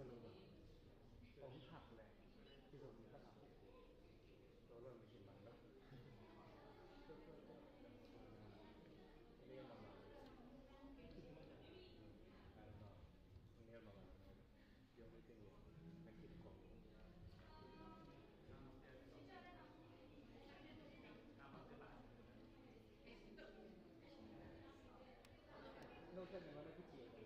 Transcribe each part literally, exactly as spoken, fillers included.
Ong thak le, ti zong mi thak a. Tua lo mi sin mang lo. Ni mang mang. Ni mang mang. Yung meeting yun. Nakit ko. No, sa naman nakikita.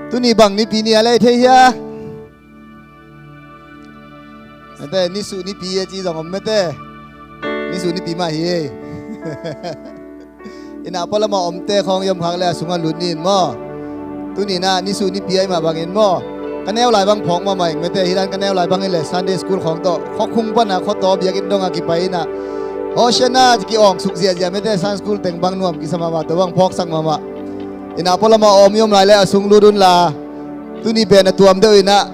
Tuni bang nipi ni a lei thei hia? Mete, nisuh nipi a ci zong om mete. Nisuh nipi mah hi ei. Ina pualam a omte khawng i om khak le a sungah lut ni in maw. Tuni na nisuh nipi a i mah bangin maw. Ka neu lai bang phawk mahmah ing mete, hi dan ka neu lai bang hi le Sunday school khawng tawh khuakhung pana khuataw biakinn dong a kipai ina Hosanna ci ki-awng suk ziahziah mete, Sunday school teng bang nuam kisa mahmah, tua bang phawksak mahmah. Ina pualam a om i om lai le a sung lut unla. Tuni pen a tuam deuh ina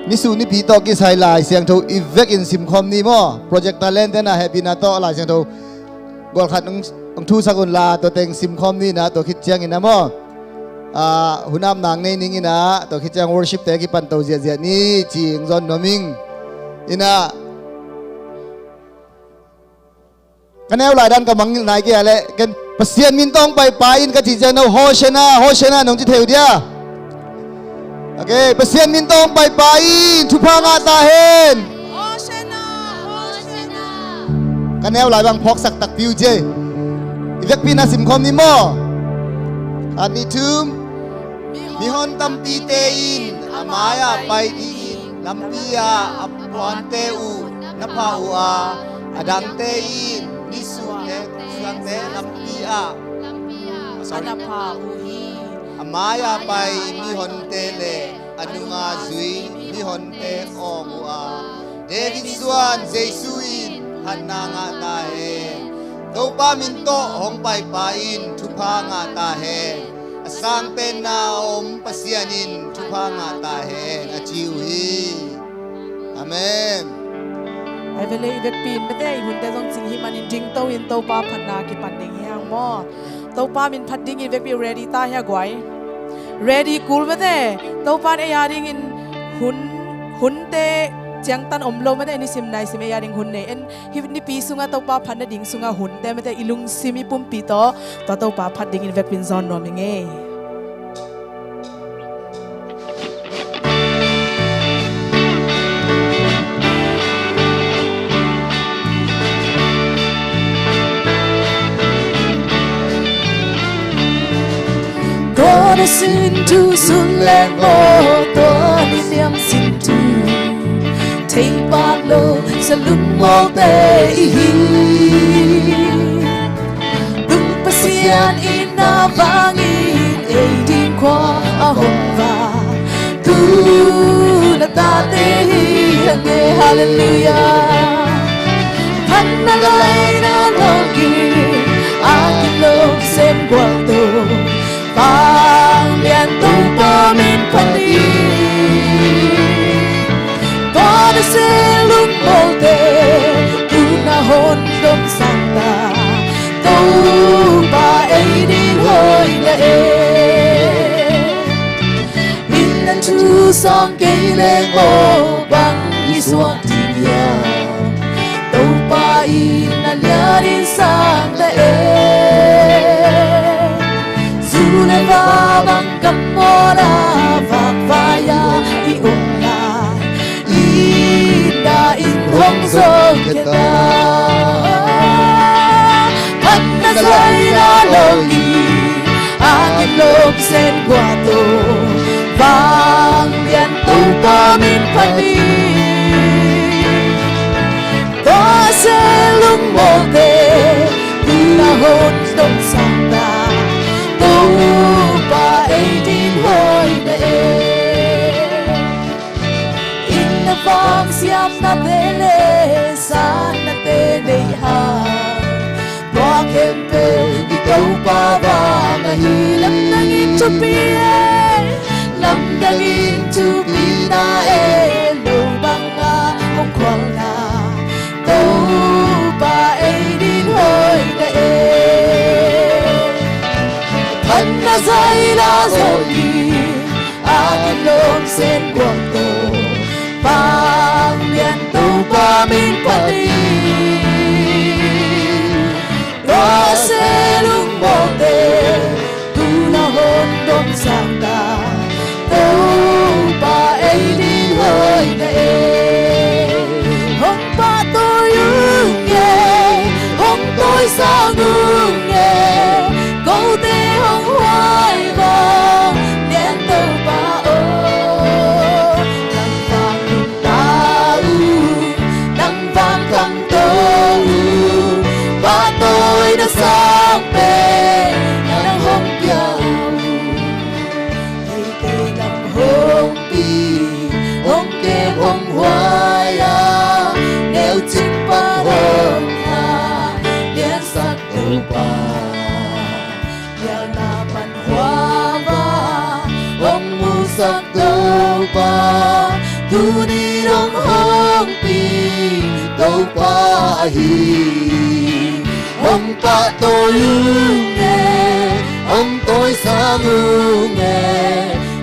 nisuh nipi tawh kisai Lai Siangtho i vekin simkhawm ni maw. Projector lente na hehpihna tawh Lai Siangtho gual khat hong, hong thusak unla, tua teng simkhawm ni ina, tua khit ciangin a maw. Ah, hun ap nang nei ning ina, tua khit ciang worship te kipan to ziahziah ni ci hong zawn nuam ing. Ina ka neu lai dan ka mangngilh nai kei a leh ken Pasian min tawh hong paipai in ka cih ciang no Hosanna, Hosanna nong ci thei uh dia. Okay, Pasian min tawh hong paipai in thupha ngah ta hen. Hosanna, Hosanna. Ka neu lai bang phawksak takpi uh ci ei. I vekpi na simkhawm ni maw. Khat, nih, thum. Mihon tampite in a mai-ah pai dingin lampi ah a puante uh na phah uh a, a dangte in nisuahte, suahte lampi ah, sorry, na phah uh hi. A mai-ah pai mihonte le a nunga zui mihonte awng uh a, David suan Jesu in phatna ngah ta hen. Topa min tawh hong paipa in thupha ngah ta hen. A sangpenna a om Pasian in thupha ngah ta hen, a ci uh hi. Amen. Ai vele i vekpi in mete, i hunte zong cing hi manin dingto in Topa phatna kipan ding hi hang maw. Topa min phat dingin vekpi ready ta hia guai. Ready kul mete. Topa in ei a dingin hun, hunte ciangtan om lo mete, nisim naisim ei a ding hun nei en. Hih nipi sungah Topa phat nading sungah hunte mete, i lungsim i pumpi tawh tua Topa phat dingin vekpi in zawn nuam ing ei. Tua na sin thu sun leng maw, tua ni liam sin thu thei pak lo sa lungmawlte i hi. Tung Pasian in na vangin ei ding khua a hong va, tu na tate hi hang e, halleluiah. Phatna laina lawngin a kilawm sem gualto, Vanglian Topa min phat hi. Tua na se lungmawlte, tu na hon dom sangta, Topa ei ding hoih na e. Inn a thu sawng kei leng maw, bang i suak ding hiam? Topa in a lianin sang na e. Zu le va bang kam mawna, vakvai-a i om lai, inn ah in hong zo kei ta. Phatna zaina lawngin a kilawm sem gualto, Vanglian Topa min phat hi. Tua se lungmawlte, tu na hon dom sangta, Topa ei ding hoih na e. Inn a vang siamnate le sannate nei hang, tua khempeuh i Topa vang ahi. Lamdangin thupi e, lamdangin thupi na e, lo banga hong khualna, Topa ei ding hoih na e. Phatna zaina lawngin a kilawm sem gualto, Vanglian Topa min phat hi. Tua se lungmawlte, tu na hon dom sangta, Topa ei ding hoih na e. Hong pahtawi ung e, hong tawisang ung e, kote hong huai vang, Vanglian Topa Huai a neu cing pan hong kha liansak Topa, lianna pan hua va hong musak Topa, tuni dong hong pi Topa ahi. Hong pahtawi ung e, hong tawisang ung e,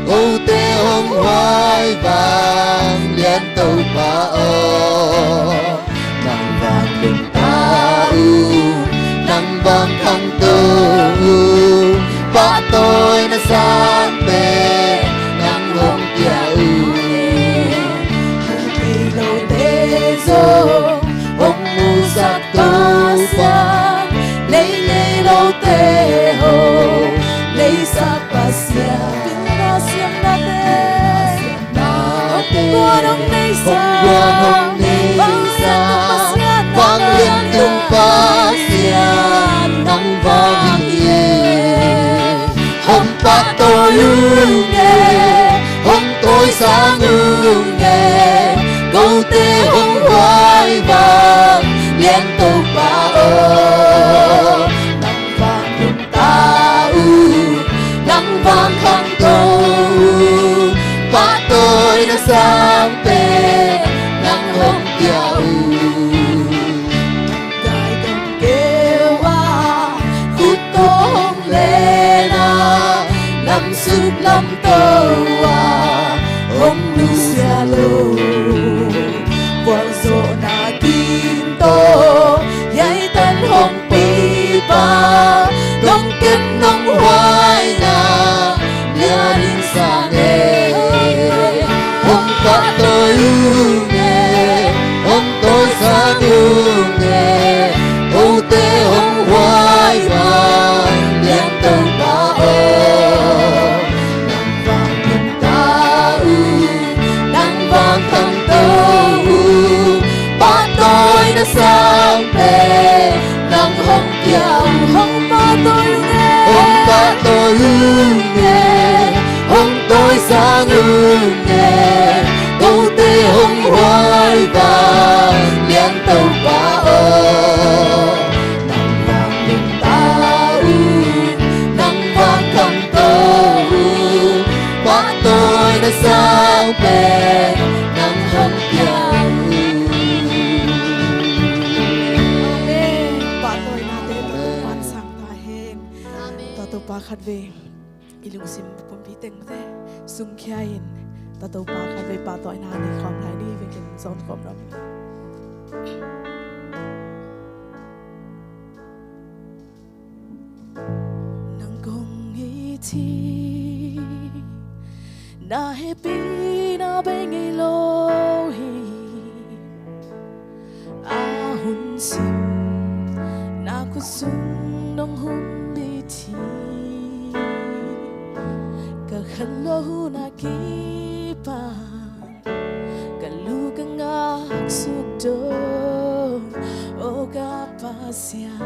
kote hong huai vang lian Topa aw. Nang vang lungta uh, nang vang khangto uh, pahtawina sangte nang hong pia uh. Hong pia lote zong hong musak Topa, nei nei lote hong neisak Pasian. Pasian nate, hong guan hong neisa, vanglian tung Pasian nang vang hi e. Hong pahtawi ung e, hong tawisang ung e, kote hong huai vang lian Topa aw. Nang vang lungta uh, nang vang khangto uh, pahtawina sangte nang hong pia uh. Dai gam keu a khut tawh hong len a, lam suk lam to a hong nusia lo, vualzawhna kim tawh hiai tan hong pipa, nong kem nong huaina lian in sang e. Hong pahtawi ung e, hong tawisang ung e, kote hong huai vang lian Topa aw. Nang vang lungta uh, nang vang khangto uh, pahtawina sangte nang hong pia uh. Hong pahtawi ung e, hong pahtawi ung e, hong tawisang ung e, kote hong huai vang lian Topa aw. Nang vang lungta uh, nang vang khangto uh, pahtawina sangte nang hong pia uh. Amen. Pahtawinate Topa'n sang ta hen. Amen. Tua Topa khatvei i lungsim pumpi tengte sungkhia in, tua Topa khatvei pahtawina nei khawm lai ni, vekin zon khawm rawh. Nang kong it hi, na hehpihna bei ngei lo hi. A hun sim na khut sung nong humbit hi. Ka khanlawh hun a kipan ka lu ka ngak suk dong, o ka Pasian,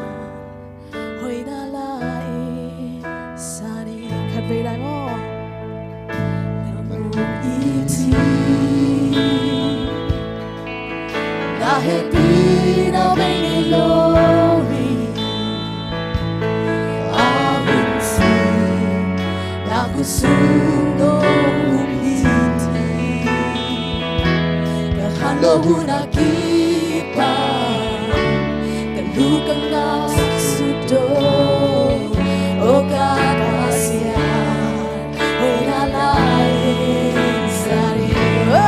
hoihna la in sa ni. Khatvei lai maw. Nang kong it hi, na hehpihna bei ngei lo hi. A hun sim na khut sung nong humbit hi. Ka khanlawh hun a kipan ka lu ka ngak suk dong, o ka Pasian, hoihna la in sa ni. Oh!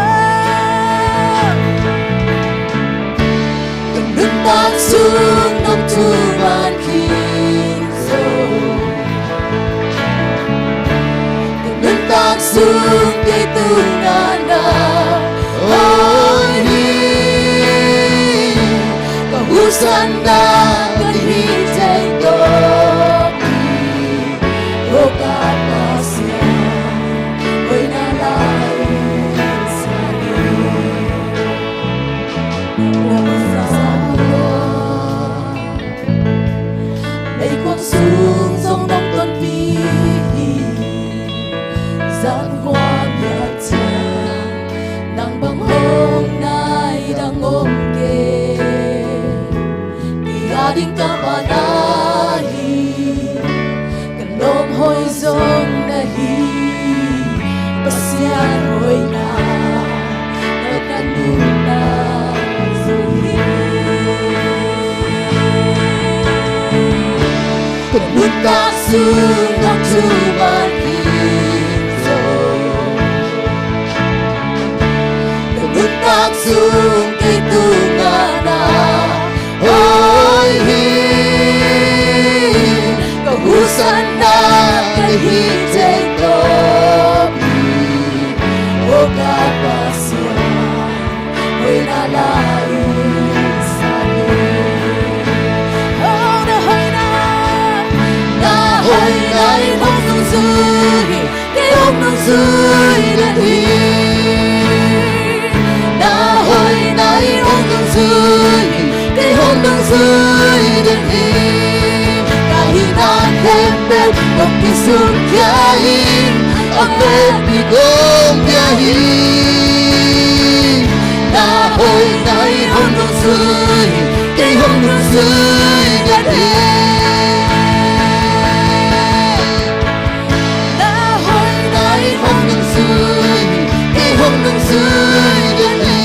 Ka nuntak sung nong thuman khin zo, ka nuntak sung kei tungah na hong hi. Ka husanna ka hih teng tawh hi. O ka Pasian, hoihna la in sa ni. Na hong zang lua meikuang sung zong nong tonpih hi. Zan kua mial ciang nang bang hong Hoihna, ka nuntak sung hi. Ka nuntak sung nong thumang hi zo. Ka nuntak sung kei tungah na hoih hi. Ka husanna ka hih thei tawp hi. O ka Pasian, hoihna la in sa hi. O na hoihna, na hoihna in hong nungzui hi. Kei hong nungzui den hi. Na hoihna in hong nungzui hi. Kei hong nungzui den hi. Ka hihna khempeuh hong kisung khia hi. A vekpi kong pia hi. Na hoihna in hong nungzui hi. Kei hong nungzui den hi. Na hoihna in hong nungzui hi. Kei hong nungzui den hi.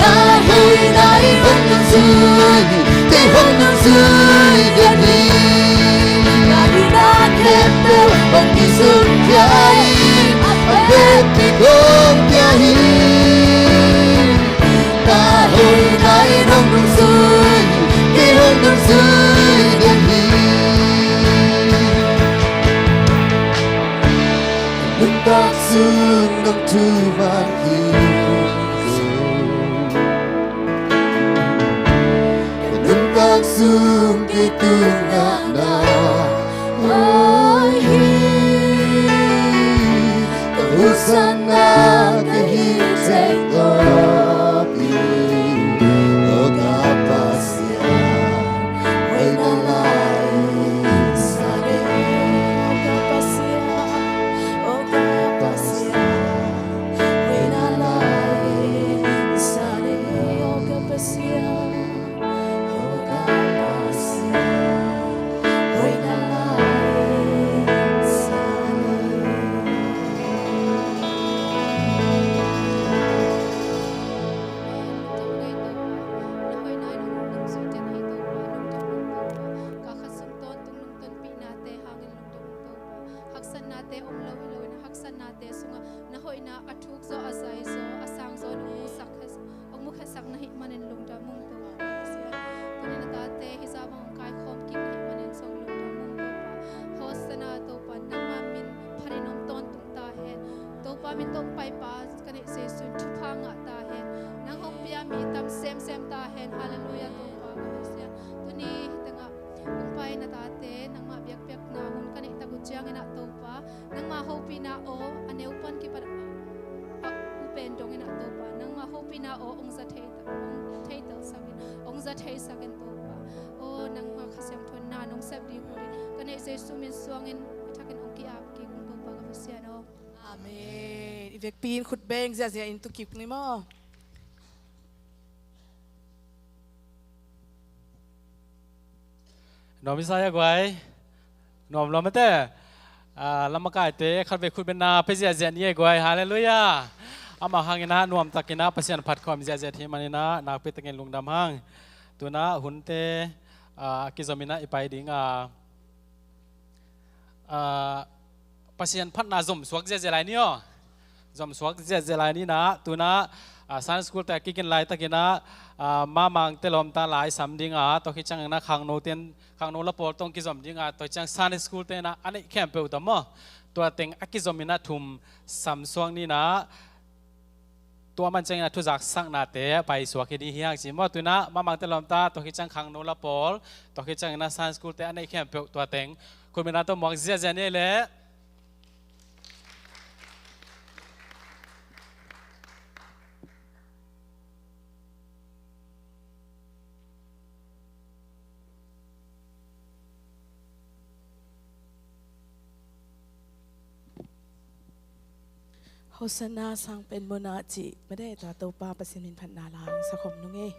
Na hoihna in hong nungzui hi. Kei hong nungzui den hi. Ka hihna khempeuh hong kisung khia hi. A vekpi kong pia hi. Ka hoihna in hong nungzui hi. Kei hong nungzui den hi. Nuntak sung nong thumang hi. Ka nuntak sung kei tungah na hoih hi. Ka husanna ka hih thei tawp hi. O ka Pasian, hoihna la in sa hi. O ka Pasian, o ka Pasian, hoihna la in sa hi. O ka Pasian, o ka Pasian, hoihna la in sa hi. Amen. Lungdam ngei Topa, na hoihna in hong nungzui den hi Topa, lungdam ngei Topa. Ka khat sung tawntung nong tonpihnate hangin lungdam ngei Topa. Haksatnate om lo hi loin, haksatnate sungah na hoihna a thuk zaw, a zai zaw, a sang zaw in hong musak hong mukhiasak na hih manin lungdam ung Topa Pasian. Tuni na tate hih zah bang hong kaikhawm kik na hih manin zong lungdam ung Topa. Hosanna Topa, nangma min phatin hong tawntung ta hen. Topa min tawh hong paipa ka neih Jesu in thupha ngah ta hen. Nang hong pia mi tam semsem ta hen. Halleluiah Topa Pasian. Tuni hih tengah hong pai na tate nangma biakpiakna hun ka neih tak uh ciangin ah Topa, nangma hopihna aw a neu pan kipan a, a u pen dongin ah Topa, nangma hopihna aw hong za thei ta, hong theitel sakin, hong za thei sakin Topa. Aw nangma Kha Siangtho in na nong sep ding uh in ka neih Jesu min suangin a thakin hong ki-ap kik ung Topa ka Pasian aw. Amen. I vekpi in khut beng ziahziah in tu kik ni maw. Nuam i sa hia guai? Nuam lua mate. Ah, lamakaite khatvei khut benna pia ziahziah ni e guai. Halleluiah. Amah hangin ah nuamtakin ah Pasian phat khawm ziahziah hi manin ah nakpi takin lungdam hang. Tu-in ah hunte, ah, a kizomin ah i pai ding a, ah, Pasian phatna zomsuak ziahziah lai ni aw. Zomsuak ziahziah lai ni-in ah, tu-in ah, ah, Sunday school te a kigin laitakin ah, ah, Mamangte lawmta lai sam ding a, tua khit ciangin ah khangnote, khangno la pawl tawh kizom ding a, tua ciang Sunday school te in ah a neih khempeuh tawh maw, tua teng a kizomin ah thum samsuak ni-in ah, tua man ciangin a thuzaksaknate paisuak hi ding hi hang ci maw. Tu-in ah Mamangte lawmta, tua khit ciang khangno la pawl, tua khit ciangin ah Sunday school te a neih khempeuh tua teng khut benna tawh muak ziahziah ni leh. Hosanna, sang pen munah cih mate, tua Topa Pasian min phatna la hong sakhawm nung ei.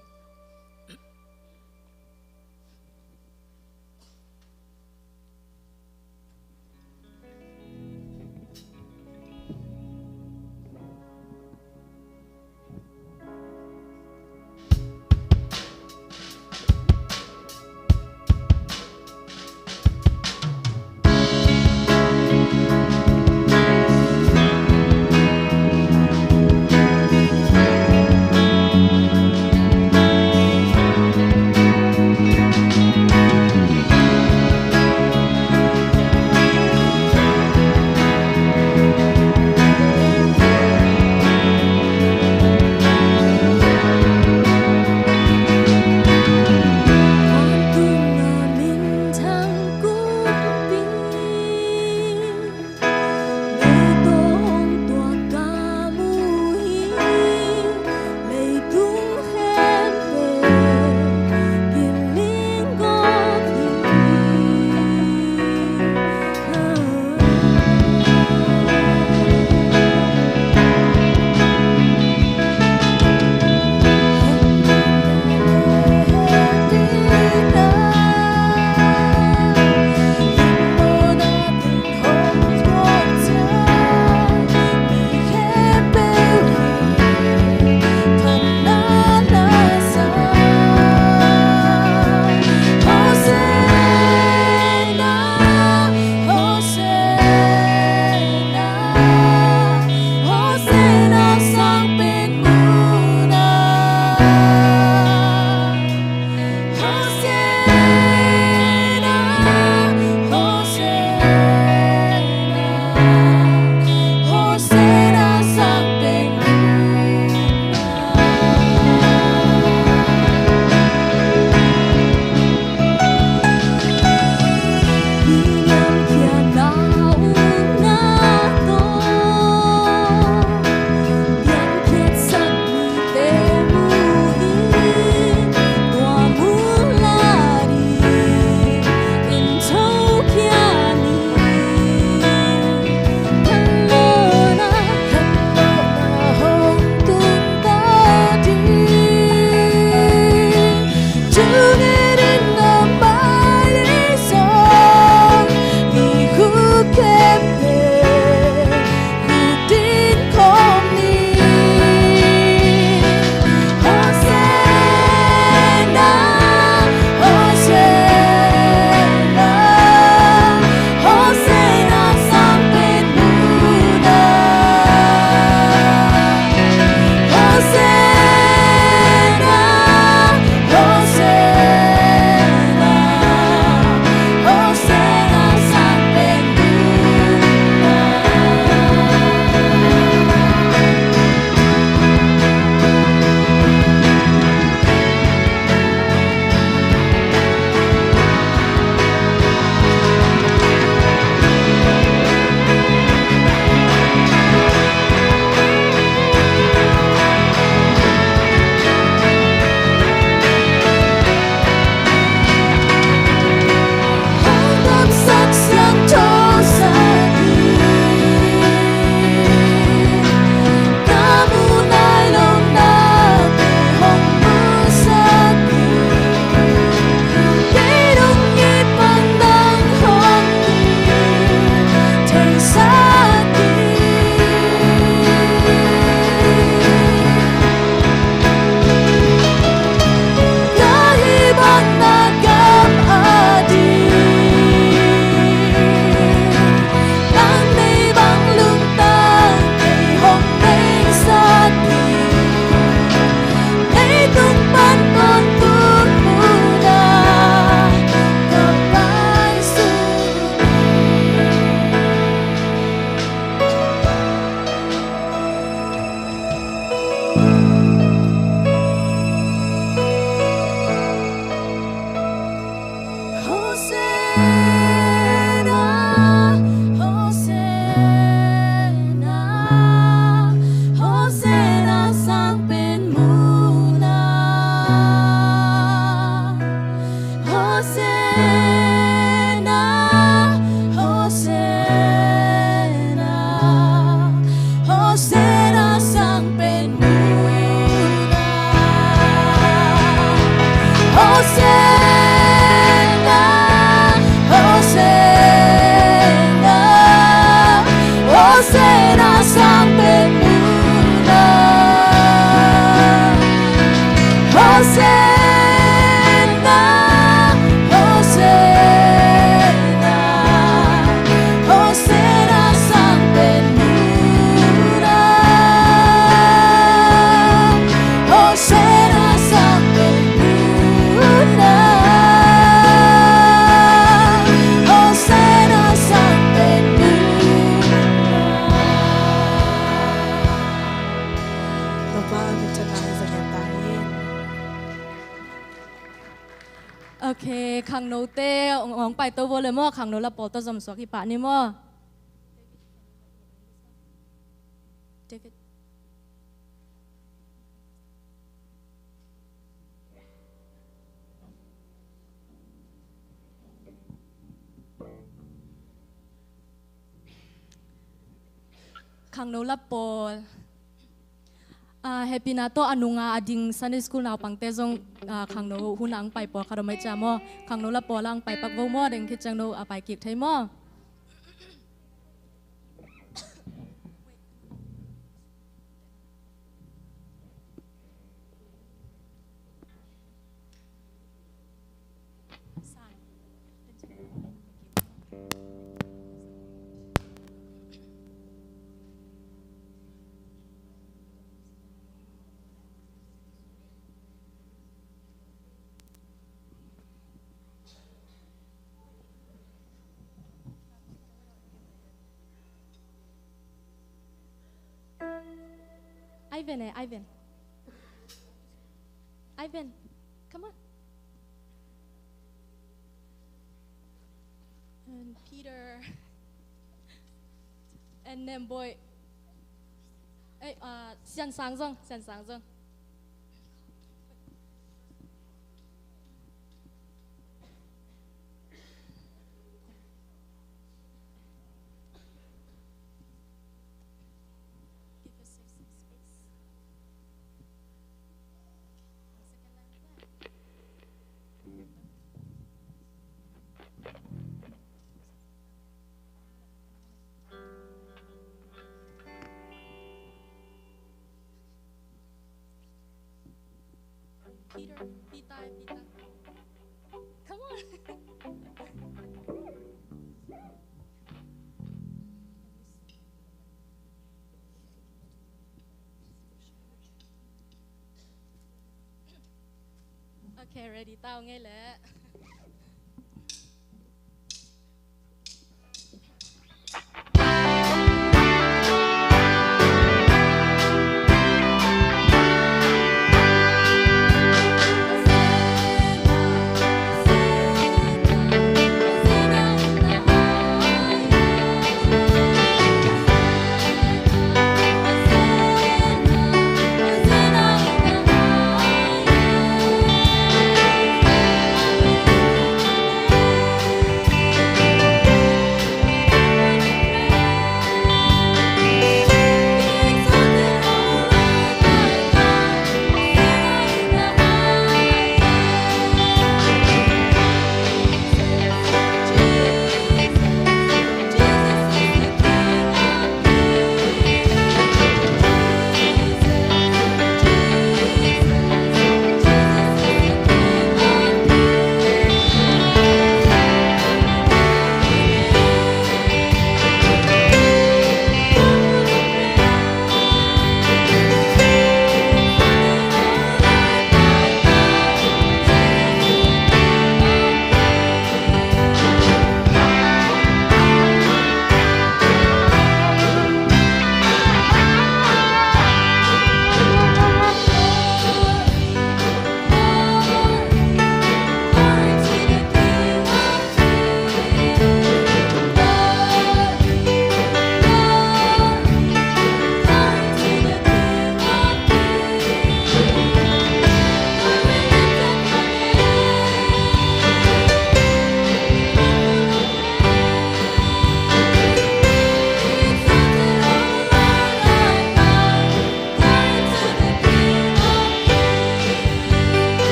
Pa, mi thanai zong hi ta hen. Ok, khangnote hong, hong paito vo le maw, khangno la pawl tawh zom suak hi pah ni maw. David. Khangno la pawl. Ah, hehpihna tawh a nunga a ding Sunday school naupangte zong, ah, khangno hun a ang pai pawl khat om ei cia maw. Khangno la pawl a ang pai pak vo maw, deng khit ciang no a pai kik thei maw. Ivan eh, Ivan. Ivan, come on. And Peter. And then boy. Eh, uh, Sian Sang Zong, Sian Sang Zong. Give yourself some space. One second, like that. Peter, Peter, Peter. Come on. Okay, ready, tau ngei leh.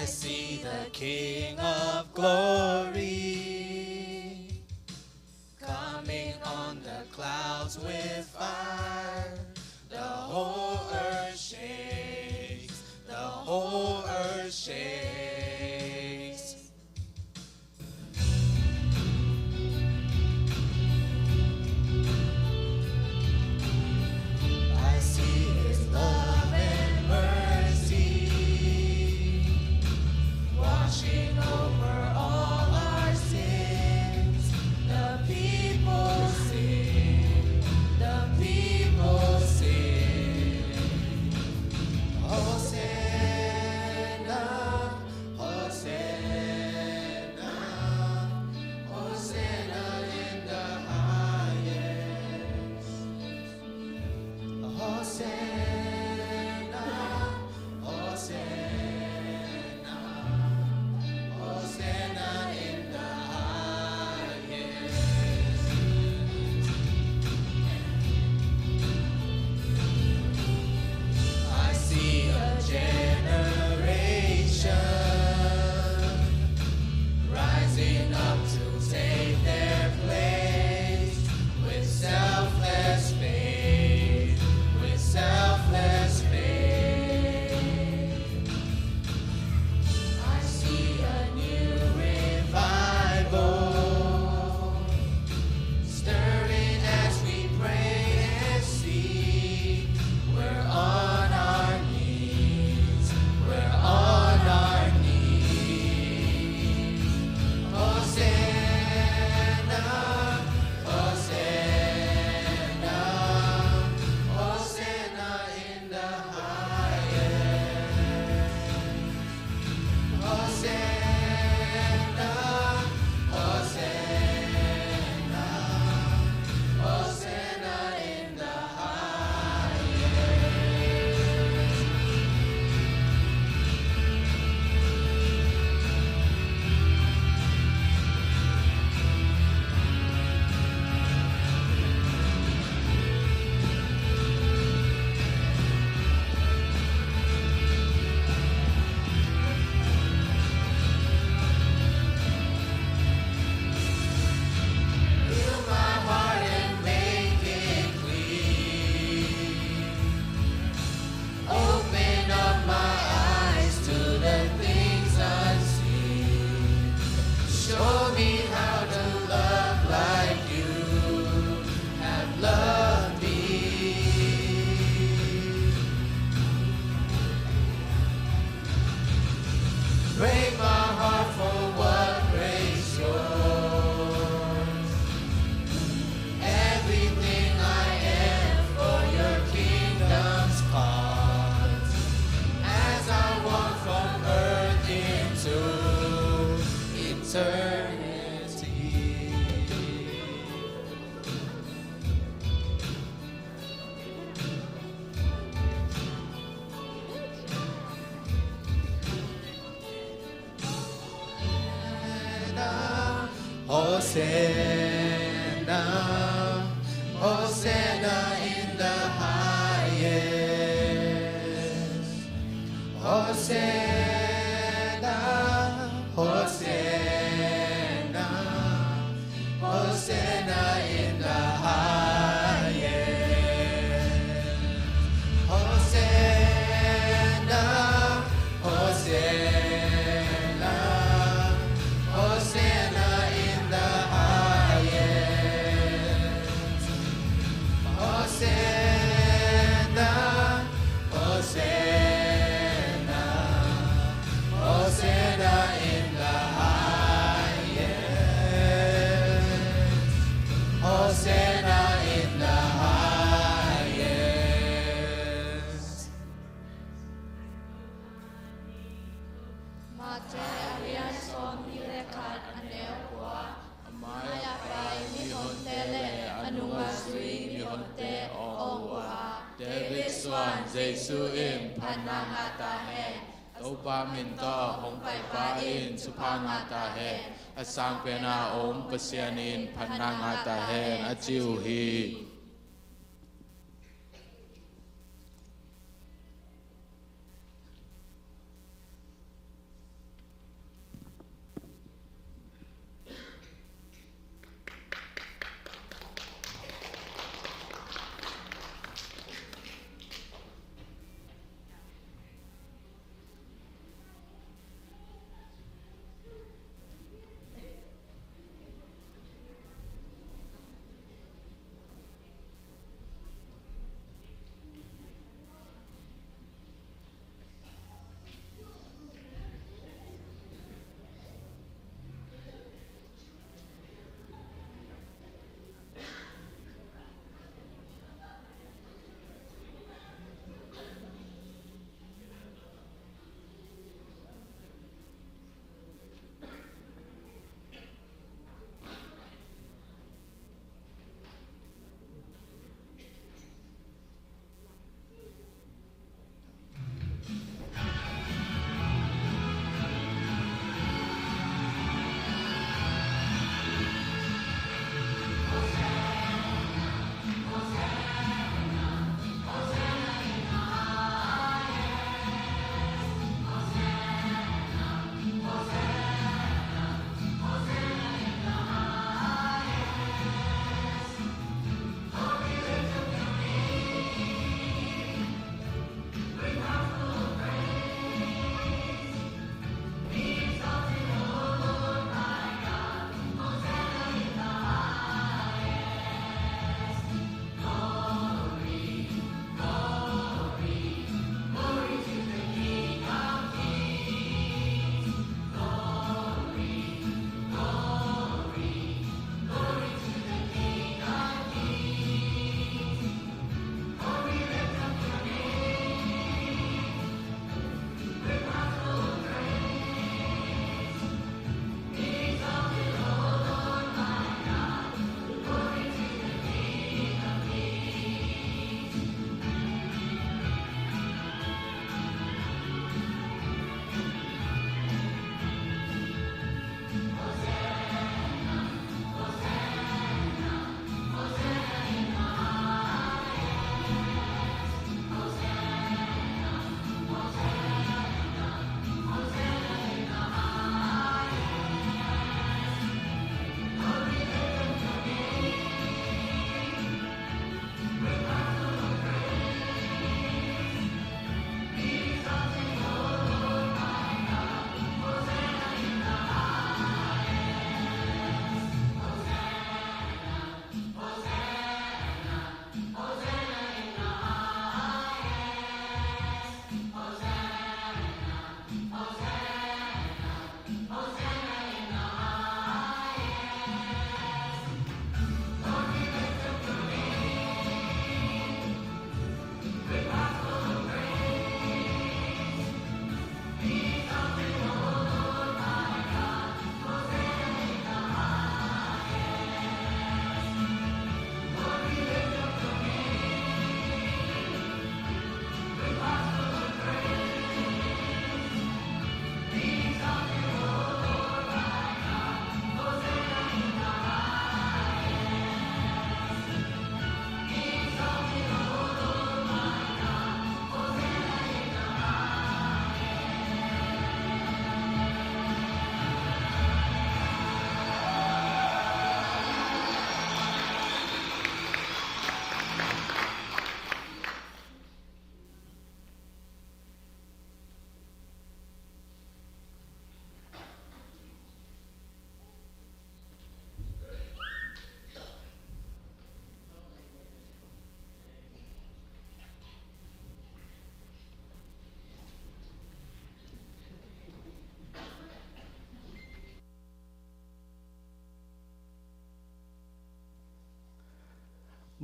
See the King of Glory coming on the clouds with fire. The whole earth shakes. The whole earth shakes. I see his love and mercy washing over all our sins. The people sing, the people sing. Hosanna, Hosanna, Hosanna in the highest. Hosanna, Hosanna, Hosanna in the highest. I see a generation rising up to take their place with selfless faith, with selfless faith. I see a new revival stirring as we pray and sing. We're on our knees. We're on our knees. Hosanna, Hosanna, Hosanna in the highest. Hosanna, Hosanna, Hosanna in the highest. Fill my heart and make it clean. Open up my eyes to the things unseen. Show me how to love like you have loved me. Break my heart for what breaks yours. Everything I am for your kingdom's cause. As I walk from earth into eternity. Hosanna, Hosanna in the highest. Hosanna, Hosanna, Hosanna in the highest. Hosanna, Hosanna, Hosanna in the highest. Hosanna, Hosanna, Hosanna in the highest. Hosanna in the highest. Matthai a lian sawmnih le khat, a neu kua. A mai-ah pai mihonte le a nungah zui mihonte awng uh a, David suan Jesu in phatna ngah ta hen. Topa min tawh hong paipa in thupha ngah ta hen. A sangpen a om Pasian in phatna ngah ta hen, a ci uh hi.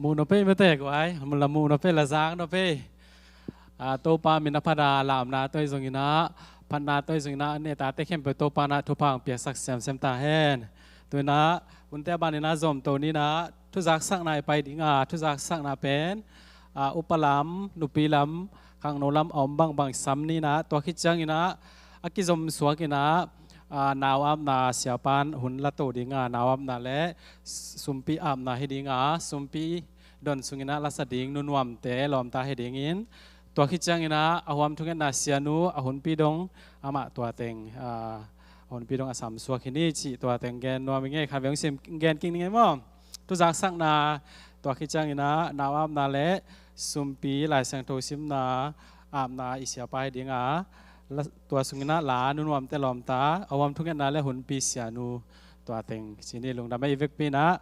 Muh no pei mate guai, la muh no pei, la zak no pei. Ah, Topa min a phat a, lamna tawh zong in ah, phatna tawh zong in ah, a ne tate khempeuh Topa in ah thupha hong piaksak semsem ta hen. Tu in ah, hunte a ban in ah zom to ni in ah, thuzaksakna i pai ding a, thuzaksakna pen, ah, upa lam, nupi lam, khangno lam a om bangbang sam ni in ah, tua khit ciangin ah, a kizom suak in ah, ah, nau apna siapa in hun la to ding a, nau apna le sumpi apna hi ding a, sumpi don sungin ah la sa ding nunuamte lawmta hi dingin, tua khit ciangin ah a huam thungetna sianu a hunpi dong amah tua teng, ah, a hunpi dong a sam suak hi ni cih tua teng gen nuam i ngei. Kha veng sim gen king ni ngei maw? Thuzaksakna, tua khit ciangin ah nau apna le sumpi Lai Siangtho simna apna i siapa hi ding a, la, tua sungin ah la nunuamte lawmta, a huam thungetna le hunpi sianu tua teng ci ni. Lungdam e, i vekpi in ah,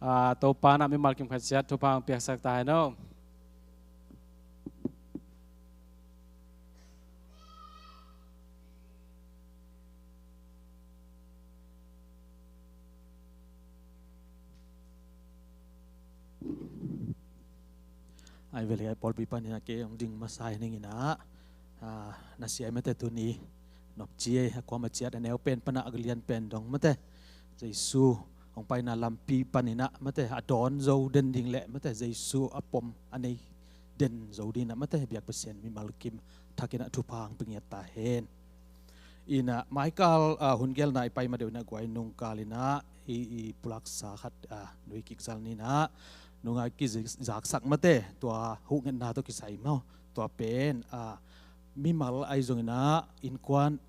ah, Topa in ah mimal kim khat ciat thupha hong piaksak ta hen aw. Ai vele ai pawlpi panin a kei hong ding masa hi ning in ah, ah, na sia mate tuni nopci ei, a kuama ciat a neu pen pan a lian pen dong mate. Jesu hong paina lampi panin ah mate, a dawn zo den ding le mate, Jesu a pom a nei den zo ding in ah mate, biak Pasian mimal kim thakin ah thupha hong pia ngiat ta hen. In ah, Michael, ah, hun gelna i pai ma deuh in ah guai, nungkal in ah i, i pulaksa khat, ah, nui kik zal ni in ah, nungai kizaksak mate, tua huhngetna tawh kisai maw, tua pen, ah, mimal ahi zongin ah innkuan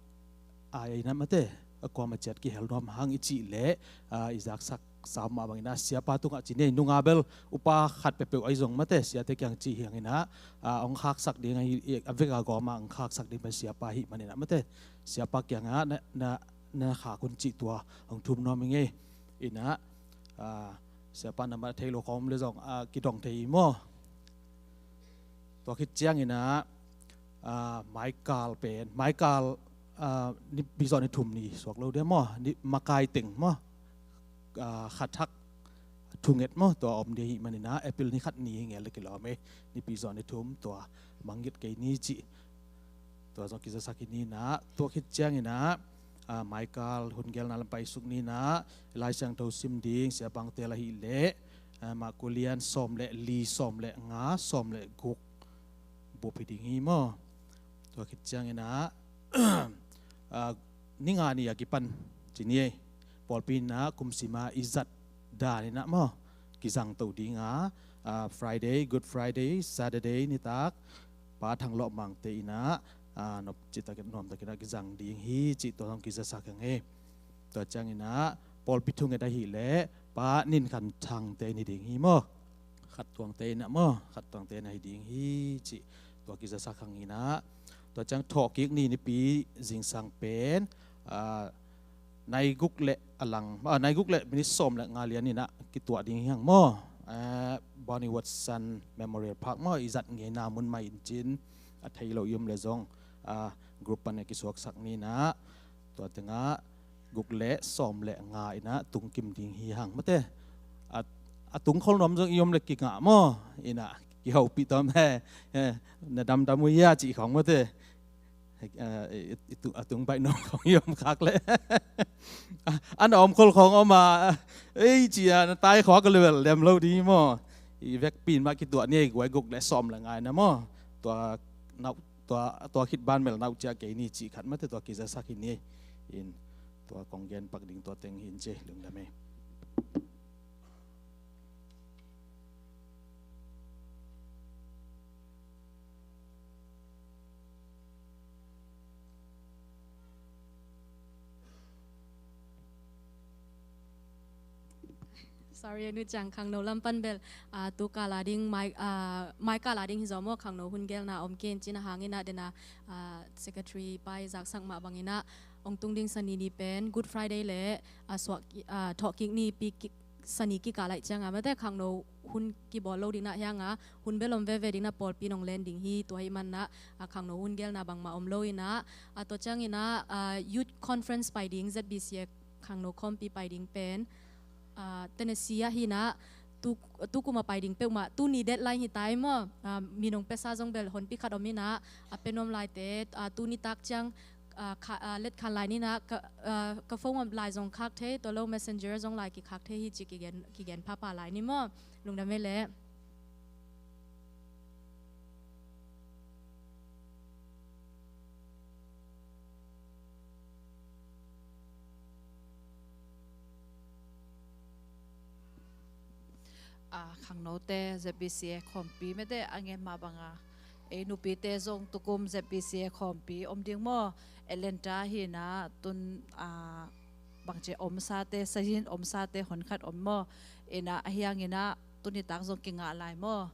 ai in ah mate, a kuama ciat kihel nuam hang i cih leh, ah, i zaksak sa mah bangin ah siapa tungah ci ni, nungah bel upa khat peuhpeuh ahi zong mate, siate kiang ci hi hangin ah, ah, hong khaksak ding ahi, a vek a gawm ah hong khaksak ding pen siapa ahih manin ah mate, siapa kiangah na, na, na khak un cih tua hong thum nuam i ngei. In ah, ah, siapa nambat a thei lo khawng om le zong, ah, kidong thei hi maw? Tua khit ciangin ah, ah, Michael pen, Michael, ah, nipi zawh ni thum ni suak lo dia maw, ni makai teng maw, ah, kha thak thunget maw, tua om dia ahih manin ah April ni khat ni hi ngel le kilawm e, nipi zawh ni thum tua mangngilh kei ni cih. Tua zong kizasak hi ni in ah, tua khit ciangin ah, ah, Michael hun gelna lam pai suk ni in ah, Lai Siangtho sim ding siapangte la hih leh, ah, Mark Kulian sawm le li, sawm le nga, sawm le guk bup hi ding hi maw? Tua khit ciangin ah, ah, ni nga ni a kipan ci ni ei, pawlpi in ah kum sim a i zat dan in ah maw, kizang to ding a, ah, Friday, Good Friday, Saturday nitak Pa Thang Lawh Mangte in ah, ah, nop citakin nuamtakin ah kizang ding hi cih tua zong kizasak hi ing ei. Tua ciangin ah pawlpi thunget ahih leh Pa Nin Khan Thangte in hi ding hi maw? Khat tuangte in ah maw, khat tuangte in ah hi ding hi cih tua kizasak hang in ah. Tua ciang thawhkik ni nipi zingsang pen, ah, nai guk le a lang, ah, nai guk le minit sawm le nga lian in ah kituah ding hi hang maw? Ah, Bonnie Watson Memorial Park maw, i zat ngeina mun mah in cin, a thei lo i om le zong, ah, group pan a kisuaksak ni in ah, tua tengah guk le sawm le nga in ah tungkim ding hi hang mate. A, a tungkhol nuam zong i om le kingah maw, in ah kihopih tawm he, he, na damdam uh hia cih khawng mate. Eh, i, i tu-, a tung baih nuam khawng i om khak leh, a na om khol khawng om a, ei ci a na tai khawk a lel lem lo ding hi maw? I vekpi in mah kituah ni ei, guai guk le sawm le nga in ah maw? Tua nau, tua, tua khit ban mel nau cia kei ni cih khat mate tua kizasak hi ni ei. In tua kong gen pak ding tua teng hi in ci ei, lungdam ei. Sorry, a nu ciang khangno lam pan bel, ah, tu kal a ding, mai, ah, mai kal a ding hi zaw maw, khangno hun gelna om kei in cin a hang in ah, den a, ah, secretary pa i zaksak mah bangin ah, ong tung ding Sani ni pen Good Friday le, ah, suak ki-, ah, thawhkik ni pi ki-, Sani kikal ahih ciang a mate khangno hun kibawl lo ding in ah, hi hang a hun bel om veve ding in ah pawlpi in ong len ding hi. Tua ahih manin ah, ah, khangno hun gelna bangmah om lo in ah, ah, tua ciangin ah, ah, youth conference pai ding, Z B C A khangno khawmpi pai ding pen, ah, Tennessee ah hi in ah, tu, tu kum a pai ding peuhmah, tuni deadline hi ta ei maw. Ah, minung pesa zong bel honpi khat om inah, a pe nuam laite, ah, tuni tak ciang, ah, kha, ah, let khan lai ninah, ka, ah, ka phone ah lai zong khak thei, tua lo messenger zong lai kikhak thei hi ci kigen, kigen phapha lai ni maw. Lungdam ei leh. A, khangnote Z B C A khawmpi mete a ngen mah banga, ei nupite zong tukum Z B C A khawmpi om ding maw? Atlanta hinah tun, a, bangci omsate, sahin omsate honkhat om maw? Inah ahi hanginah tuni tak zong kingah lai maw?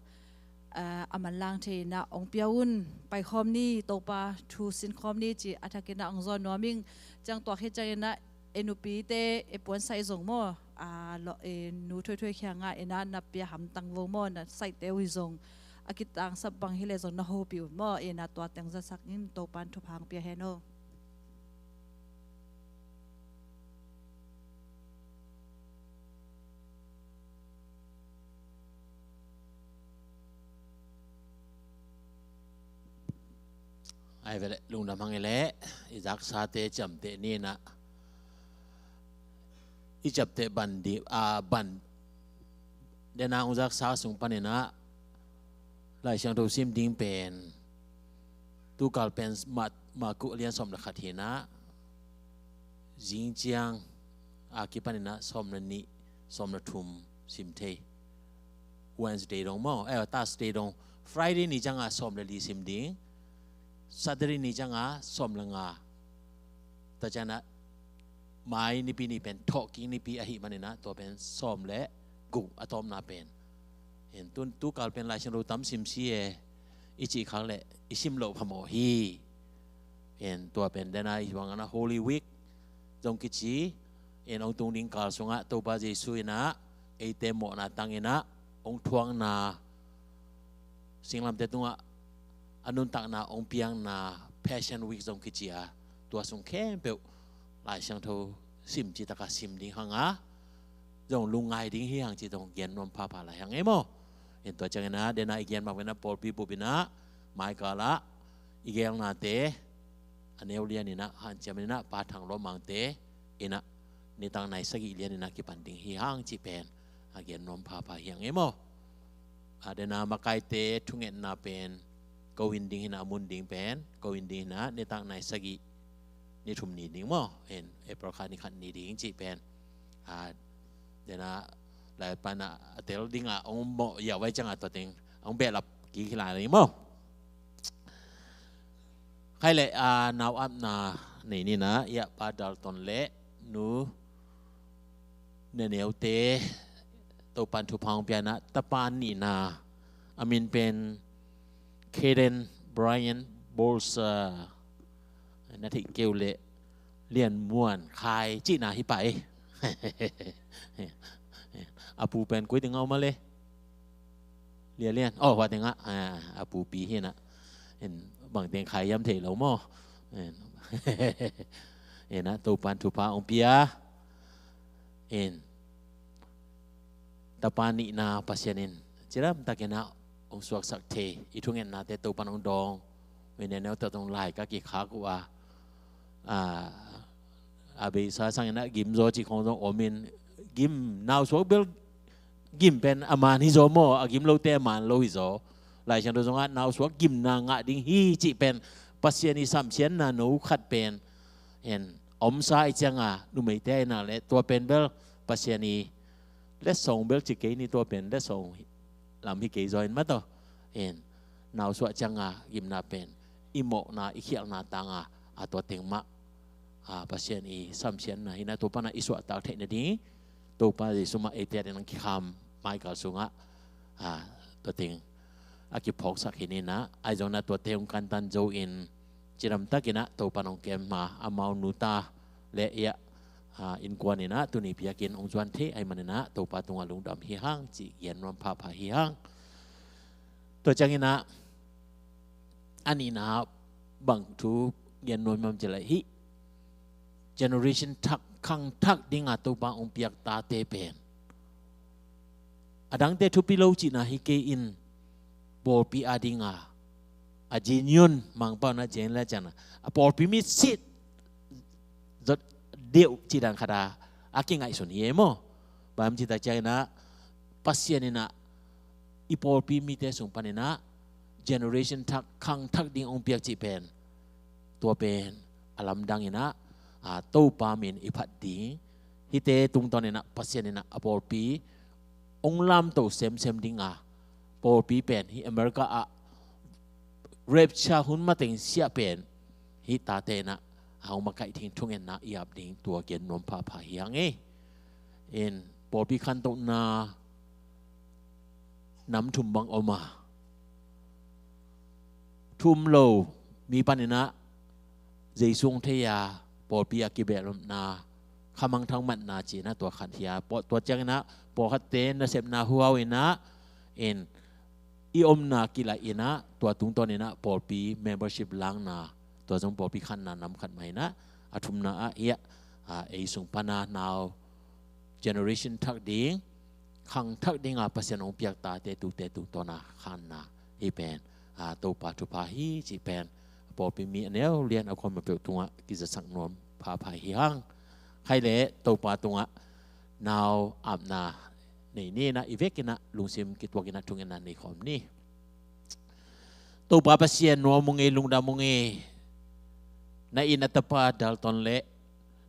A, a manlang thei inah ong pia un, paikhawm ni, Topa thu sinkhawm ni ci a thakinah ong zawn nuam ing. Ciang tuak hi cianginah ei nupite ei puansaih zong maw, a, lo, ei nu Thoithoi khiangah inah na pia hamtang vo maw, na saihte uh hi zong a kitangsap bang hileh zong na hopih un maw? Inah tua teng zasak in, Topan thupha ong pia hen aw. Ai veleh lungdam hang ei leh, i zaksate ciamteh ninah, i ciamteh ban di, a, ban dena ong zaksa sung paninah Lai Siangtho sim ding pen tukal pen Mat, Marku lian sawm le khat hinah, zing ciang a kipaninah sawm le nih, sawm le thum sim thei. Wednesday dong maw, eh, Thursday dong, Friday ni cianga sawm le li sim ding, Saturday ni cianga sawm le nga. Tua cianah mai nipi ni pen thawhkik nipi ahih maninah tua pen sawm le guk a tawpna pen. En, tun tukal pen Lai Siangtho tam sim si e, i cih khak leh i sim loh phamawh hi. En, tua pen dena i bangana Holy Week zong kici. En, ong tung ding kal sungah Topa Jesu inah eite mawhna tanginah ong thuakna, singlamteh tungah a nuntakna ong piakna Passion Week zong kici a, tua sung khempeuh Lai Siangtho sim citaka sim ding hanga zong lungngai ding hi hang ci zong gen nuam phapha lai hang ei maw. En, tua cianginah dena i gen mah inah pawlpi bup inah maikalah i gelnate a neu lian inah hanciam inah Pa Thang Lua Mangte inah nitak nai sagih lian inah kipan ding hi hang cih pen a gen nuam phapha hi hang ei maw. A, dena makaite thungetna pen ko in ding hinah, a mun ding pen ko in ding hinah, nitak nai sagih ni thum ni ding maw. En, April kha ni khat ni ding cih pen, a, dena Lai panah a tel dinga ong mawh yau vai cianga tua teng ong behlap kik hi lai ding maw. Khai leh, a, nau apna nei ninah, iah Pa Dalton le nu Neneute Topan thupha ong pia inah, tapa nihna, a min pen Kaden Brian Bolsa, na theih keu leh Lian Muan Khai cihna hi pah ei. A pu pen koi teng a om a le? Lia Lian. Oh, hua tengah, a, a pupi hinah. En, bang teng Khai hiam thei lo maw. En, enah Topan thupha ong pia. En, tapa nihna Pasian in cidamtakinah ong suaksak thei, i thungetnate Topan ong dawng. Mene neu tat ong lai ka kikhak uh a, a, a beisa sanginah gim zaw cih khong zong om in, gim nausuak bel gim pen a man hi zaw maw, a gim lote a man lo hi zaw. Lai Siangtho zongah nausuak gimna ngah ding hi cih pen Pasian i samsiatna no khat pen en omsa i cianga numeite a inah le tua pen bel Pasian i letsong bel ci kei ni, tua pen letsong lam hi kei zaw in mataw. En, nausuak cianga gimna pen i mawhna i khialhna tanga a tua teng mah, a, Pasian i samsiatna hinah tua pana i suahtak theih nading Topa Jesu mah eite a ding kikham maikal sungah, a, tua teng a kiphawksak hi ninah, ahi zongna tuate ong kantan zo in cidamtakinah Topan ong kem ma amau nuta le iah, a, innkuan inah tuni biakinn ong zuan thei ahih maninah Topa tungah lungdam hi hang cih gen nuam phapha hi hang. Tua cianginah a nihna bang thu gen nuam hiam cih leh hih generation thak, khang thak dinga Topa ong piak tate pen a dangte thupi lo cihna hi kei in, pawlpi adinga a genuine, Mangpau na genuine le ciangin a pawlpi mi sit zot deuh cih dan khat a a kingaihsun hi e maw. Bang hiam cih tak ciangin ah, Pasian in ah i pawlpi mite sung panin ah generation thak, khang thak ding hong piak cih pen, tua pen a lamdang in ah, a, Topa min i phat ding, hihte tungtawn in ah Pasian in ah a pawlpi hong lamto semsem ding a, pawlpi pen hih America ah rapture hun mateng siah pen hih tate in ah hong makaih ding thungetna i ap ding, tua gen nuam phapha hi hang e. In pawlpi khantohna nam thum bang om a, thu um lo mi panin ah Jesu hong thei a, pawlpi a kibehlapna, khamangthang matna cihna tua khat hi a, paw-, tua ciangin ah pawlkhatte nasepna huhau in ah, in i omna kilaih in ah, tua tungtawn in ah pawlpi membership lakna, tua zong pawlpi khanna nam khat mah in ah, a thumna ah hiah, a, ei sung pan a nau generation thak ding, khang thak ding a Pasian hong piak tate tute tungtawn a khanna, hih pen, a, Topa thupha hi cih pen pawlpi mi a neu lian a kuamah peuh tungah kizasak nuam phapha hi hang. Khaih leh Topa tungah nau apna nei ni in ah, i vek in ah lungsim kituak in ah thungetna nei khawm ni. Topa Pasian, nuam ung ei, lungdam ung ei, na inn a tapa Dalton le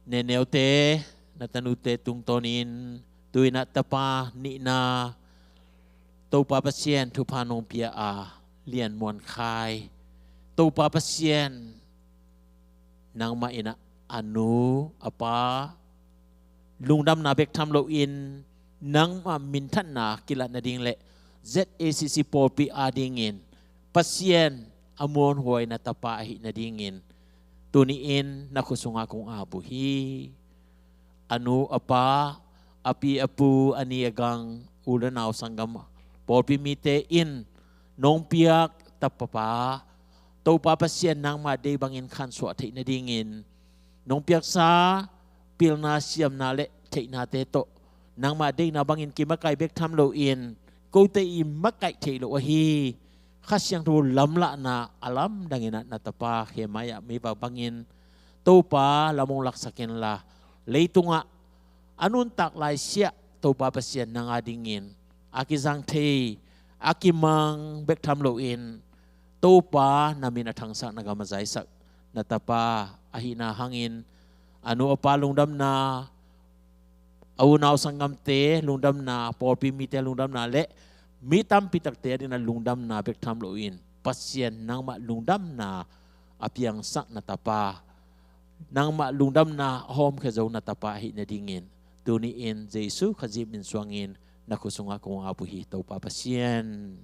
Neneute, na tanute tungtawnin tu-in ah tapa nihna, Topa Pasian thupha nong pia a, Lian Muan Khai, Topa Pasian, nangmah in ah a nu a pa lungdamna bek tham loin, nangmah minthanna kilat nading le Z A C C pawlpi adingin Pasian a muanhuai na tapa ahih nadingin tuni-in na khut sungah kong ap uh hi. A nu a pa, a pi a pu, a ni a gang, u le nau, sanggam, pawlpi mite in nong piak tapa, Topa Pasian, nangmah deih bangin khansuah theih nadingin nong piaksa pilna, siamna le theihnate tawh nangmah deihna bangin kimakaih bek tham loin, kote i makaih theih loh ahi Kha Siangtho lamlahna a lamdang in ah na tapa khe mai-ah mi vak bangin Topa lam hong laksak inla, leitungah a nuntak laisiah Topa Pasian nang adingin a kizang thei, a kimang bek tham loin Topa na min a thangsak, na gam a zaisak na tapa ahihna hangin a nu a pa lungdamna, a unau sanggamte lungdamna, pawlpi mite lungdamna le mi tampi takte adingin a lungdamna bek tham loin Pasian nangmah lungdamna a piangsak na tapa, nangmah lungdamna a hawmkhia zo na tapa ahih nadingin tuni-in Jesu Khazih min suangin na khut sungah kong ap uh hi, Topa Pasian.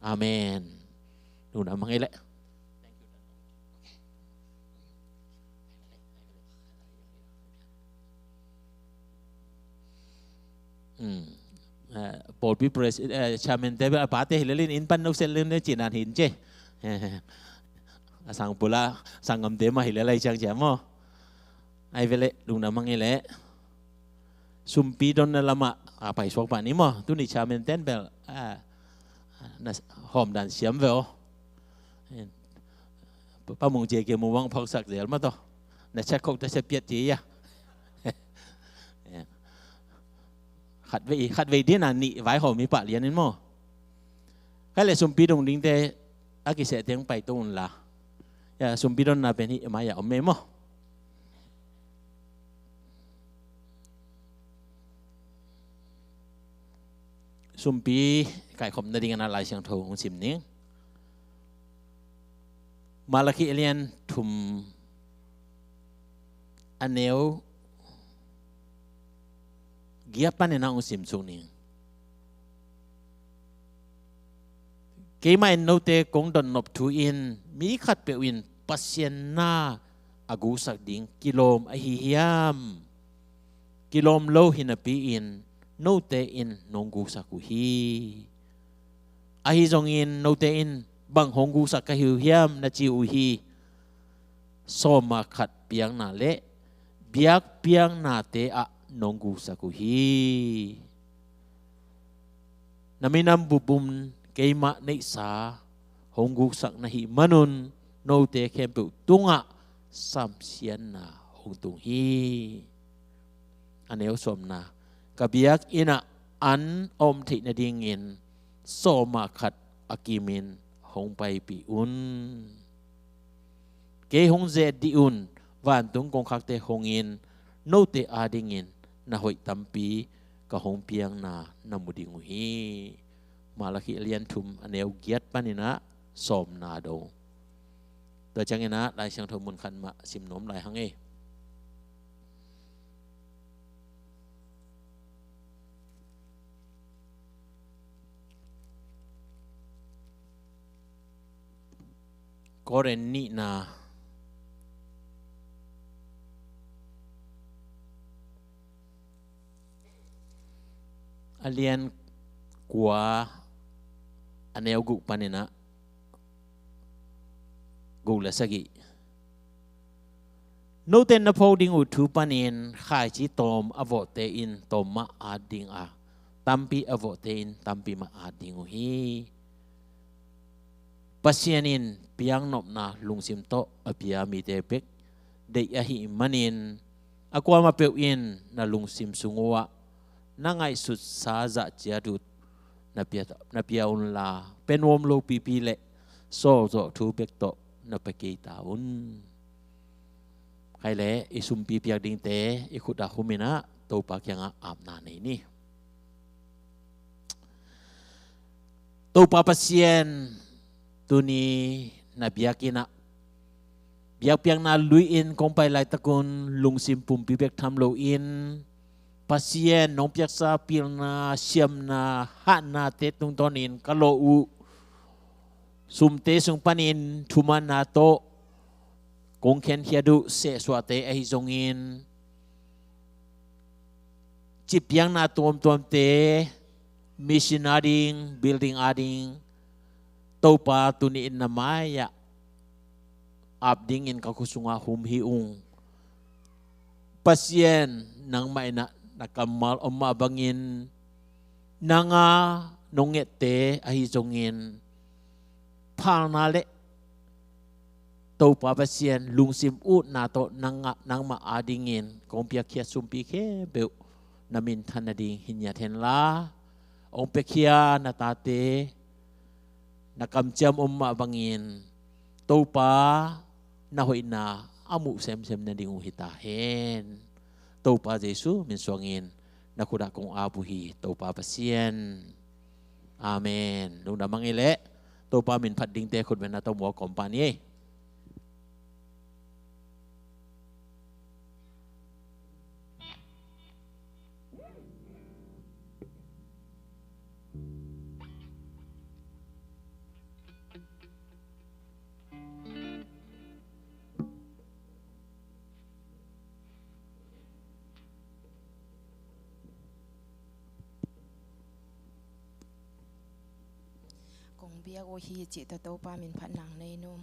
Amen. Lungdam hang ei leh. Hmm. Eh, pawlpi pres-, eh, chairman te bel a pate hi lel in, inn pan no sel lel ne cih nan hin ce. Eh, a sang pula, sanggamte mah hi lel lai ciang ciang maw. Ai ve leh, lungdam hang ei leh. Sumpi donna lamah a paisuak pah ni maw. Tuni chairman ten bel, ah, na hawm dan siam ve aw. Pa Mung J K Mung Wang phaksak zel mah tawh. Na chat khok ta chat piat ci ia. Khatvei, khatvei dina nih vaihawm hi pah lian in maw. Khaih leh sumpi dong dingte a kiseh teng pai to un la. Ia, sumpi donna pen hih mai-ah om ei maw. Sumpi kaikhop nading a na Lai Siangtho hong sim ning. Malakhi a lian thum, a neu giat panin ah hong sim suk ning. Keimah in note kong dotnop thu in mi khatpeuh in Pasian na a guksak ding kilawm ahi hiam? Kilawm lo hi napi-in note in nong guksak uh hi. Ahi zongin note in bang hong guksak ka hi uh hiam na ci uh hi. Sawm ah khat piakna le biakpiaknate ah nong guksak uh hi. Na minam bupum keimah neihsa hong guksak na hih manun note khempeuh tungah samsiatna hong tung hi. A neu sawmna, ka biakinn ah an a om theih nadingin sawma khat a kimin hong paipih un. Kei hong ze-et dih un, vantung kongkhakte hongin note adingin na hoih tampi ka hong piakna na mu ding uh hi. Malakhi a lian thum a neu giat paninah sawmna dong. Tua cianginah Lai Siangtho mun khat mah sim nuam lai hang ei. Korin nihna a lian kua a neu guk paninah guk le sagih. Note na phawk ding uh thu panin khaici tawm a vawhte in tawm mah at ding a, tampi a vawhte in tampi mah at ding uh hi. Pasian in piaknopna lungsim tawh a pia mite bek deih ahih manin a kuamah peuh in na lungsim sung uhah na ngaihsutsa zah ciat uh na pia, na pia unla, pe nuam lopipi le sawlzawh thu bek tawh na pia kei ta un. Khai le i sumpi piak dingte i khut ah huminah Topa kiangah apna nei ni. Topa Pasian, tuni na biakinn ah biakpiakna lui-in kong pai laitakun lungsim pumpi bek tham loin Pasian nong piaksa pilna, siamna, hahnate tungtawnin ka lawh uh sumte sung panin thumanna tawh kong khenkhia uh sehsuahte ahi zongin cipiakna tuamtuamte, mission ading, building ading, Topa tuni in na mai-ah ap dingin ka khut sungah hum hi ung. Pasian, nangmah in ah na kammal om mah bangin nang a nong ngette ahi zongin phalna le Topa Pasian lungsim utna tawh nang a, nangmah adingin kong piakkhiat sumpi khempeuh na minthan nading hi ngiat henla, hong piakhia na tate na kamciam om mah bangin Topa na hoihna a muh semsem nading uh hi ta hen. Topa Jesu min suangin na khut ah kong ap uh hi, Topa Pasian. Amen. Lungdam hang ei leh Topa min phat dingte khut beng na tawh muak kawm pah ni ei. Kong biak uh hi cih tawh Topa min phat nang nei nung.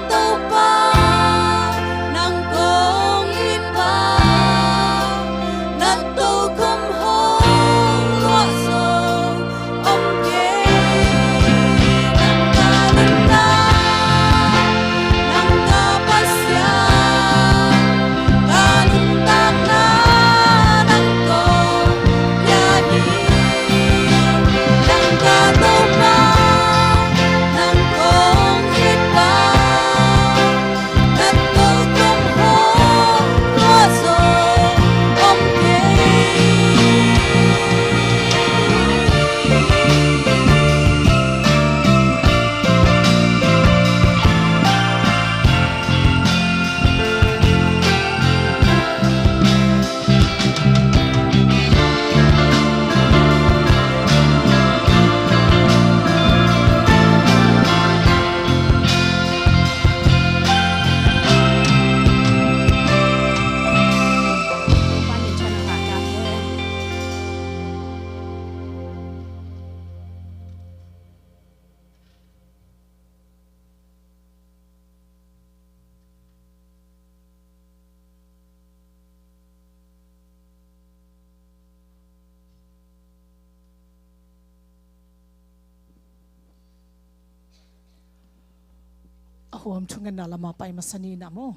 Topa, nang kong it pa, na tokhom hong luah zo om kei. Nang ka nuntak, nang ka Pasian, ka nuntakna nang kong pia hi. Nang ka Topa, nang kong it pa, na tokhom hong luah zo om kei. A huam thungetna lamah pai masa ni in ah maw.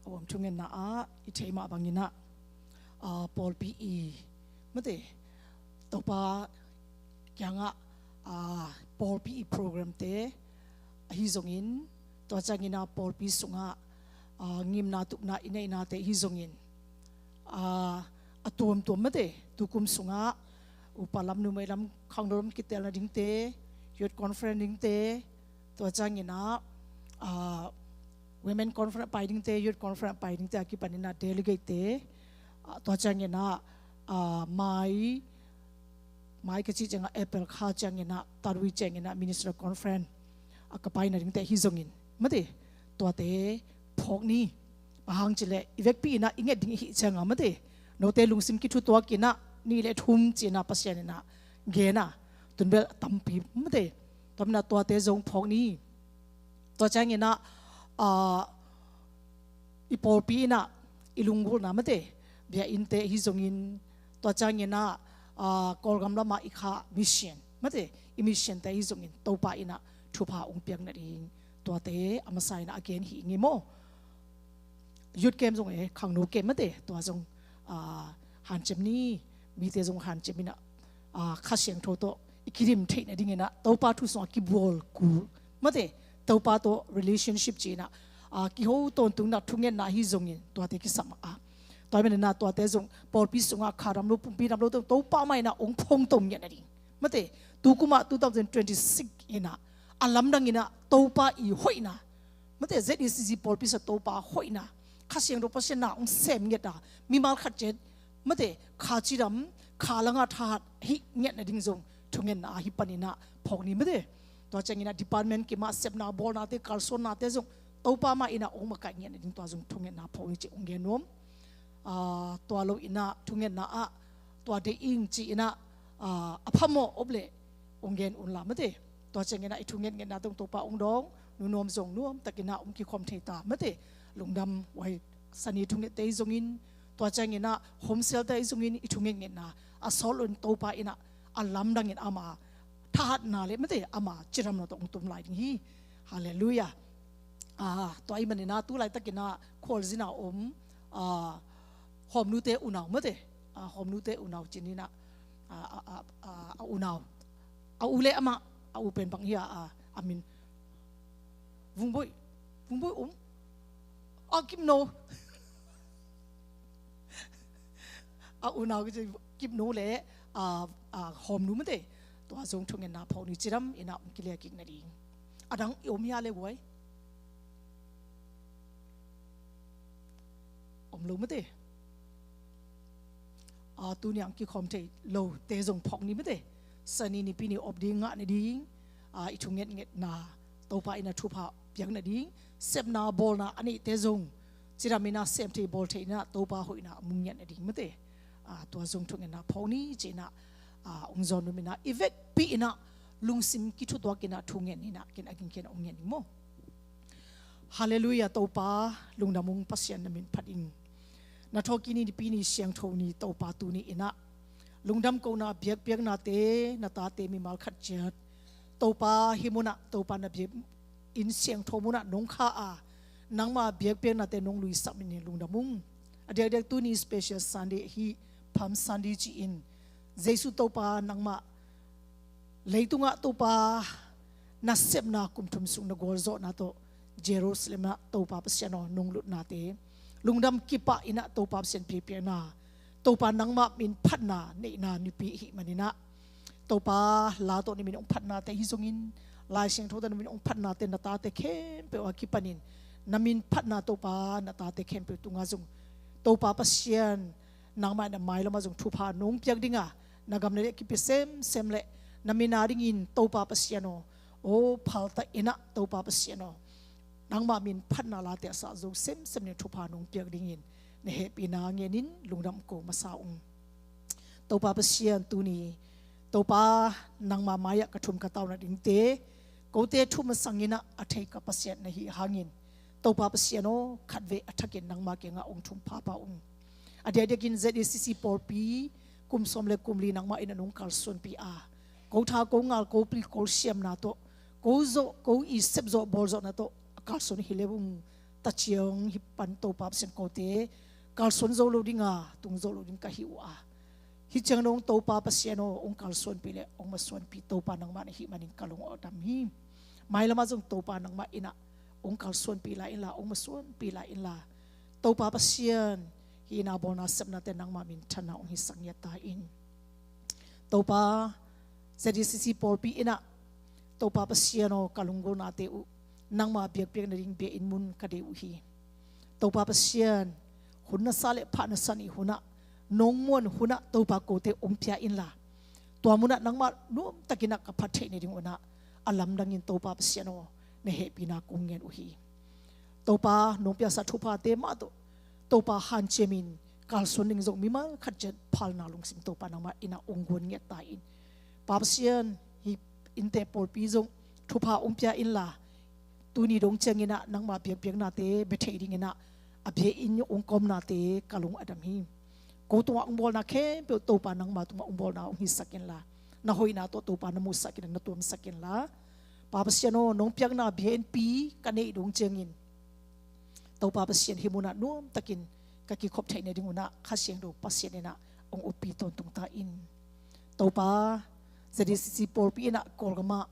A huam thungetna ah i theih mah bangin ah, ah, pawlpi i, mate, Topa kiangah, ah, pawlpi i programte ahi zongin, tua ciangin ah pawlpi sungah, ah, ngimna tupna i neihnate ahi zongin, ah, a tuamtuam, mate, tukum sungah upa lam, numei lam, khangno lam kitelna dingte, youth conference dingte, tua ciangin ah, ah, women conference pai dingte, youth conference pai dingte, a kipanin ah delegate-te, ah, tua ciangin ah, ah, mai, mai ka cih ciangah April kha ciangin ah, Tarui ciangin ah ministerial conference, ah, ka paina dingte ahi zongin, mate, tuate phawk ni. Bang hang cih leh i vekpi in ah i nget ding i hih ciangah, mate, note lungsim kithutuak in ah, nih le thum ci-in ah Pasian in ah gen a, tun bel tampi, mate, tua manin ah tuate zong phawk ni. Tua ciangin ah, ah, i pawlpi in ah i lunggulhna, mate, biakinnte ahi zongin, tua ciangin ah, ah, Kawlgam lamah i khah mission, mate, i missionte ahi zongin Topa in ah thupha hong piak nading, tuate a masa in ah a gen hi ing ei maw. Youth camp zong e, khangno camp, mate, tua zong, ah, hanciam ni, mite zong hanciam in ah, ah, Kha Siangtho tawh i kidim theih nadingin ah, Topa thu sungah kibual kul, mate, Topa tawh relationship ci-in ah, ah, kiho tawntung in ah thungetna ahi zongin tuate kisam a. Tua ahih manin ah tuate zong pawlpi sungah kha dam lo, pumpi dam lo, Topa mah in ah hong phongto ngiat nading, mate, tukum ah two thousand twenty-six in ah a lamdang in ah Topa i hoihna, mate, Z E C C pawlpi sungah Topa hoihna, Kha Siangtho Pasian na hong sem ngiat a, mimal khat ciat, mate, kha cidam, kha langah thahat hih ngiat nading zong thungetna ahi panin ah phawk ni, mate. Tua ciangin ah department kimah sepna bawlnate, kalsuannate zong Topa mah in ah hong makaih ngiat nading, tua zong thungetna phawk ni ci hong gen nuam. Ah, tua lo in ah thungetna ah tua deih ing ci-in ah, ah, a phamawh om leh hong gen un la, mate. Tua ciangin ah i thungetngetna tawh Topa hong dawng, nunuam zong nuamtakin ah hong kikhawm thei ta, mate. Lungdam, huai Sani thungette ahi zongin, tua ciangin ah home cell-te ahi zongin i thungetngetna a sawt loin Topa in ah a lamdangin ama thahatna le, mate, ama cidamna tawh hong tum lai ding hi. Halleluiah. Ah, tua ahih manin ah tu laitakin ah khualzin a om, ah, Hawmnute unau, mate, ah, Hawmnute unau ci-in ah, ah, ah, ah, ah, a unau, a u le amah, a u pen bang hi a, ah, a min, Vungboih, Vungboih um, ah, Kipno. A unau kici Kipno le, ah, ah, Hawmnu, mate, tua zong thungetna phawk ni, cidam in ah hong kilia kik nading. A dang i om hia le, huai? Om lo, mate. Ah, tuni-a hong kikhawm thei lote zong phawk ni, mate. Sani nipi ni op ding, ngah nading, ah, i thungetngetna Topa in ah thupha piak nading, sepna bawlna a neihte zong cidam in ah sem thei bawl thei in ah Topa hoihna a mu ngiat nading, mate. Ah, tua zong thungetna phawk ni ci-in ah, ah, hong zawn nuam in ah, i vekpi in ah Lungsim kithutuak in ah thu ngen in ah, ken a ging ken a ong ngen ing maw. Halleluiah, Topa lungdam ung, Pasian na min phat ing. Na thawhkik ni, nipi ni, siangtho ni, Topa tuni in ah lungdam kohna biakpiaknate na tate mimal khat ciat Topa hih mun ah, Topa na biakinn siangtho mun ah nong kha a, nangma biakpiaknate nong luisak min in lungdam ung. A diakdiak tuni special Sunday hi, Palm Sunday ci-in, Jesu Topa nangmah leitungah Topa na sepna kum thum sung na gualzawhna tawh Jerusalem ah Topa Pasian aw nong lutnate, lungdam kipah in ah Topa Pasian biakpiakna, Topa nangmah min phatna neihna nipi ahih manin ah, Topa la tawh na min ong phatnate hi zongin, Lai Siangtho tawh na min ong phatnate, na tate khempeuh a kipanin na min phatna Topa na tate khempeuh tungah zong Topa Pasian nangmah in a mailamah zong thupha nong piak ding a, na gam na deih kipia semsem le na min a dingin Topa Pasian aw, aw phalta in ah Topa Pasian aw, nangmah min phatna late a sah zo semsem ni thupha nong piak dingin na hehpihna ngenin lungdam ko masa ung. Topa Pasian tuni, Topa nangma mai-ah ka thum ka tau nadingte, kote thum a sangin ah a thei ka Pasian na hih hangin, Topa Pasian aw, khatvei a thakin nangma kiangah ong thum phapha ung. A diakdiakin Z A C C pawlpi kum sawm le kum li nangmah in a nong kalsuanpih a, ko tha, ko ngal, ko pil, ko siamna tawh, ko zawh, ko i sepzawh, bawlzawhna tawh a kalsuan hi le ung. Taciang hih pan Topa Pasian kote kalsuan zo lo ding a, tung zo lo ding ka hi uh a, hih ciang dong Topa Pasian aw, ong kalsuanpih le ong masuanpih Topa nangmah na hih manin ka lung aw dam hi. Mailamah zong Topa nangmah in ah ong kalsuanpih lai inla, ong masuanpih lai inla, Topa Pasian, hih na bawlna sepnate nangmah minthanna ong hisak ngiat ta in. Topa, Z A C C pawlpi in ah, Topa Pasian aw, ka lunggulhnate uh nangma biakpiak nading biakinn mun ka deih uh hi. Topa Pasian, hun na sa le phah na sa nih hun ah, nong muan hun ah Topa kote ong pia inla, tua mun ah nangmah nuamtakin ah ka phat theih nading un ah a lamdangin Topa Pasian aw, na hehpihna kong ngen uh hi. Topa nong piaksa thuphate mah tawh Topa hanciamin kalsuan ding zong mimal khat ciat phalna lungsim Topa nangmah in ah ong guan ngiat ta in. Pa Pasian, hih innte pawlpi zong thupha ong pia inla, tuni dong ciangin ah nangma biakpiaknate bia thei dingin ah a biakinn ong kawmnate ka lung a dam hi. Ko tungah ong bawlna khempeuh Topa nangma tungah ong bawlna ong hisak inla, na hoihna tawh Topa na musak in ah na tuamsak inla, Pa Pasian aw, nong piakna biakinnpi ka neih dong ciangin Topa Pasian, hih mun ah nuamtakin ka kikhop theih nading un ah Kha Siangtho Pasian in ah ong uppi tawntung ta in. Topa, Z A C C pawlpi in ah Kawlgam ah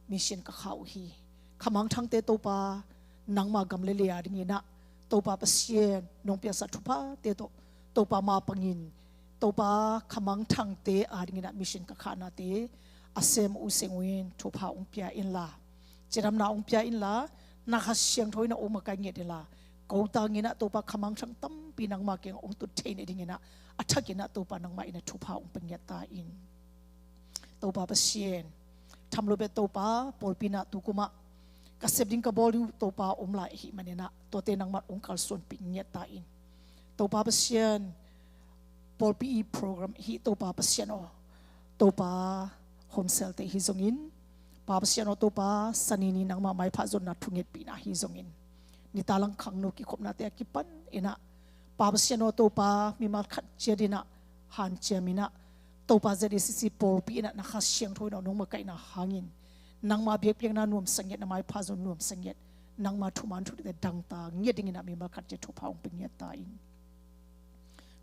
mission ka khah uh hi. Khamangthangte Topa, nangma gam le lei a dingin ah Topa Pasian, nong piaksa thuphate tawh Topa ma pangin Topa, Khamangthangte a dingin ah mission ka khahnate a sem uh seng uh in thupha ong pia inla, cidamna ong pia inla, na Kha Siangtho in ah ong makaih ngiat inla, ko tangin ah Topa Khamangthang tampi nangma kiangah ong tut theih nadingin ah a thakin ah Topa nangmah in ah thupha ong pia ngiat ta in. Topa Pasian, tham lo beh Topa, pawlpi in ah tukum ah ka sep ding ka bawl ding uh Topa om lai ahih manin ah, tuate nangmah ong kalsuanpih ngiat ta in. Topa Pasian, pawlpi i program hi Topa Pasian aw, Topa home cell te hi zongin, Pa Pasian aw Topa, Sani ni nangma maipha zonna thungetpihna hi zongin, nitalang khangno kikhopnate a kipan in ah, Pa Pasian aw Topa, mimal khat ciat in ah hanciam in ah, Topa, Z A C C pawlpi in ah na Kha Siangtho in ah nong makaihna hangin, nangma biakpiakna nuamsa ngiat, na maipha zon nuamsa ngiat, nangma thuman thute dangta ngiat dingin ah mimal khat ciat thupha ong pia ngiat ta in.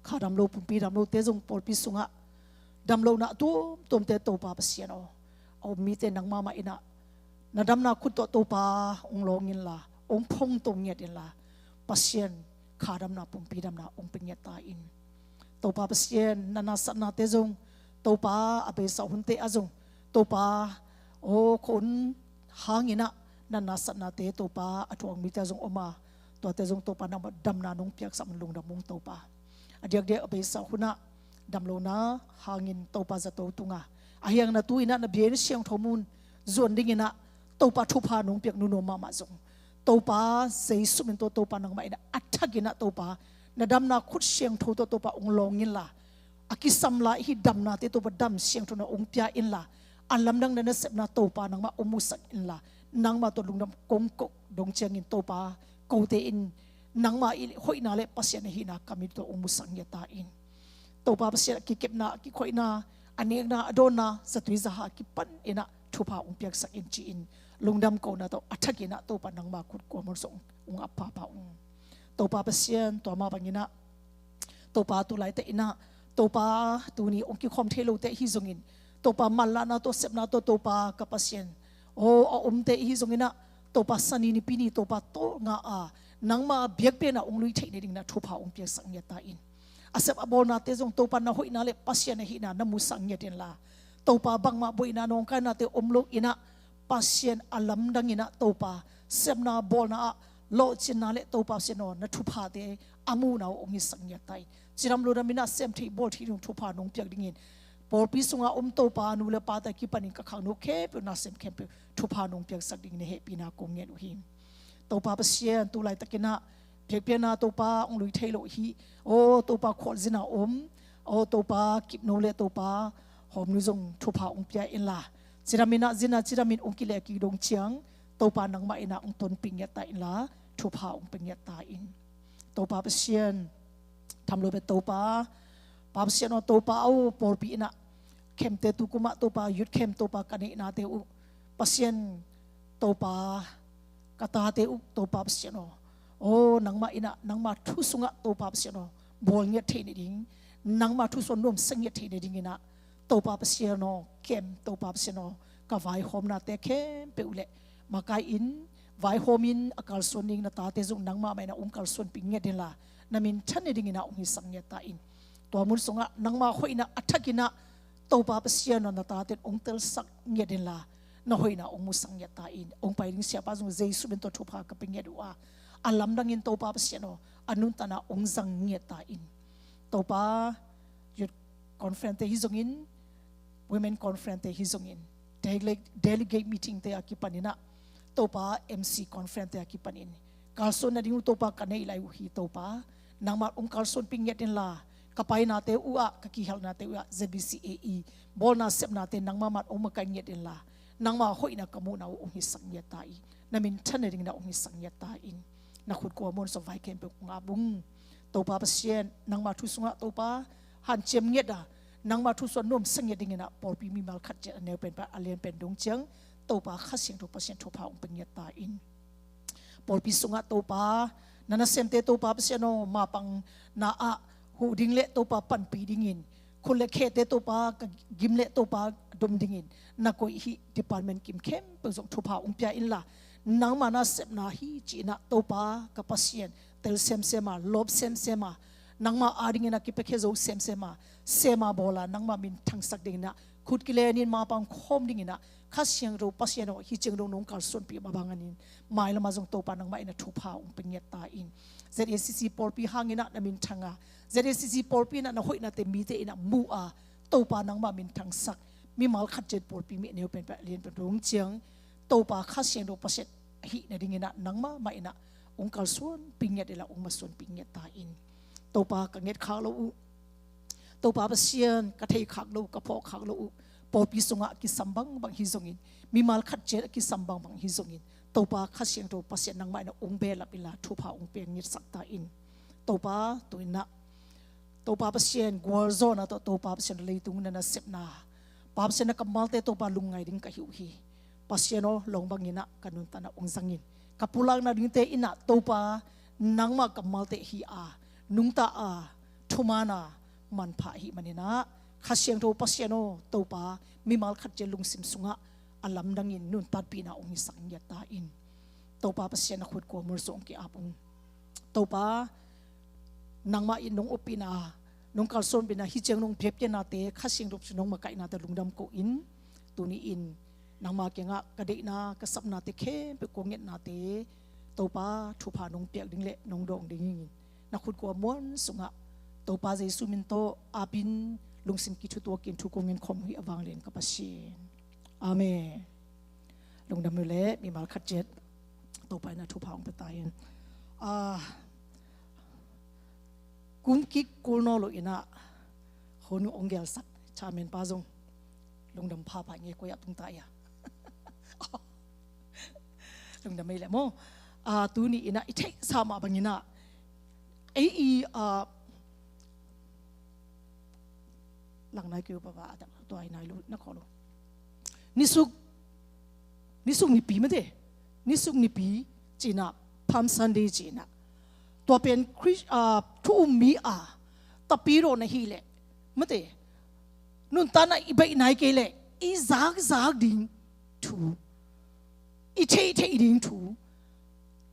Kha damlo, pumpi damlote zong pawlpi sungah damlohna tuamtuamte Topa Pasian aw, a om mite nangma mah in ah na damna khut tawh Topa ong lawng inla, ong phongto ngiat inla, Pasian, kha damna, pumpi damna ong pia ngiat ta in. Topa Pasian, na nasatnate zong Topa, a beisa hunte ah zong Topa aw, kha hun hangin ah na nasatnate Topa a thuak mite ah zong om a, tuate zong Topa nangmah damna nong piaksak man lungdam ung Topa. A diakdiak a beisa hun ah damlohna hangin Topa zato tunga a hiangna tu in ah na biakinn siangtho mun zuan dingin ah Topa thupha nong piak nuam mahmah zong, Topa Jesu min tawh Topa nangmah in ah a thakin ah Topa na damna khut siangtho tawh Topa ong lawng inla, a kisam lai hih damnate Topa dam siangthona ong pia inla, a lamdang na nasepna Topa nangmah hong musak inla, nangmah tawh lungdam kong koh dong ciangin Topa, kote in nangmah i hoihna le Pasian ahihna ka mit tawh hong musak ngiat ta in. Topa Pasian, a kikepna, a kikhoihna, a nekna, a dawnna, zatui zaha a kipan inah thupha hong piaksak in ci-in lungdam kohna tawh a thak inah Topa nangmah khut kua mun sung hong ap phapha ung. Topa Pasian, tua mah bang inah Topa, tu laitak inah Topa, tuni hong kikhawm thei lote ahi zongin, Topa, manlahna tawh sepna tawh Topa ka Pasian, aw, a omte ahi zongin ah Topa, Sani nipi ni Topa tawlnga a nangma biakpiakna hong lui theih nading inah thupha hong piaksak ngiat ta in. A sep a bawlnate zong Topa na hoihna le Pasian ahihna na musak ngiat inla, Topa, bangmah buaina nawngkainate om lo inah Pasian a lamdang inah Topa, sepna bawlna ah lawhcinna le Topa Pasian aw, na thuphate a muhna uh hong hisak ngiat ta in. Cidam ludam inah sem theih bawl theih ding thupha nong piak dingin, pawlpi sunga om Topa nu le pate a kipanin ka khangno khempeuh, nasem khempeuh thupha nong piaksak dingin na hehpihna kong ngen uh hi. Topa Pasian, tu laitak inah biakpiakna Topa hong lui thei lo hi. Aw Topa, khualzin a om, aw Topa, kipno le Topa hawmnu zong thupha hong pia inla, cidam inah zin a cidam in hong kileh kik dong ciang Topa nangmah inah hong tonpih ngiat ta inla, thupha hong pia ngiat ta in. Topa Pasian, tham lo bek Topa, Pa Pasian aw, Topa aw, pawlpi inah camp-te tu kum ah Topa, youth camp Topa ka neihnate uh Pasian, Topa, ka tate uh Topa Pasian aw, aw, nangmah inah nangma thu sungah Topa Pasian aw, bawl ngiat theih nading, nangma thu sungah nuamsa ngiat theih nading inah Topa Pasian aw, camp Topa Pasian aw, ka vaihawmnate khempeuh le makai in, vaihawm in a kalsuan ding na tate zong nangmah mah inah hong kalsuanpih ngiat inla, na minthan nading inah hong hisak ngiat ta in. Tua mun sungah nangma hoihna a thak inah Topa Pasian aw, na tate in hong telsak ngiat inla, na hoihna hong musak ngiat ta in. Hong pai ding siapa zong Jesu min tawh thupha ka pia ngiat uh a, a lamdang in Topa Pasian aw, a nuntakna hong zang ngiat ta in. Topa, youth conference-te hi zongin, women conference-te hi zongin, dele-, delegate meeting-te a kipan inah Topa, M C conference-te a kipanin kalsuan nading uh Topa ka neih lai uh hi Topa, nangmah hong kalsuanpih ngiat inla, ka painate uh ah, ka kihelnate uh ah, Z B C A E bawlna sepnate nangmah mah hong makaih ngiat inla, nangma hoihna ka muhna uh hong hisak ngiat ta in, na minthan nading inah hong hisak ngiat ta in. Na khut kua mun sung vai khempeuh kong ap ung. Topa Pasian, nangma thu sungah Topa, hanciam ngiat a, nangma thu sungah nuamsa ngiat ding inah pawlpi mimal khat ciat a neu pen pan a lian pen dong ciang Topa Kha Siangtho Pasian thupha hong pia ngiat ta in. Pawlpi sungah Topa, na nasemte Topa Pasian aw, mapang na ah huh ding le Topa panpih dingin, khut le khete Topa ka gim le Topa dom dingin na koih hih department kim khempeuh zong thupha hong pia inla, nangma nasepna hi ci inah Topa ka Pasian, tel semsem a, lawp semsem a, nangma ading inah kipiakhia zo semsem a, sem a bawl a nangma min thangsak ding inah khut kilenin mapang khawm ding inah Kha Siangtho Pasian aw, hih ciang dong nong kalsuanpih mah bangin, mailam ah zong Topa nangmah inah thupha hong pia ngiat ta in. Z A C C pawlpi hang inah na min thang a, Z A C C pawlpi inah na hoihnate mite inah mu a, Topa nangmah min thangsak, mimal khat ciat pawlpi mi neu pen pan a lian pen dong ciang Topa Kha Siangtho Pasian ahih nading inah nangmah mah inah hong kalsuanpih ngiat inla, hong masuanpih ngiat ta in. Topa, ka nget khak lo uh, Topa Pasian, ka thei khak lo uh, ka phawk khak lo uh, pawlpi sungah a kisam bangbang hi zongin, mimal khat ciat a kisam bangbang hi zongin, Topa Kha Siangtho Pasian nangmah inah hong behlap inla, thupha hong pia ngiatsak ta in. Topa, tu inah Topa Pasian, gualzawhna tawh Topa Pasian, leitung na nasepna, Pa Pasian, na kammalte Topa lungngai ding ka hi uh hi. Pasian aw, long bang inah ka nuntakna hong zangin, ka pulakna dingte inah Topa nangmah kammalte hi a, nungta a, thuman a, manpha ahih man inah Kha Siangtho Pasian aw, Topa mimal khat ciat lungsim sungah a lamdangin nuntakpihna hong hisak ngiat ta in. Topa Pasian, na khut kua mun sung hong ki-ap ung. Topa, nangmah in nong oppihna, nong kalsuanpihna, hih ciang nong biakpiaknate, Kha Siangtho Pasian nong makaihnate lungdam ko-in, tuni-in nangma kiangah ka deihna, ka sapnate khempeuh, ka ngetnate Topa thupha nong piak ding le nong dawng dingin, na khut kua mun sungah Topa Jesu min tawh apin lungsim kithutuakin thu kong ngen khawm uh hi, a vanglian ka Pasian. Amen. Lungdam uh leh mimal khat ciat Topa inah thupha hong pia ta in. Ah, kum kik kul nawn lo inah hun hong gelsak chairman pa zong Lungdam phapha nge, koi ah tungta ia. Lungdam ei le maw. Ah, tuni inah i theihsa mah banginah ei i, ah, lang nai keu papa a dak tua i nai lu na khaw lo. Nisuk, nisuk nipi mate. Nisuk nipi cinah, Palm Sunday cinah. Tua pen Chris, ah, thu um mi a tapidaw na hi leh mate, nuntakna i baih nai kei leh i zakzak ding thu, i theihtheih ding thu,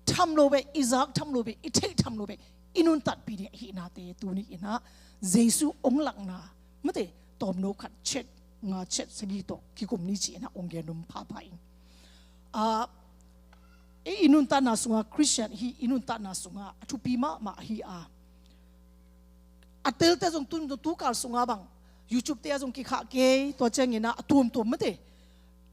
tham lo beh, i zak tham lo beh, i theih tham lo beh, i nuntakpih ding ahihnate tuni inah Jesu ong lakna mate, tawmno khat ciat nga ciat sagih tawh kikum ni ci inah ong gen num phapha ing. Ah, i, i nuntakna sungah Christian hi, i nuntakna sungah a thupi mahmah ahi a, a telte zong tun tukal sungah bang YouTube te ah zong kikhah kei, tua cianginah a tuamtuam mate,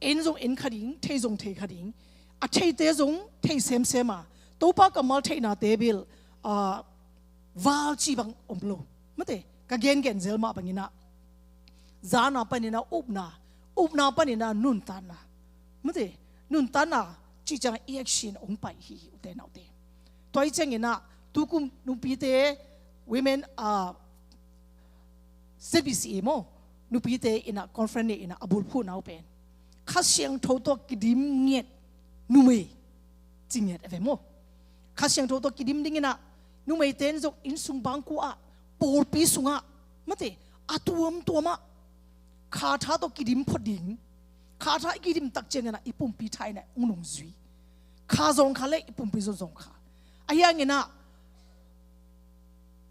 en zong en kha ding, thei zong thei kha ding, a theite zong thei semsem a, Topa kammal theihnate bil, ah, val ci bang om lo mate. Ka gengen zel mah banginah zana paninah upna, upna paninah nuntakna mate, nuntakna ci ciangah i action ong pai hi ute naute. Tua i cianginah tukum nupite, women, ah, Z B C A maw, nupite inah conference inah a bulphuhna uh pen Kha Siangtho tawh kidim ngiat numei ci ngiat a ve maw. Kha Siangtho tawh kidim dinginah numeite in zong innsung bangkua ah, pawlpi sungah mate, a tuamtuamah kha tha tawh kidim phot ding. Kha tha i kidim tak cianginah i pumpi tha inah ung nungzui. Kha zawng kha le i pumpi zong zawng kha. Ahi hanginah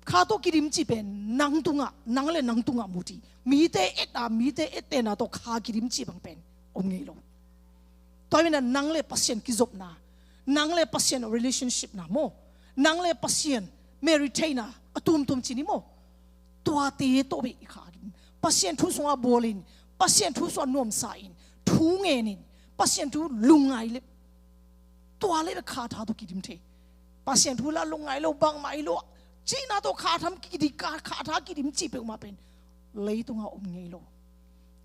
kha tawh kidim cih pen nang tungah, nang le nang tungah muti. Mite et a, mite ettena tawh kha kidim cih bang pen om ngei lo. Tua hi maninah nang le Pasian kizopna, nang le Pasian relationship na maw, nang le Pasian marriage theihna a tuamtuam ci ni maw. Tuate tawh beh i kha kidim. Pasian thu sungah bawlin, Pasian thu sungah nuamsa in, thu ngenin, Pasian thu lungngai le, tua le beh kha tha tawh kidim thei. Pasian thu la lungngai lo, bangmah hi lo, cihna tawh kha tham kidim, kha, kha tha kidim cih peuhmah pen leitungah om ngei lo.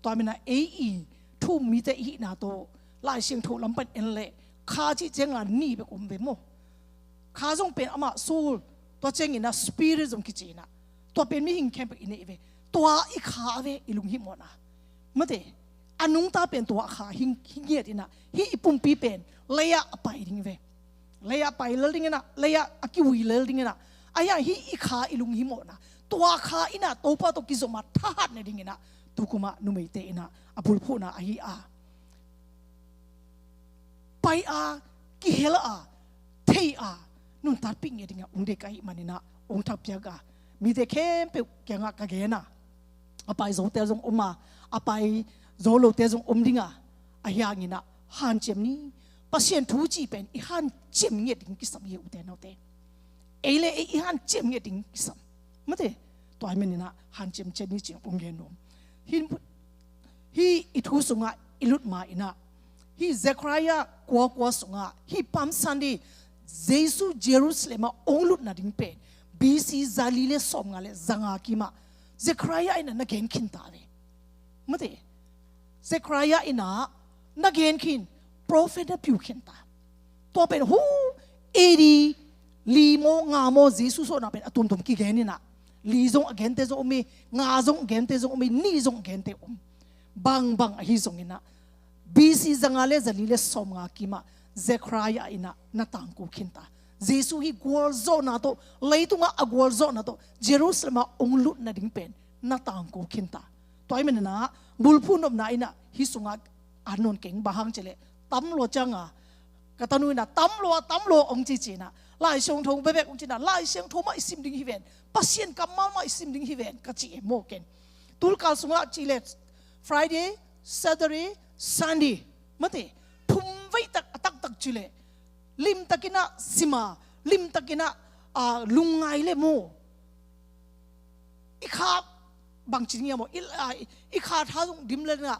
Tua maninah ei i thu um mite i hihna tawh Lai Siangtho lam pan en leh kha cih ciangah nih bek om ve maw. Kha zong pen amah soul, tua cianginah spirit zong kici inah, tua pen mihing khempeuh i neih ve. Tua i kha a ve, i lunghimawhna mate. A nungta pen tua a kha hi, hi ngiat inah hih i pumpi pen lei-ah a pai ding ve. Lei-ah a pai lel dinginah, lei-ah a kiui lel dinginah, ahi hang hih i kha i lunghimawhna, tua kha inah Topa tawh kizopna thahatna dinginah tukumah numeite inah a bulphuhna ahi a, pai a, kihel a, thei a, nuntakpih ngiat dingah ung deih ka hih maninah ung thakpiak a, mite khempeuh kiangah ka gen a, a pai zote zong om a, a pai zo lote zong om dinga, ahi hanginah hanciam ni. Pasian thu cih pen i hanciam ngiat ding kisam hi ute naute. Ei le ei i hanciam ngiat ding kisam mate. Tua hi maninah hanciam ciat ni cih ung gen nuam. Hin hih i thu sungah i lut ma inah, hih Zechariah kua kua sungah hih Palm Sunday Jesu Jerusalem ah ong lut nading pen B C zali le sawmnga le zanga kimah Zechariah inah na gen khinta ve. Mate, Zechariah inah na gen khin, prophet na piu khinta. Tua pen hu A D li maw nga maw Jesu suahna pen a tuamtuam kigen inah, li zong a gente zong om hi, nga zong a gente zong om hi, nih zong a gente om. Bangbang ahi zonginah B C zanga le zali le sawmnga kimah Zechariah inah na tangko khinta. Jesu hih gualzawhna tawh, leitungah a gualzawhna tawh Jerusalem ah ong lut nading pen na tangko khinta. Tua hi maninah bulphuh nopna inah hih sungah a nawn keng, bang hang cih leh tamlua cianga ka tanu inah tamlua tamlua ong cici inah, Lai Siangtho bekbek ong ci inah, Lai Siangtho mah i sim ding hi ven, Pasian kammal mah i sim ding hi ven ka ci e maw ken. Tulkal sungah cih leh Friday, Saturday, Sunday mate, thum veitak a taktak cih leh limtakinah sim a, limtakinah, ah, lungngai le maw. I kha bangci ngiam aw, i, ah, i kha tha zong dim le na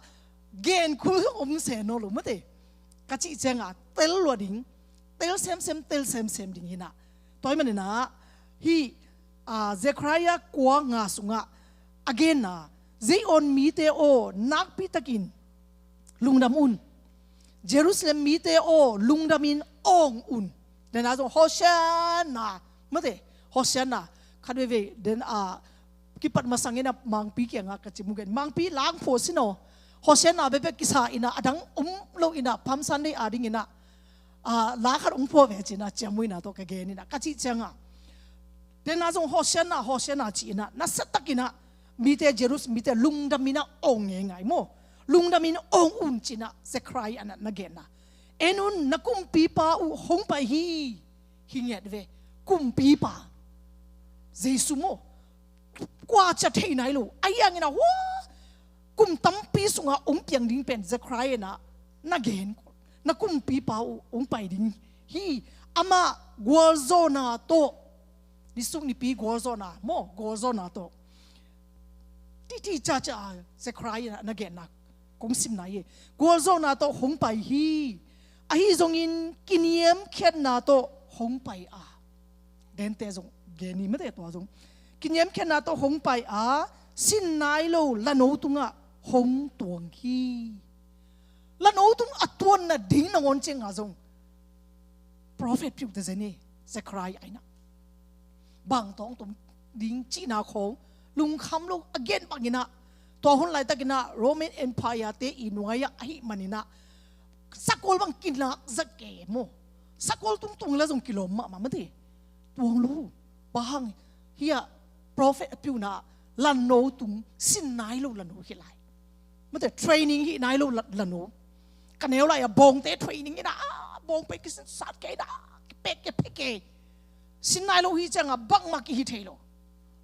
gen khul zong om se naw lo mate. Ka cih cianga tel lua ding, tel semsem, tel semsem ding hinah. Tua hi maninah hih, ah, Zechariah kua nga sungah a genna Zion mite aw, nakpitakin lungdam un. Jerusalem mite aw, lungdamin awng un. Dena zong Hosianna, mate, Hosianna. Khat veivei den a kipat masang ina mangpi kianga ka ci mugen, mangpi langpho sino. Hosianna bekbek kisa ina, adang um lo ina, Palm Sunday a ding ina, a, la khat ong pho ve cina, ciamui na to ka gen ina ka ci cianga. Dena zong Hosianna, Hosianna ci ina, nasatak ina, mite, Jerusalem mite lungdam ina awng ngeingai maw. Lungdamin awng un cina Zechariah na, na genna. En un, na kumpipa uh hong pai hi. Hi ngiat ve. Kumpipa Jesu maw. Kua cia thei nai lo. Ahi hangina hua kum tampi sunga ong piang ding pen Zechariah na, na gen. Na kumpipa uh ong pai ding hi. Ama gualzawna to. Nisuk nipi gualzawna maw, gualzawna to. Titi caca Zechariah na genna kong simna hi. Gualzawna to hong pai hi. Ahi zongin kiniamkhiatna to hong pai a. Dente zong geni mate tua zong. Kiniamkhiatna to hong pai a, sin nai lo lano tungah hong tuang hi. Lano tung a tuanna ding nangawn cianga zong prophet piu te zeni, Zechariah aina. Bang tawng tum ding cina khong lungkham lo a gen bangina. Tua hun laitakina Roman Empire te i nuaia ahi manina. Sakol bang kinak zak ke maw. Sakol tungtung la zong kilawm mahmah mate. Tuang lo. Bahang hia prophet a piuna lano tung sin nai lo lano hi lai. Mate training hi nai lo la-, lano. Ka neu lai a bawngte training ina, a, bawngpe kisin sat ke ina, kipek ke pek ke. Sin nai lo hi cianga bangmah kihi thei lo.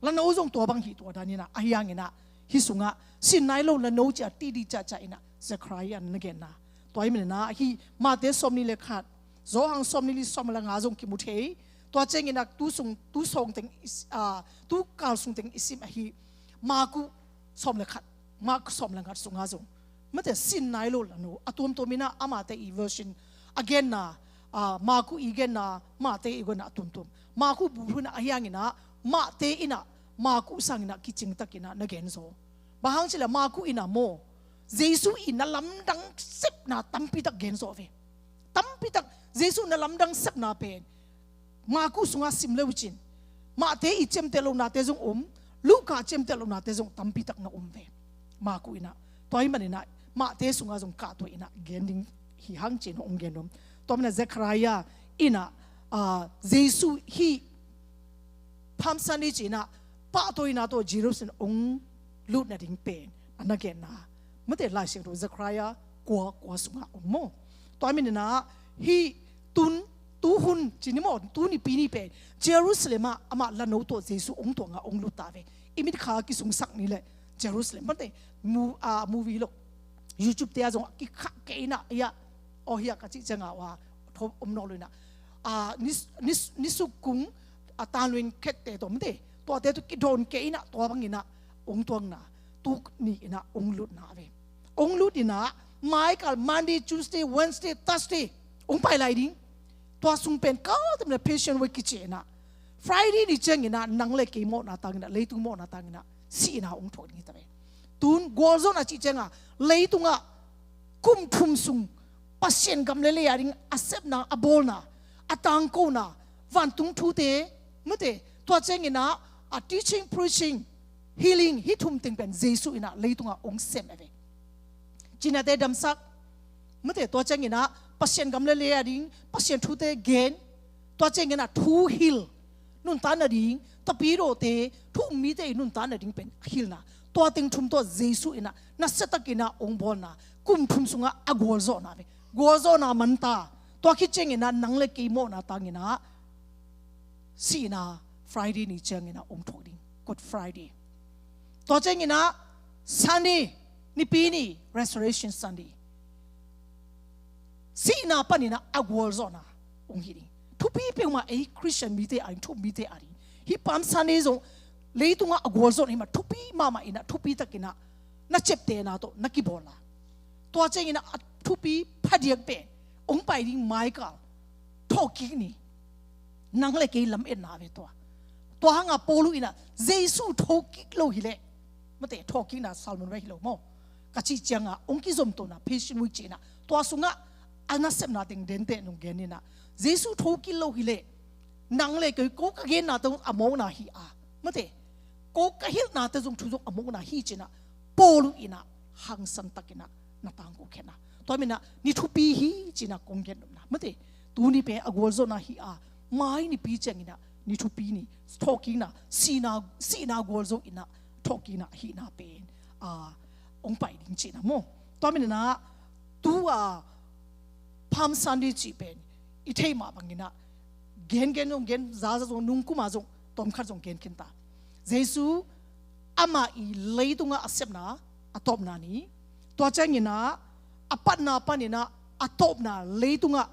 Lano zong tua bang hi tua dan ina, ahi hangina, hi sunga, sin nai lo lano cia titi caca ina, Zechariah na genna. Tua hi manina, hi Mate sawm ni le khat, Zohang sawm ni li sawm le nga zong kimu thei. Tua ciangina tu sung, tu sawng teng i s-, a, tu kal sung teng i sim ahi. Maku sawm le khat, Maku sawm le khat sunga zong. Mate sin nai lo lano, a tuamtuam ina amate i version, a genna, a, Maku i genna, Mate i genna a tuamtuam. Maku buhuna ahi hangina, Mate ina, Maku sangina kicingtakina na gen zaw. Bahang cila Maku ina maw. Jesu ina lamdang sepna tampitak gen zaw ve. Tampitak Jesu na lamdang sepna pen Maku sunga sim le uh cin. Mate i ciamteh lohnate zong om, Luka ciamteh lohnate zong tampitak na om ve. Maku ina. Tua hi manina, Mate sunga zong kahtua ina gen ding hi hang cin hong gen om. Tua mana Zechariah ina, a, Jesu hi Palm Sunday cina, pahtawina tawh Jerusalem ong lutna ding pen a na genna. Mate Lai Siangtho Zechariah kua, kua sunga om maw. Tua hi manina hi tun, tuhun cini maw, tuni pini pen Jerusalem ah amah lano tawh Jesu ong tuanga ong lut ta ve. I mitkha kisungsak ni le Jerusalem. Mate mu-, a, movie lo YouTube te a zong a kikhak ke ina, ia, aw hia ka cih cianga wa tho om naw lo ina. A, nis-, nis-, nisuk kung, a, tanluin khette tawh mate. Tuate tu kidawn ke ina, tua bangina ong tuangna. Tu ni ina ong lutna ve. Ong lut ina, maikal Monday, Tuesday, Wednesday, Thursday ong pai lai ding. Tua sung pen kal tamna Passion Week kici ina. Friday ni ciangina nang le kei mawhna tangina, leitung mawhna tangina, si ina ong thuak ding hi ta ve. Tun gualzawhna cih cianga, leitungah kum thum sung Pasian gam le lei a ding a sepna, a bawlna, a tangkona, vantung thute, mate, tua ciangina, a teaching, preaching, healing, hi thum teng pen Jesu ina leitunga ong sem a ve. Cinate damsak, mate, tua ciangina, Pasian gam le lei a ding, Pasian thute gen, tua ciangina, thu hil, nuntakna ding, tapidawte, thu um mite i nuntakna ding pen hilna. Tua teng thum tawh Jesu ina, nasatak ina ong bawlna, kum thum sunga a gualzawhna ve. Gualzawhna manta, tua khit ciangina, nang le kei mawhna tangina, si ina, Friday ni ciangina ong thuak ding. Good Friday. Tua ciangina, Sunday, nipi ni, Resurrection Sunday. Sihna panina a gualzawhna ong hi ding. Thupi peuhmah ei Christian mite a ding, thu um mite a ding. Hi Palm Sunday zong leitunga a gualzawhna hi mah thupi mahmah ina, thupi takina, na ciaptehna tawh, na kibawlna. Tua ciangina a thupi phadiak pen, ong pai ding maikal, thokik ni. Nang le kei lametna ve tua. Tua hanga Paulu ina, Jesu thokik lo hileh. Mate, thawhkikna sermon bek hi lo maw. Ka cih ciangah hong kizomtona Passion Week cihna, tua sungah a nasepna teng denteh nong gen inah, Jesu thokik lo hileh nang le kei, ko ka genna teng a mawkna hi a, mate, ko ka hilhnate zong thu zong a mawkna hi cinah, Paul uh inah hangsan takinah na tangko khenna. Tua minah ni thupi hi cinah kong gen nopna, mate, tuni pen a gualzawhna hi a, mai nipi cianginah ni thupi ni, thawhkikna, sihna, sihna gualzo inah thawhkikna hihna pen a hong pai ding cihna maw. Tua minah tu a Palm Sunday cih pen i theih mah banginah gen, gen zong gen, zaza zong, nungkuma zong tawmkhat zong gen khinta. Jesu amah i leitungah a sepna a tawpna ni, tua cianginah a patna paninah a tawpna leitungah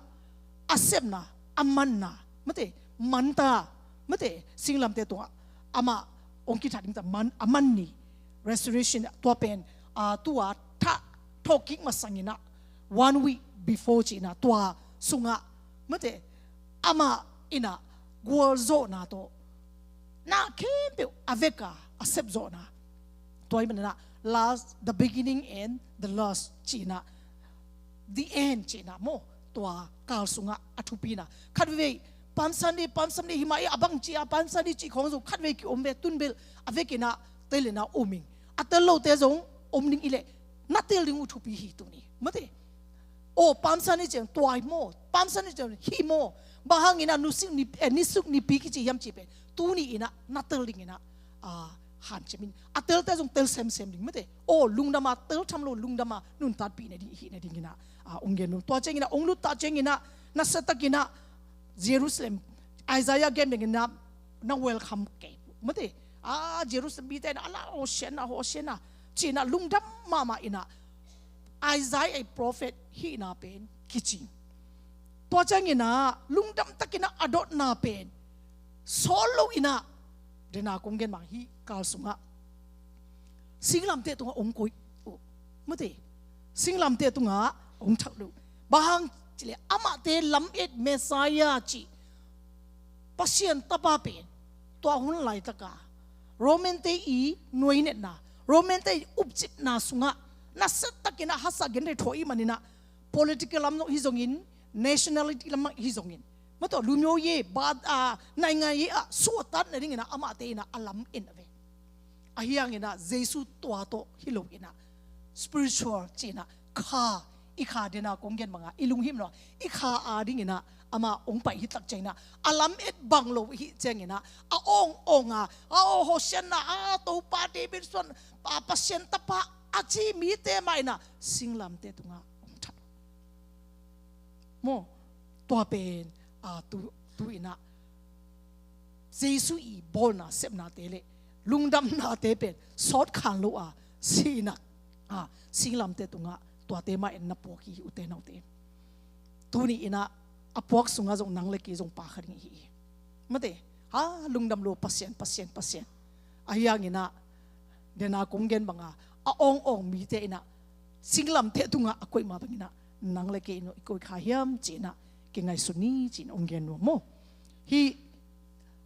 a sepna, a manna, mate, manta, mate, singlamteh tungah amah hong kithat dingta man, a man ni, resurrection, tua pen a, tua thah thawhkik masanginah one week before cihna, tua sungah, mate, amah inah gualzawhna tawh na khempeuh a veka a sepzawhna. Tua hi manah last, the beginning and the last cihna, the end cihna maw. Tua kal sungah a thupina khatveivei, Palm Sunday, Palm Sunday hi mah i a bang ci a, Palm Sunday cih khawng zong khatvei kiom ve, tun bel a vekinah telinah om ing. A tel lote zong om ding i leh na tel ding uh thupi hi tuni, mate. Aw, Palm Sunday ciang tua hi maw, Palm Sunday ciang hi maw. Bang hanginah nusuk ni, eh, nisuk nipi kici hiam cih pen tuni inah na tel dinginah, a, hanciam in. A telte zong tel semsem ding, mate. Aw, lungdama tel tham lo, lungdama nuntatpih nading, hih nadinginah, a, hong gen uh. Tua cianginah hong lut ta cianginah nasiatakinah Jerusalem, Isaiah gen dinginah na welcome kei, mate. A, Jerusalem mite inah a la, Hosianna, Hosianna cinah lungdam mahmah inah Isaiah i prophet hihna pen kicing. Tua cianginah lungdam takinah a dotna pen sawl lo inah, dena kong gen bang, hih kal sungah singlamteh tungah hong koih uh, mate, singlamteh tungah hong thak uh. Bang hang cileh amahte lam-et Messiah cih Pasian Tapa pen tua hun laitaka Roman-te i nuainetna, Roman-te i upcipna sungah nasiatakinah hasa gen thei thawh i maninah political lam zong hi zongin, nationality lam hi zongin, mate, lumyo ye ba, a, naingan ye a suahtat nadinginah amahte inah a lam en a ve. Ahi hanginah Jesu tua tawh hi lo inah spiritual cinah kha, i kha dena kong gen banga i lunghimna i kha adinginah amah hong pai hi tak cianginah a lam-et bang lo hi cianginah a awng awng a, a, aw, Hosianna, a, Topa David suan, a, Pasian Tapa a ci mite mah inah singlamteh tungah hong thak maw. Tua pen, a, tu, tu inah Jesu i bawlna sepnate le lungdamnate pen sawt khan lo a, sihna, a, singlamteh tungah tuate mah en na puak hi, ute naute. Tuni inah a puak sungah zong nang le kei zong pa kha ding ihi hi, mate. Ha, lungdam lo, Pasian, Pasian, Pasian. Ahi hanginah dena kong gen banga a awng awng mite inah singlamteh tungah a koih mah banginah nang le kei in i koih kha hiam cinah kingaihsun ni cinah hong gen nuam maw. Hih,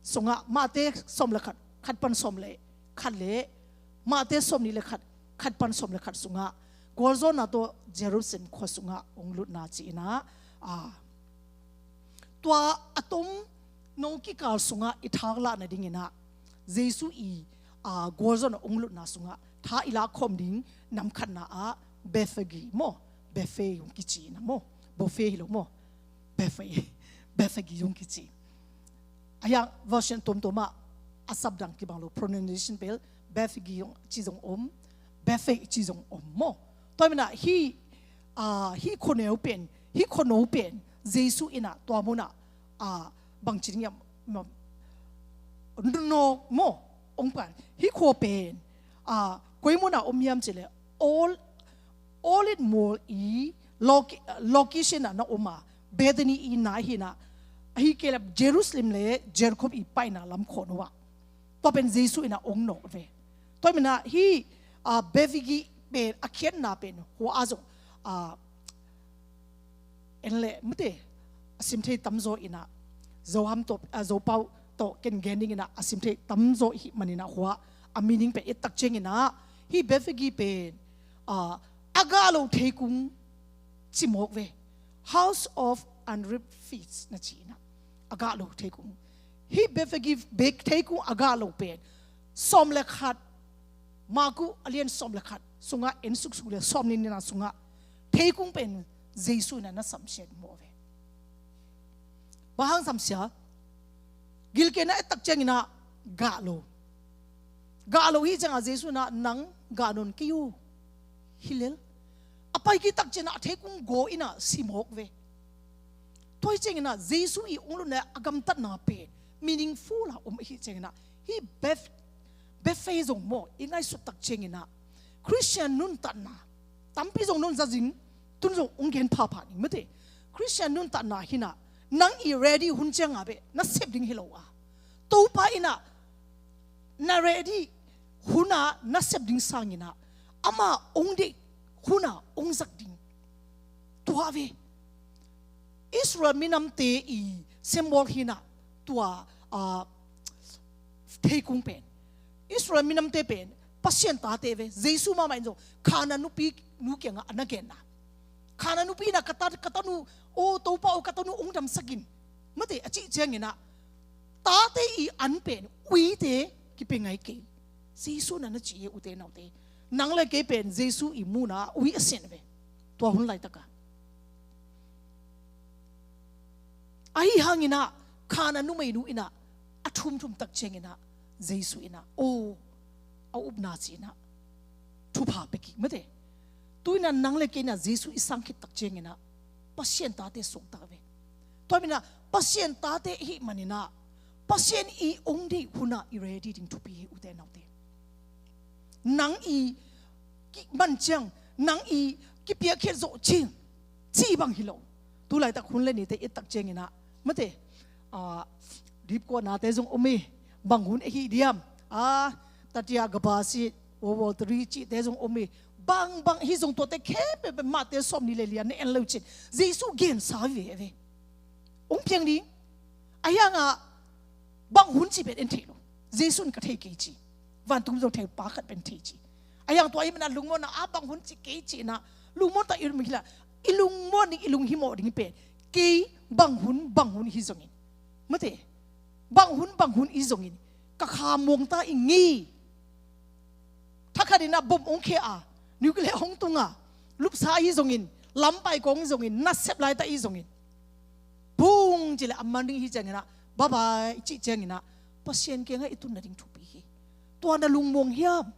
sungah Mate sawm le khat, khat pan sawm le khat le Mate sawm nih le khat, khat pan sawm le khat sungah gualzawhna tawh Jerusalem khua sungah hong lutna cinah, a, tua a tom no kikal sungah i thak lah nadinginah Jesu i, a, gualzawhna hong lutna sungah tha i lakkhawm ding nam khatna ah Bethphage maw, Bethphage hong kici na maw, Bethphage hi lo maw, Bethphage, Bethphage hong kici. A hiang version tuamtuam ah a sapdang kibang lo, pronunciation bel Bethphage ci zong om, Bethphage ci zong om maw. Tua hi manah hih, a, hih khuaneu pen, hih khuano pen Jesu inah tua munah, a, bangci ding hiam, nawk maw, hong pan. Hih khua pen, a, koi munah om hiam cileh, Ol, Olive mual i loki-, location ah na om a, Bethany i na hi na, ahih kei leh Jerusalem le Jericho i paina lam khuano ah. Tua pen Jesu inah hong nawk ve. Tua hi manah hih, a, Bethphage pen a khiatna pen hua ah zong, a, en leh mate, a sim thei tamzaw inah, Zo ham tawh, a, Zo pau tawh ken gen ding inah a sim thei tamzaw i hih man inah hua a meaning pen i et tak ciang inah, Hih Bethphage pen, ah, a gah lo theikung ci mawk ve. House of unwrapped feast na ci inah, a gah lo theikung. Hih Bethphage bek theikung a gah lo pen sawm le khat, Marku a lian sawm le khat sungah en suksuk le sawm ni nihna sungah theikung pen Jesu inah na samsia mawk ve. Bang hang samsia? Gilkial na et tak cianginah gah lo. Gah lo hi ciangah Jesu inah nang gah nawn kei uh hi lel. A pai kik tak cianginah a theikung gaw inah si mawk ve. Tua hi cianginah Jesu i ong lutna a gamtatna pen meaningful a om ahi cianginah hih Beth, Bethphage zong maw i ngaihsut tak cianginah Khristian nuntakna tampi zong nong za zing, tun zong ong gen phapha ning mate. Khristian nuntakna hinah nang i ready hun ciangah beh na sep ding hi lo a, Topa inah na ready hunah na sep ding sanginah ama ong deih hunah ong zak ding. Tua ve. Israel minamte i symbol hinah tua, ah, theikung pen, Israel minamte pen Pasian tate ve. Jesu mahmah in zong Khanaan nupi nu kiangah a na genna, Khanaan nupi inah ka ta, ka tanu, aw Topa aw ka tanu ong damsak in mate a cih cianginah tate i an pen uite kipia ngai kei. Jesu inah na ci hi ute naute. Nang le kei pen Jesu i muhna ui a sian ve tua hun laitakah. Ahi hanginah Khanaan numeinu inah a thumthum tak cianginah Jesu inah aw a upna ci inah thupha pia kik mate. Tu inah nang le kei inah Jesu i sang khit tak cianginah Pasian tate suakta ve. Tua minah Pasian tate ahih maninah Pasian i ong deih hunah i ready ding thupi hi ute naute. Nang i kih man ciang, nang i kipiakkhiat zawh ciang ci bang hi lo. Tu laitak hun le nite i et tak cianginah mate, ah, dipkuahnate zong om hi. Bang hun ahi diam? Ah, Tatia Gabasi, World War Three cihte zong om hi. Bangbang hi zong tuate khempeuh pen Mate sawm ni le lian na en lo cin Jesu gensa veve. Ong piang ding. Ahi hangah bang hun ci pen en thei lo. Jesu in ka thei kei ci. Vantung zong thei pa khat pen thei ci. Ahi hang tua i mana lungmuanna a bang hun ci kei ci inah lungmuan tak i lum hi la, i lungmuan ding i lunghimawh ding pen kei bang hun bang hun hi zongin mate, bang hun bang hun i zongin ka kha muangta i ngei. Thakhat inah bom ong khia a, nuclear ong tung a, lupsa hi zongin, lampai kong hi zongin, nasep laitak hi zongin, bung ci le a man ding hi cianginah, bye bye cih cianginah Pasian kiangah i tun nading thupi hi. Tua na lungmuang hiam?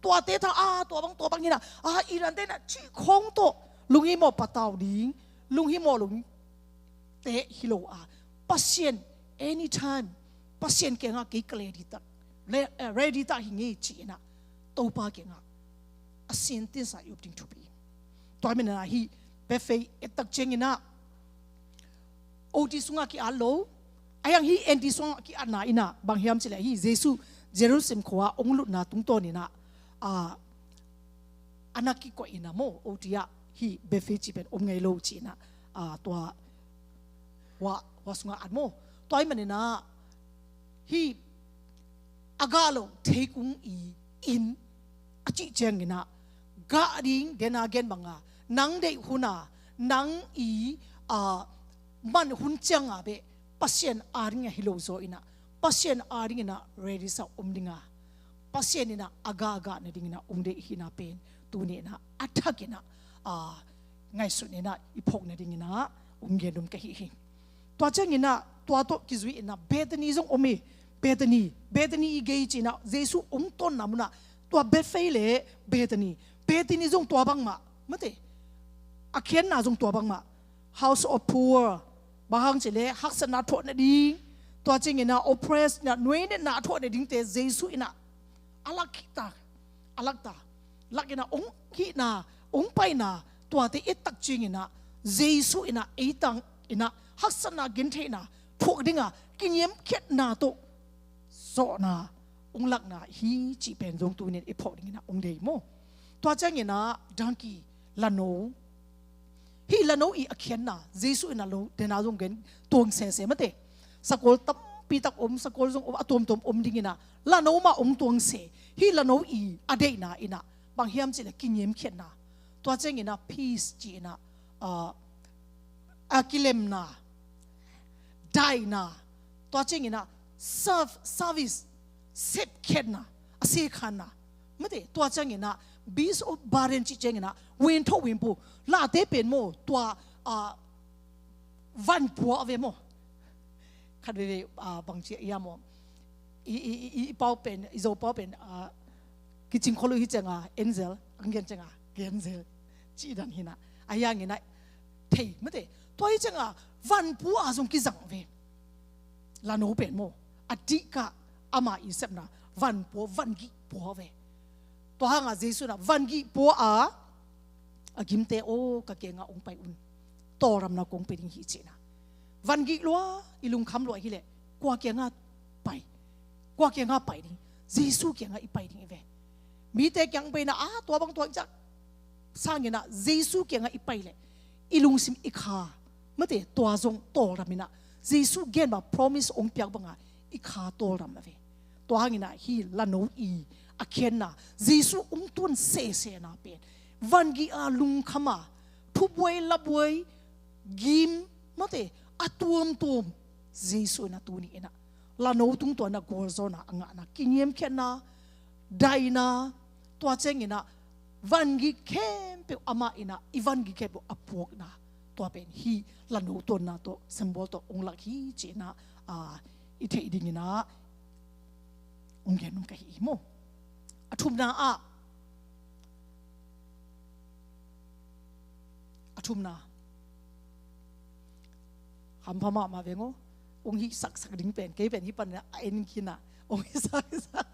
Tuate tha a, tua bang tua bang hinah a, Iran te inah cih khong tawh lunghimawh patau ding, lunghimawh lungte hi lo a, Pasian anytime Pasian kiangah kei ka ready tak, le, eh, ready tak hi ngei ci inah Topa kiangah a sintinsa i up ding thupi. Tua hi maninah hih Bethphage et tak cianginah O T sungah ki-at lo. Ahi hang hih N T sungah ki-atna inah bang hiam ci le hih Jesu Jerusalem khua ong lutna tungtawn inah, ah, a na kikoih inah maw O T ah hih Bethphage ci pen om ngei lo ci inah, ah, tua hua, hua sungah at maw. Tua hi maninah hih a gah lo theikung i inn a cih cianginah gah ding dena gen banga nang deih huna nang i, ah, man hun cianga beh Pasian a dingah hi lo zaw inah Pasian a dinginah ready sa om dinga Pasian inah a gah a gah nadinginah ong deih hihna pen tuni inah a thakinah, ah, ngaihsut inah i phawk nadinginah ong gen dum ka hi hi. Tua cianginah tua tawh kizui inah Bethany zong om hi. Bethany, Bethany i gei cinah Jesu ong tawnna munah tua Bethphage le Bethany, Bethany zong tua bangmah mate, a khiatna zong tua bangmah. House of poor, bang hang cileh haksatna thuah nading, tua cianginah oppressed na nuainetna a thuah nadingte Jesu inah a lak khita, a lakta, lak inah ong hihna, ong paina, tuate i et tak cianginah Jesu inah ei tang inah haksatna gentheihna thuak dinga kiniamkhiatna tawh zawhna ong lakna hi cih pen zong tunin i phawk dinginah ong dei maw? Tua cianginah donkey, lano, hih lano i a khiatna Jesu inah lo dena zong gen tuang sese mate. Sakol tam pitak om, sakol zong om, a tuamtuam om ding inah, lano mah hong tuang se. Hih lano i a deihna inah bang hiam cihleh kiniamkhiatna. Tua ciang inah peace ci inah, ah, a kilemna, daina, tua ciang inah serve, service, sepkhiatna, a sekhanna. Mate, tua ciang inah Beast of Burden cih ciang inah, wenthoh wenpu, Late pen maw, tua, ah, vanpua a ve maw. Khat veve, ah, bang ci a ia maw. I, i, i, i pau pen, i Zo pau pen, ah, kicing khol uh hi ciang a, angel, ang gen ciang a, genzel, cih dan hi inah. A hiang inah, thei, mate. Tua hi ciang a, vanpua zong kizang ve. Lano pen maw. A dih kah, ama i sepna, vanpua, vangih pua ve. Tua hang a Jesu inah, vangih pua a, a gimte aw, ka kiang ah hong pai un. Tawlramna kong pia ding hi ci inah. Vangih lua, i lungkham lua hileh, kua kiang ah pai. Kua kiang ah pai ding. Jesu kiang ah i pai ding hi ve. Mite kiang pai inah, ah, tua bang tua ciang. Sang inah, Jesu kiang ah i pai leh. I lungsim i kha. Mate, tua zong tawlram inah. Jesu gen bang promise hong piak bang a, i kha tawlram a ve. Tua hang inah hih lano i a khiatna, Jesu hong tuan sesena pen. Vangih a lungkham a, thubuai, labuai, gim, mate, a tuamtuam, Jesu inah tuni inah. Lano tungtawn a gualzawhna, a ngahna, kiniamkhiatna, daina, tua ciang inah, vangih khempeuh amah inah, i vangih khempeuh a puakna. Tua pen hih lano tuanna tawh, symbol tawh, hong lak hi ci inah, ah, i theih ding inah, hong gen nung ka hi hi maw. A thumna ah, a thumna. Hampha mahmah veng aw. Hong hih saksak ding pen, kei pen hih pan a en khin ah. Hong hih saksak.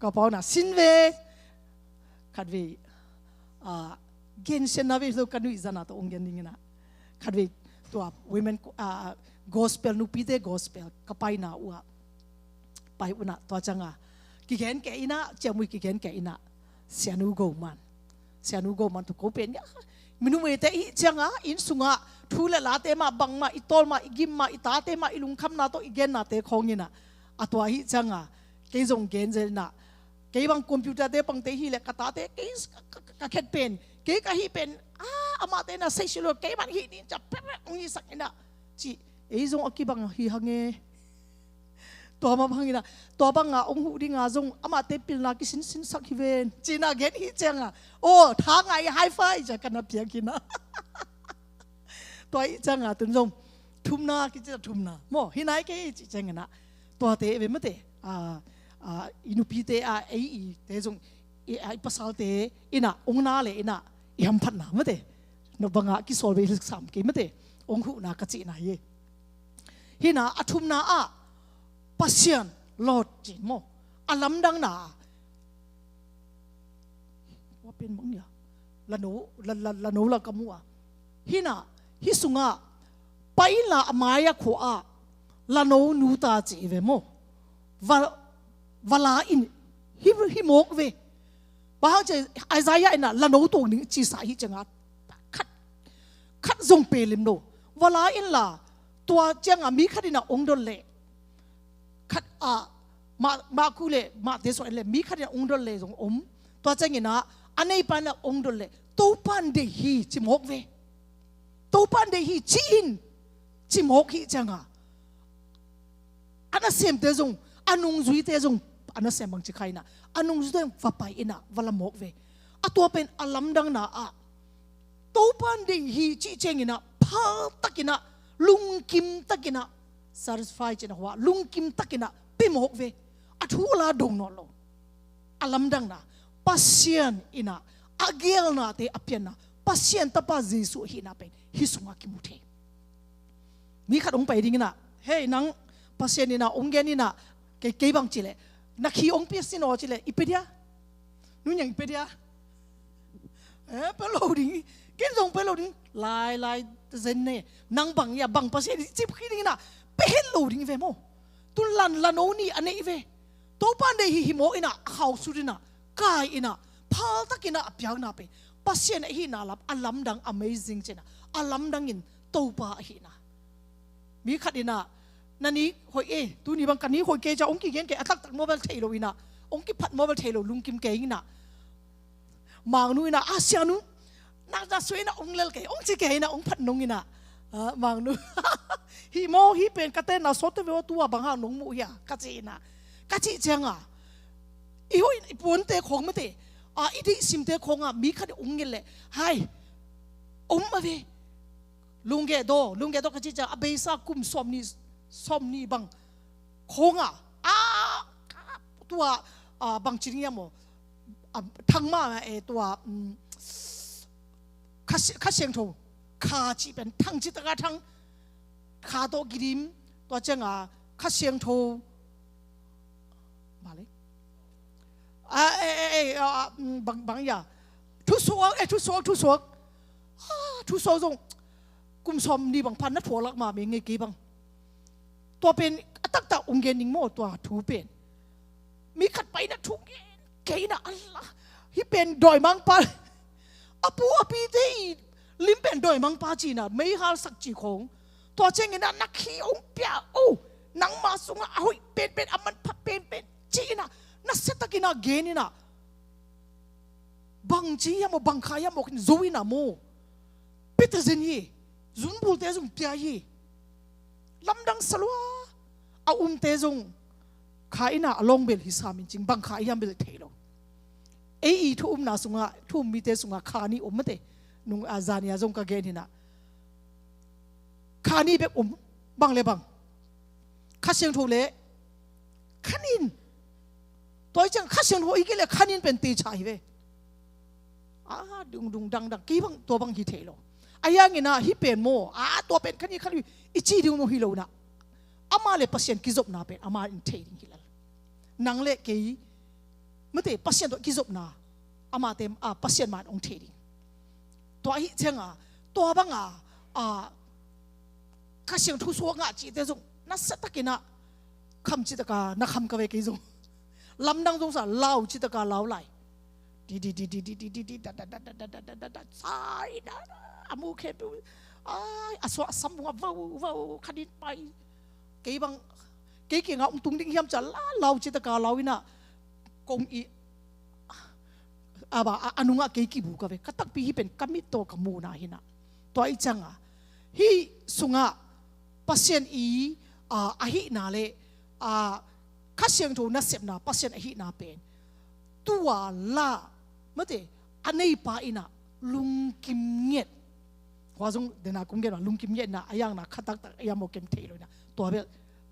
Ka pau na sin ve. Khat ve. Ah, gensiatna ve lo ka nuih zana tawh hong gen ding inah. Khat ve tua women, ah, gospel, nupite gospel ka paina uh ah. Pai un ah tua ciang a. Kigen kei inah, ciamui kigen kei inah. Sianu Goman. Sianu Goman tu ko pen. Minung mite i ciang a, inn sungah, thu le late mah, bangmah, i tawl mah, i gim mah, i tate mah, i lungkhamna tawh, i gennate khawng inah. A tua hi ciang a, kei zong genzel inah. Kei bang computer te pangte hileh ka tate, kei ka, ka, ka khet pen. Kei ka hih pen, ah, amahte na seisilo, kei bang hih ni, ciah, pek, pek, hong hih sak inah. Ci, ei zong a kibang hi hang e. Tua mah bang inah, tua bang a hong huh ding a zong, amahte pilna kisinsin sak hi ven. Ci inah gen hi ciang a. Oh, tha ngai high five, ciah ka na piak hi inah. Tua hi ciang a, tun zong. Thumna, kici a thumna. Maw, hi nai kei, ci ciang inah. Tuate ve mate. Ah, ah, i nupite a, ei i, te zong, i, ah, i pasalte, inah, hong na le, inah, i hamphatna, mate. No bang a, kisawl ve sam kei, mate. Hong huhna ka cihna hi. Hi inah, a thumna ah, Pasian, Lord, ci maw. A lamdangna. Tua pen mang ia. Lano, la, la, lano la ka mu a. Hi inah, hih sungah, pai inla a mai a khua ah, lano nu ta ci ve maw. Va, va la in, hih, hih mawk ve. Bang hang ci, Isaiah inah, lano tuang ding ci sa hi ciang a. Khat, khat zong pe lim lo. Va la inla, tua ciang a mi khat inah hong dot leh. Khat a, mah, mah khu le, mah te suah le, mi khat inah hong dot le zong om. Tua ciang inah, a neipa inah hong dot le. Topa'n deih hi, ci mawk ve. Topa'n deih hi, ci in, ci mawk hi ciang a. A nasemte zong, a nungzuite zong, a nasem bang ci kha inah. A nungzuite zong, va pai inah, va la mawk ve. A tua pen, a lamdangna ah. Topa'n deih hi cih ciang inah, phal tak inah, lungkim tak inah, satisfy ci inah hua, lungkim tak inah, pia mawk ve. A thu la dong nawn lo. A lamdangna, Pasian inah, a geelnate a pianna, Pasian Tapa Jesu ahihna pen, hih sungah kimu thei. Mi khat hong pai ding inah, hei, nang Pasian inah, hong gen inah, kei, kei bang ci leh, na khi hong pia sin aw ci leh, i pia dia? Nunniang i pia dia? Eh, pia lo ding, ken zong pia lo ding, lai, lai, zen ne, nang bang ia, bang Pasian, cip khi ding inah, pia het lo ding ve maw. Tun lan, lano ni a nei ve. Topa'n deih hi hi mawk inah, a khau sut inah, kai inah, phal tak inah, a piakna pen. Pasian ahihna lam, a lamdang amazing ci inah, a lamdang in Topa ahihna. Mi khat inah, Na nik hoih e, tuni bang ka nik hoih kei ciang hong kigen kei, a taktak maw bel thei lo inah, hong kiphat maw bel thei lo, lungkim kei inah. Mangnu inah, a sianu, na, na sui inah hong lel kei, hong ci kei inah, hong phat nong inah. Ah, Mangnu, hih maw, hih pen ka tenna sawt teh ve aw, tua bang hang nong muh hia, ka ci inah. Ka cih cianga, i hoih i puante khawng mate, a, i deihsimte khawngah mi khat in hong nget leh, hai, om a ve. Lunggehdaw, lunggehdaw ka cih ciang a beisa kum sawmnih, sawmnih bang khawngah, a, tua, a, bang ci ding hiam maw, a, thang mah, e, tua, um, Kha Si-, Kha Siangtho, kha cih pen thang cih takah thang, kha tawh kidim, tua cianga Kha Siangtho, mah leh, a, e, e, e, a, a, um, bang, bang ia, thusuak, e, thusuak, thusuak, a, thusuak zong kum sawmnih bang phan na thuak lak mah mei ngei kei bang. Tua pen a taktak hong gen ning maw, tua thu pen. Mi khat pai inah thu gen kei inah, Allah, hih pen dawimangpa, a pu a pite i lim pen dawimangpa ci inah, meihal sak ci khawng. Tua ciang inah na khi hong pia, o, nangma sungah a hoih penpen, a manpha penpen ci inah, nasia tak inah gen inah. Bang ci hiam maw, bang kha hiam maw, zo inah maw. Pia ta zen hi, zunbulte zong pia hi. Lamdang sa lua, a umte zong kha inah a lawng bel hi sam in cing, bang kha hiam bel thei lo. Ei i thu umna sungah, thu um mite sungah kha nih om mate. Nung, a, zania zong ka gen hinah. Kha nih bek om, bang le bang. Kha Siangtho le kha nin. Tua hi ciang Kha Siangtho i kei le kha nin pen teicha hi ve. A, dung dung dang dang, kei bang tua bang hi thei lo. A, hiang inah hih pen maw, a, tua pen kha nin, kha nin i ci ding maw hi lo inah. Amah le Pasian kizopna pen amah in thei ding hi lel. Nang le kei mate, Pasian tawh kizopna, amahte, a, Pasian mah in hong thei ding. Tua ahih cianga, tua banga, a, Kha Siangtho suak ngah cihte zong nasia tak inah, kham cih taka na kham ka ve kei zong. Lamdang zong sa, lau cih taka lau lai. Di, di, di, da, da, da, sa inah, a mu khempeuh, ai, a suah a sam vungah vau, vau, kha nin pai. Kei bang, kei kiangah hong tung ding hiam ci a, la, lau cih taka lau inah, kong i, a, ba, a, a nungah kei kibu ka ve. Ka takpi hih pen ka mit tawh ka muhna hinah. Tua ahih cianga, hih sungah Pasian i, a, ahihna le, a, Kha Siangtho nasepna Pasian ahihna pen, tua la, mate, a neipa inah lungkim ngiat. Hua zong dena kong gen a, lungkim ngiat inah a hiangna kha taktak a hiam maw kem thei lo inah. Tua bel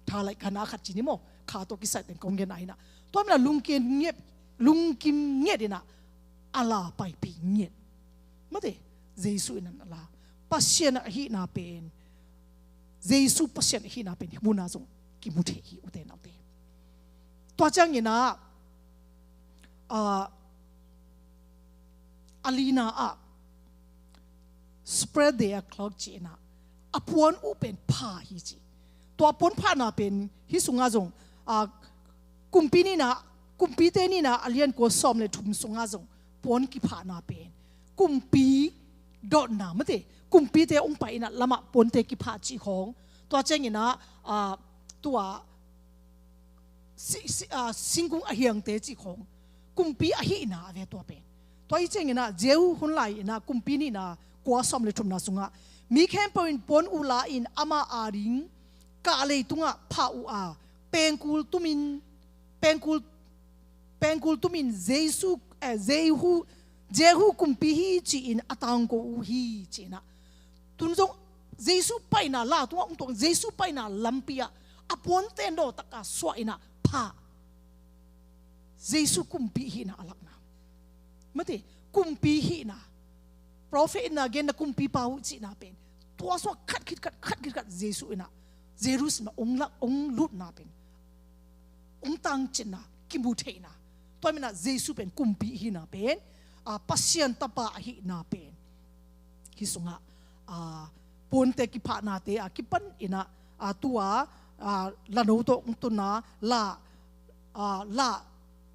tha laih kha na khat ci ni maw, kha tawh kisai teng kong gen a inah. Tua inah lungkim ngiat, lungkim ngiat inah a la paipih ngiat. Mate, Jesu inah a la. Pasian ahihna pen, Jesu Pasian ahihna pen hih munah zong kimu thei hi, ute naute. Tua ciang inah, a, a lina ah, spread their cloak ci inah, a puan uh pen pha hi ci. Tua puan phahna pen hih sungah zong, a, kumpi nihna, kumpite nihna a lian kua sawm le thum sungah zong puan kiphahna pen kumpi dotna, mate, kumpite hong pai inah lamah puante kiphah cih khawng. Tua ciang inah, a, tua si, si, a, singkung a hiangte cih khawng, kumpi ahihna a ve tua pen. Tua hi ciang inah Jehu hun lai inah kumpi nihna kua sawm le thumna sungah, mi khempeuh in puan uh la in ama ading kah leitungah phah uh a, pengkul tumin, pengkul, pengkul tumin Jesu, eh, Jehu, Jehu kumpi hi ci-in a tangko uh hi ci inah. Tun zong Jesu paina la tungah hong tuang, Jesu paina lampi ah a puante nawtaka suah inah phah. Jesu kumpi hihna a lakna. Mate, kumpi hihna. Prophet inah genna kumpipa uh cihna pen, tua sungah khat khit khat, khat khit khat Jesu inah Jerusalem ah hong lak, hong lutna pen, hong tangcinna, kimu theihna. Tua minah Jesu pen kumpi ahihna pen, a, Pasian Tapa ahihna pen hih sungah, a, puante kiphahnate a kipan inah, a, tua, a, lano tawh hong tunna la, a, la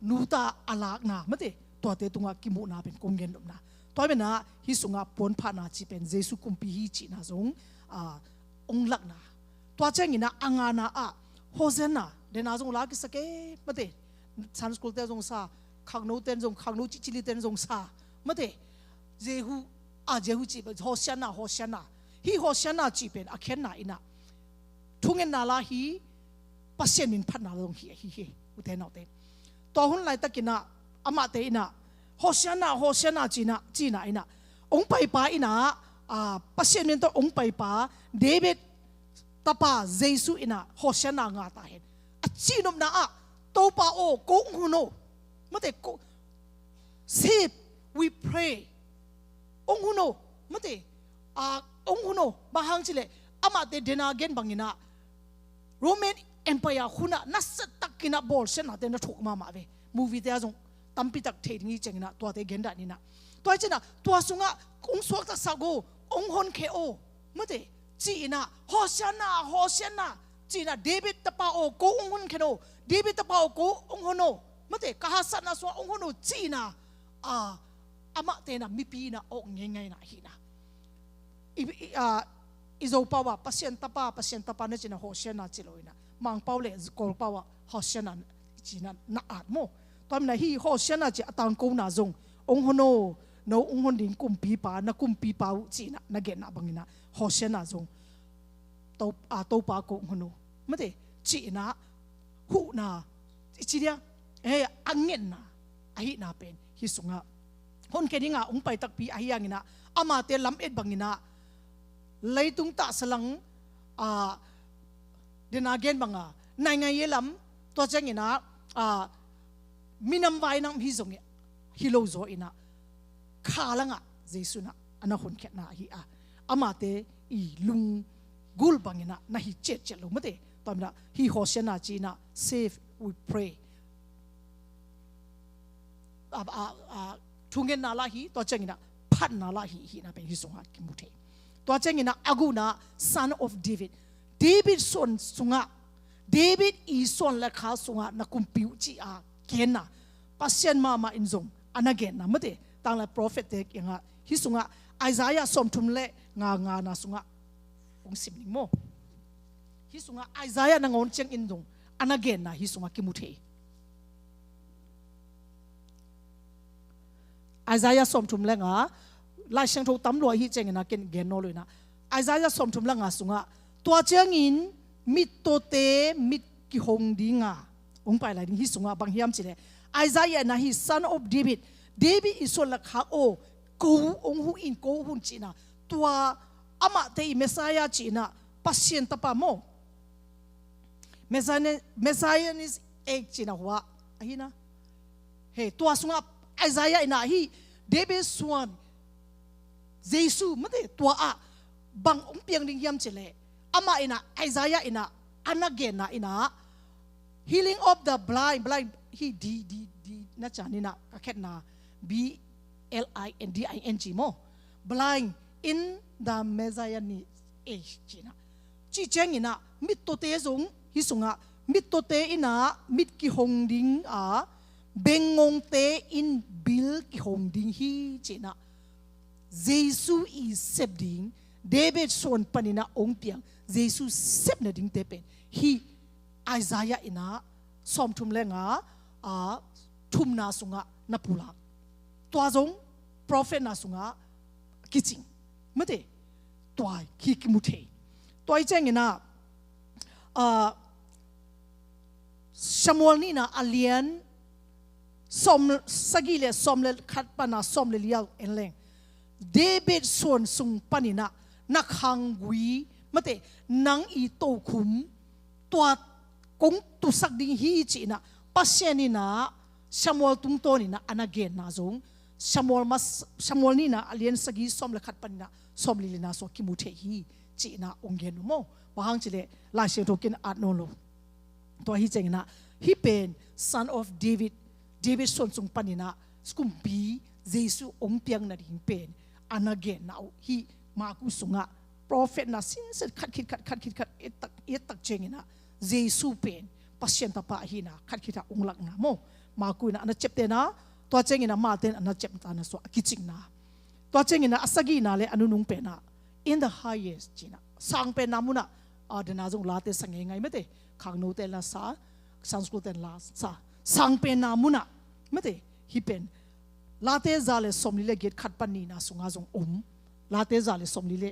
nuta a lakna, mate, tuate tungah kimuhna pen kong gen nopna. Tua minah hih sungah puan phahna cih pen Jesu kumpi hi cihna zong, a, hong lakna. Tua ciangin ah a ngana ah Hosanna, dena zong la kisak e, mate, Sunday school te zong sa, khangno ten zong, khangno cicili ten zong sa, mate, Jehu, a Jehu cih pen Hosanna, Hosanna. Hih Hosanna cih pen a khenna in ah thungetna la hi, Pasian min phatna la zong hi, hi, hi, ute naute. Tua hun laitakin ah amahte in ah Hosanna, Hosanna cihna, cihna in ah hong paipa in ah, a, Pasian min tawh hong paipa David tapa Jesu in ah Hosanna nga ta hen. A cihnopna ah, Topa aw, ko hong hun aw. Mate, ko, save, we pray. Hong hun aw. Mate, a, hong hun aw. Bang hang cih leh amahte dena gen bangin ah Roman Empire hun ah nasiatakin ah bawlsiatnate na thuk mahmah ve. Movie te ah zong tampi tak thei ding hi ciangin ah tuate gen dan in ah. Tua hi ciangin ah tua sungah hong suaktasak aw, hong honkhia aw, mate, ci-in ah, Hosanna, Hosanna, ci-in ah, David tapa aw, ko hong honkhia aw, David tapa aw, ko hong hon aw, mate, ka haksatna sungah hong hon aw, ci-in ah, a, amahte in ah mipi in ah awk ngeingai in ah hi in ah. I, i, a, i Zopau ah Pasian tapa, Pasian tapa na ci-in ah Hosanna ci lo in ah, Mangpau le Kawlpau ah Hosanna ci-in ah na at maw. Tua manin ah hih Hosanna cih a tangkona zong, hong hon aw, no hong hon ding kumpipa, na kumpipa uh, ci-in ah na genna bangin ah Hosanna zong, To, a, Topa ko hong hon aw, mate, ci-in ah huhna, i ci dia, eh, a ngetna ahihna pen hih sungah honkhia ding a hong pai takpi ahih hangin ah amahte lamet bangin ah leitung tahsa lang, a, dena gen bang a naingai e lam, tua ciangin ah, a, minam vai nam hi zong hi lo zaw in ah kha langah Jesu in ah a na honkhiatna ahi a, amahte i lunggulh bangin ah na hi ciatciat lo, mate. Tua manin ah hih Hosanna ci-in ah save, we pray, a, a, a, thungetna la hi, tua ciangin ah phatna la hi, hihna pen hih sungah kimu thei. Tua ciangin ah a gukna, Son of David, David suan sungah, David i suan le kha sungah na kumpi uh, ci-a genna, Pasian mahmah in zong a na genna, mate. Tanglai prophet te kiangah, hih sungah Isaiah sawmthum le nga, ngana sungah hong sim ning maw. Hih sungah Isaiah nangawn ciangin zong a na genna hih sungah kimu thei. Isaiah sawmthum le nga, Lai Siangtho tam lua hi ciangin ah ken gen nawn lo in ah, Isaiah sawmthum le nga sungah, tua ciangin mittawte mit kihong ding a, hong pai lai ding, hih sungah bang hiam cih leh, Isaiah in ah hih Son of David, David i suan le kha aw, ko hong hun in, ko hong hun, ci-in ah, tua amahte i Messiah ci-in ah, Pasian tapa maw, Messiah-, Messianic age ci-in ah hua ahi na. He, tua sungah Isaiah in ah hih David suan Jesu, mate, tua ah bang hong piang ding hiam cih leh, amah in ah, Isaiah in ah a na genna in ah, healing of the blind, blind, hih D, D, D na ciang in ah, ka khetna, B L I N D I N G maw. Blind in the Messianic age, ci-in ah. Cih ciangin ah mittawte zong, hih sungah mittawte in ah mit kihong ding a, bengngongte in bil kihong ding hi, ci-in ah. Jesu i sep ding, David suan panin ah hong piang Jesu sepna dingte pen hih Isaiah in ah sawmthum le nga, a, thumna sungah na pulak. Tua zong prophetna sungah kicing, mate, tua hi kimu thei. Tua hi ciangin ah, a, Samuel nihna a lian sawm, sagih le sawm le khat pan a sawm le li ah en leng, David suan sung panin ah na khanggui, mate, nang i tokhum, tua kong tusak ding hi, ci-in ah Pasian in ah Samuel tungtawnin ah a na genna zong, Samuel mas-, Samuel nihna a lian sagih sawm le khat panin ah sawm le lina sungah kimu thei hi, ci-in ah hong gen uh maw. Bang hang cih leh Lai Siangtho ken at nawn lo. Tua hi ciangin ah, hih pen Son of David, David suan sung panin ah kumpi Jesu hong piang nading pen a na genna uh hih Marku sungah prophetna sinset khat khit khat, khat khit khat, et tak, et tak ciangin ah Jesu pen Pasian tapa ahihna khat khit ah hong lakna maw. Marku in ah a na ciaptehna, tua ciangin ah Mate in a na ciaptehna sungah a kicingna. Tua ciangin ah a sagihna le a nunung pen ah, in the highest, ci-in ah, sangpenna mun ah a, dena zong Late sa ngeingai mate, khangnote la sa, Sunday school ten la sa, sangpenna munah mate, hih pen Late za le sawmli le giat khat pan nihna sungah zong om. Late za le sawmli le,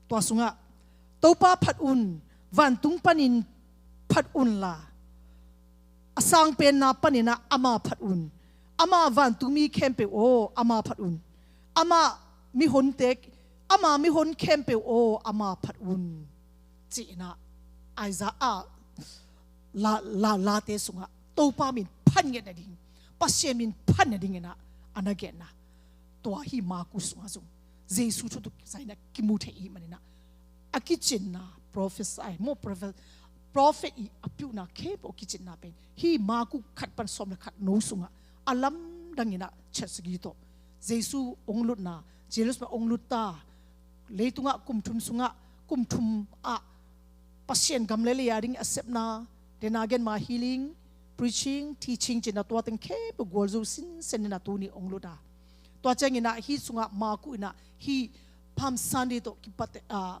tua sungah, Topa phat un, vantung panin phat unla, a sangpenna paninah ama phat un. Ama vantungmi khempeuh aw, ama phat un. Ama mihonte, ama mihon khempeuh aw, ama phat un, ci-inah Isaiah a, la, la, Late sungah Topa min phat ngiat nading, Pasian min phat nadinginah a na genna. Tua hih Marku sungah zong Jesu thutuk zainah kimu thei i hih maninah a kicinna, prophesy maw, prophet, prophet i a piuhna khempeuh a kicinna pen hih Marku khat pan sawm le khat no sungah a lamdanginah chiat sagih tawh Jesu hong lutna, Jerusalem hong lutta, leitungah kum thum sungah, kum thum ah Pasian gam le lei a ding a sepna, dena gen ma healing, preaching, teaching cinah tua teng khempeuh gualzo sinsen inah tuni hong luta. Tua cianginah hih sungah Marku inah hih Palm Sunday tawh kipat, ah,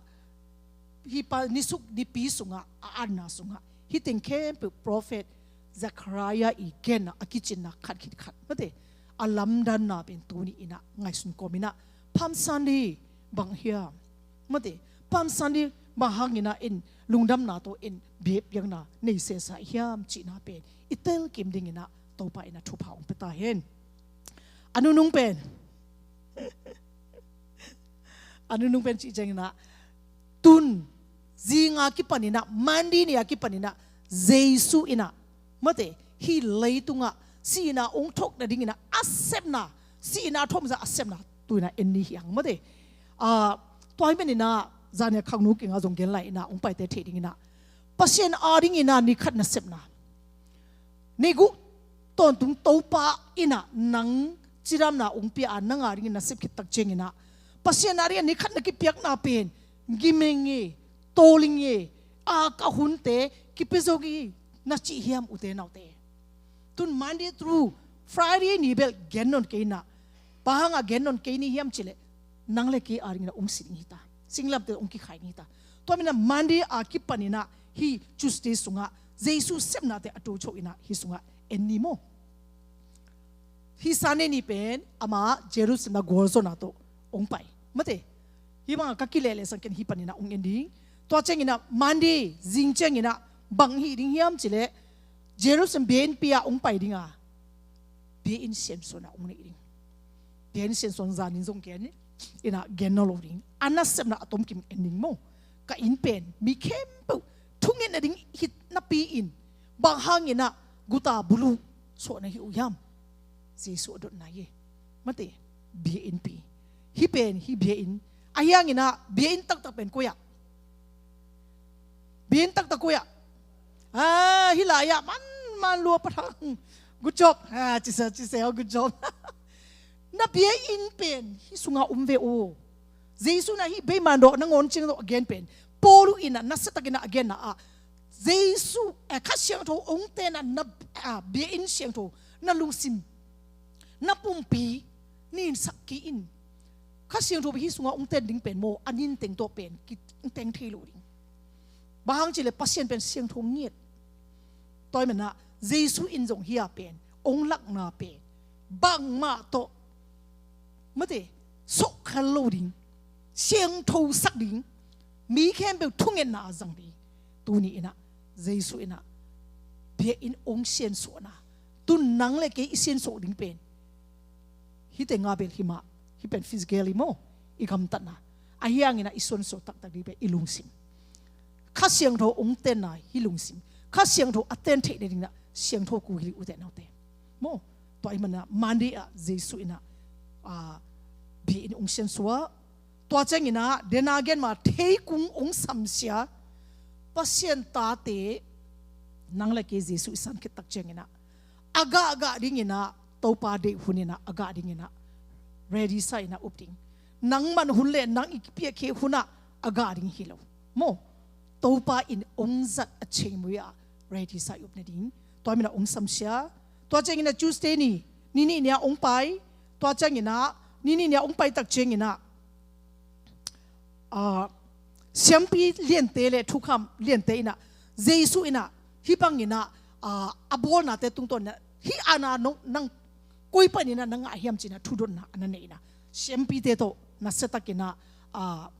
hih pa nisuk nipi sungah a anna sungah hih teng khempeuh prophet Zechariah i genna a kicinna khat khit khat mate, a lamdanna pen tuni inah ngaihsun kawm inah Palm Sunday bang hiam mate, Palm Sunday bang hanginah in lungdamna tawh in biakpiakna nei sesa hiam cihna pen i telkim dinginah Topa inah thupha hong pia ta hen. A nunung pen, a nunung pen cih cianginah tun zinga kipaninah, Monday ni a kipaninah Jesu inah mate, hih leitungah sihna hong thok nadinginah a sepna, sihna thawm zah a sepna tu inah en ni hiang mate. Ah, tua hih maninah zania khangno kingah zong gen lai inah hong paite theih dinginah Pasian a dinginah ni khat na sepna, neiguh tawntung Topa inah nang cidamna hong pia a, nang a dingin na sep khit tak cianginah Pasian a dingin ni khat na kipiakna pen gimeng e, tawling e, a ka hunte kipia zo gi na cih hiam ute naute? Tun Monday through Friday ni bel gen nawn kei inah, bang hanga gen nawn kei ni hiam cileh nang le kei a dingin a hong si ding hita, singlamte hong kikhai ding hita. Tua maninah Monday a kipaninah hih Tuesday sungah Jesu sepnate a tocho inah hih sungah en ni maw. Hih Sunday ni pen ama Jerusalem a gualzawhna tawh hong pai mate. Hih bangah ka kileh leh sang ken hih paninah hong en ding. Tua cianginah Monday zing cianginah bang hih ding hiam cileh Jerusalem biakinnpi ah hong pai dinga, biakinn siansuahna hong neih ding. Biakinn siansuah zanin zong gen inah gen nawn lo ding. A nasepna a tomkim en ding maw. Ka inn pen mi khempeuh thungetna ding hi napi-in bang hanginah guta buluh suah na hi uh hiam? Jesu a dotna hi e mate, biakinnpi. Hih pen hih biakinn, ahi hanginah biakinn taktak pen koi ah? Biakinn taktak koi ah? Ah, hih lai-ah man man lua pathang. Good job. Ah, cise cise aw, good job. Na biakinn pen hih sungah om ve aw. Jesu inah hih beiman dawh nangawn ciang dawh a gen pen, Paul inah nasiatakinah a genna ah Jesu, eh, Kha Siangtho hong tenna, ah, biakinn siangtho na lungsim, na pumpi ninsak kei in. Kha Siangtho pen hih sungah hong ten ding pen maw, a ninteng tawh pen kiteng thei lo ding. Bang hang cileh Pasian pen siangtho ngiat. Tua hih manah Jesu in zong hih a pen hong lakna pen bangmah tawh mate, sawhkhal lo ding, siangthosak ding, mi khempeuh thungetna a zang ding. Tuni inah Jesu inah biakinn hong siansuahna, tun nang le kei i siansuah ding pen hih tengah bel hi mah, hih pen physically maw, i gamtatna. Ahi hanginah i siansuah taktak ding pen i lungsim. Kha Siangtho hong tenna hih lungsim, Kha Siangtho a ten theih nadinginah siangtho kul hi ding ute naute maw. Tua hih manah Monday ah Jesu inah, ah, biakinn hong siansuah. Tua cianginah dena gen ma theikung hong samsia. Pasian tate nang le kei Jesu i san khit tak cianginah a gahgah dinginah Topa deih huninah a gah dinginah ready sa inah up ding. Nangman hun le nang i kipiakhia hunah a gah ding hi lo maw. Topa in hong zat a cengmui ah ready sa i up nading. Tua hih manah hong samsia. Tua cianginah Tuesday ni, ni nih ni-ah hong pai. Tua cianginah ni nih ni-ah hong pai tak cianginah ah, siampi liante le thukham liante in ah, Jesu in ah hih bangin ah, ah, a bawlnate tungtawn in ah, hih ana nong, nang koi panin ah na ngah hiam ci-in ah thudotna a na nei in ah, siampite tawh nasiatakin ah, ah,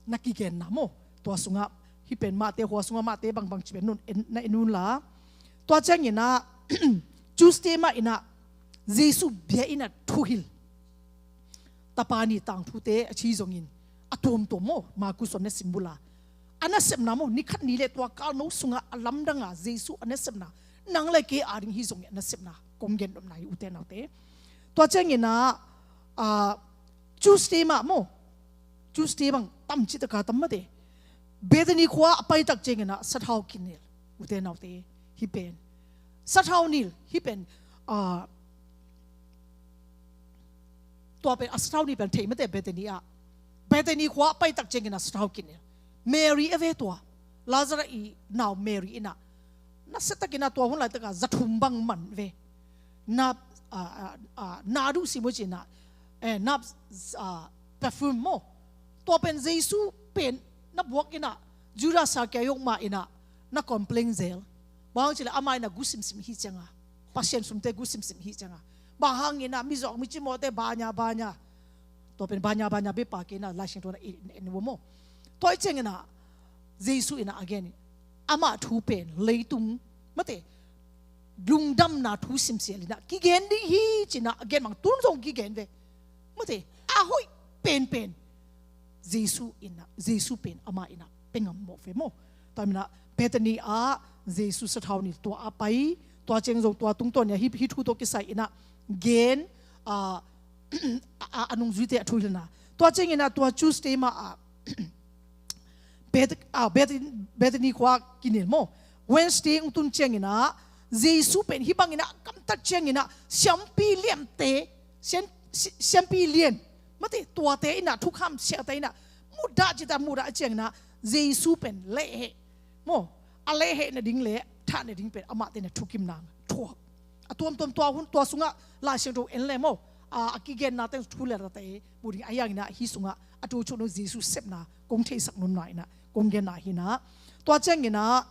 na kigenna maw. Tua sungah hih pen Mate, hua sungah Mate bangbang ci pen na en, na en un la. Tua ciangin ah Tuesday mah in ah Jesu bia in ah thuhilh tapa nih tangthute a ci zongin a tuamtuam maw, Markus sung na sim bul a, a nasepna maw, ni khat ni le tua kal no sungah a lamdang a Jesu a nasepna, nang le kei a ding hi zongin a nasepna kong gen nopna hi, ute naute. Tua ciangin ah, ah, Tuesday mah maw, Tuesday bang tam cih taka tam mate, Bethany khua a paitak ciangin ah sathau kinel, ute naute. Hih pen sathau nil, hih pen, ah, tua pen a sathau nil pen thei mate, Bethany ah. Bethany khua a paitak ciangin ah sathau kinel. Mary a ve tua, Lazarus i nau Mary in ah, nasiatakin ah tua hun laitak ah za thum bang man ve. Na, ah, ah, ah, na duh si maw ci-in ah, eh, na, ah, perfume maw. Tua pen Jesu pen na buak in ah, Judas Iscariot mah in ah na complain zel. Bang hang cih leh amah in ah gu simsim hi ciang a, Pasian sumte gu simsim hi ciang a, bang hangin ah mizawng micimawhte banya banya, tua pen banya banya bek pah kei in ah, Lai Siangtho na en, en uh maw. Tua ahih ciangin ah Jesu in ah a gen, amah thu pen leitung mate, lungdamna thu simsial in ah kigen ding hi ci-in ah a gen bang tun zong kigen ve. Mate, a hoih penpen Jesu in ah, Jesu pen amah in ah pia ngam mawk ve maw. Tua manin ah Bethany ah Jesu sathau nil tua a pai, tua ciang zong tua tungtawn in ah hih, hih thu tawh kisai in ah gen, ah, a, a, a nungzuite a thuhilhna. Tua ciangin ah tua Tuesday mah ah Beth-, ah, Beth-, Bethany khua kinel maw. Wednesday hong tun ciangin ah Jesu pen hih bangin ah a gamtat ciangin ah siampi liante, siam-, si-, siampi lian mate, tuate in ah, thukham siate in ah mudah cih ta, mudah ciangin ah Jesu pen lehheh maw, a lehheh nading le thah nading pen amahte in ah thukimna thuak. A tuamtuam tua hun, tua sungah Lai Siangtho en le maw, a, a kigenna teng thu le tate mu ding, ahi hangin ah hih sungah a tuchuk nung Jesu sepna kong theisak nopna in ah kong genna hi in ah. Tua ciangin ah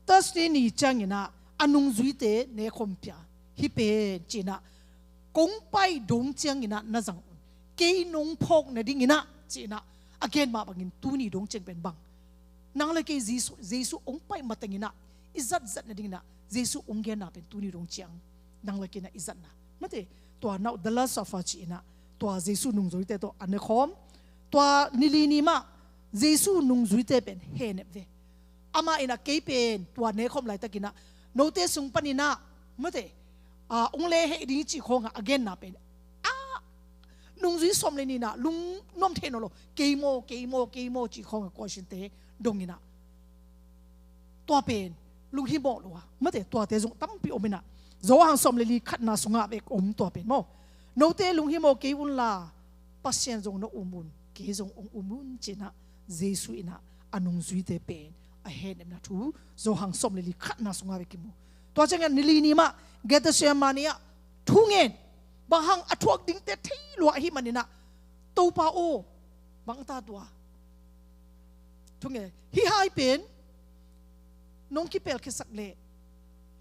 Thursday ni ciangin ah a nungzuite nekhawm pia, hih pen ci-in ah kong pai dong ciangin ah na zang un, kei nong phawk nadingin ah ci-in ah a gen mah bangin tuni dong ciang pen bang, nang le kei Jesu, Jesu hong pai matengin ah i zatzat nadingin ah Jesu hong genna pen tuni dong ciang nang le kei in ah i zatna mate, tua now the Last Supper ci-in ah tua Jesu nungzuite tawh a nekhawm. Tua ni li ni mah Jesu nungzuite pen hehnep ve. Amah in ah kei pen tua nekhawm laitakin ah note sung panin ah mate, ah, hong lehheh ding cih khawngah a genna pen, ah, nungzui sawm le nih in ah lungnuam thei nawn lo, kei maw, kei maw, kei maw cih khawngah kuaisinte dongin ah, tua pen lunghimawh lo a mate, tuate zong tampi om in ah, Johan sawm le li khatna sungah bek om tua pen maw. Note lunghimawh kei un la, Pasian zong na um un, kei zong hong um un ci-in ah Jesu in ah a nungzuite pen a hehnepna thu Johan sawm le li khatna sungah bek kimu. Tua ciangin ni li ni mah Gethsemane ah thu ngen, bang hang a thuak dingte thei lua ahih manin ah, Topa aw, bang ta tua thu ngen, hih hai pen nong kipelkhiasak leh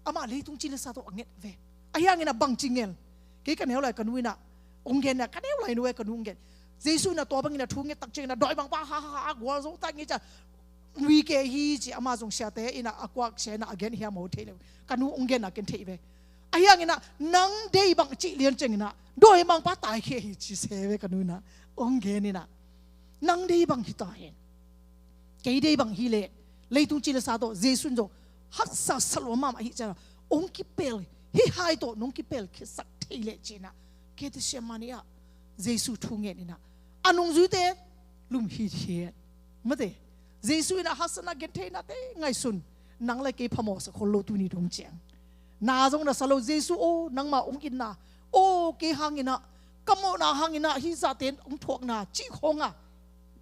amah leitung ci le sa tawh a nget ve. Ahi hangin ah bangci ngen, kei ka neu lai ka nu in ah hong gen a, ka neu lai nu e ka nu hong gen. Jesu in ah tua bangin ah thu nget tak ciangin ah dawimangpa ha ha ha gualzo ta ngi ca, nui ke hi ci, amah zong siate in ah a kuak sia in ah a gen hiam aw thei lo, ka nu hong gen a ken thei ve. Ahi hangin ah nang deih bang cih lian ciangin ah dawimangpa taikhia hi ci se ve ka nu in ah hong gen in ah, nang deih bang hi ta hen. Kei deih bang hi leh leitung ci le sa tawh Jesu in zong haksa sa lua mahmah hi ciang a, hong kipel, hih hai tawh nong kipelkhiasak thei leh ci-in ah Gethsemane ah Jesu thu ngen in ah a nungzuite lum hithiat mate. Jesu in ah haksatna gentheihnate ngaihsun, nang le kei phamawhsak khol lo tuni dong ciang. Na zong na sa lo Jesu aw, nangmah hong itna aw, kei hangin ah, ka mawhna hangin ah hih zahte hong thuakna cih khawngah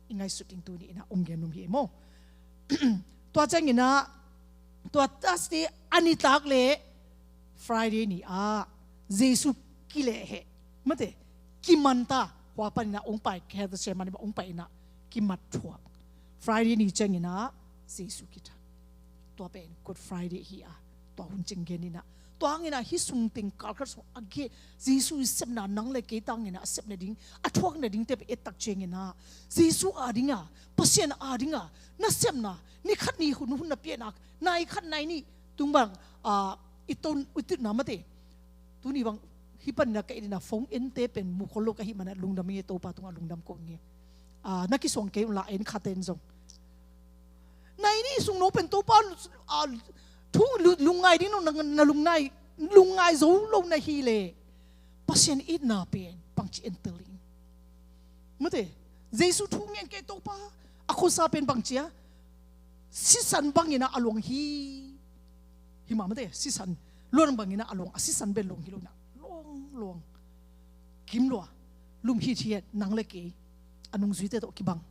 i ngaihsut ding tuni in ah hong gen nuam hi maw. Tua ciangin ah tua Thursday a nitak le Friday ni ah Jesu kilehheh mate, kimanta, khua panin ah hong pai, Gethsemane mah hong pai in ah kimat thuak. Friday ni ciangin ah Jesu kithak. Tua pen Good Friday hi a, tua hun ciang gen in ah, tua hangin ah hih sung teng kal khat sung a gen, Jesu i sepna nang le kei tangin ah a sep nading, a thuak nading te pen et tak ciangin ah, Jesu a ding a, Pasian a ding a nasepna, ni khat ni hun, hun na piakna, nai khat nai nih tung bang, ah, i ton, i tutna mate. Tuni bang hih panin ah ka et in ah phone ente pen mu khol lo ka hih manin ah lungdam ing e, Topa tungah lungdam ko ing e. Ah, na kisuang kei un la, en khat en zong. Nai nih sung no pen Topa, ah, thu lu-, lungngai ding no na, na lungngai, lungngai zo lo na hi leh, Pasian itna pen bangci entel ing. Mate, Jesu thu ngen kei, Topa a khosa pen bangci a, sisan bangin ah a luang hi. Hi mah mate, sisan luang bangin ah a luang, a sisan bel luang hi lo in ah, luang, luang, kim lua, lum hithiat, nang le kei a nungzuite tawh kibang.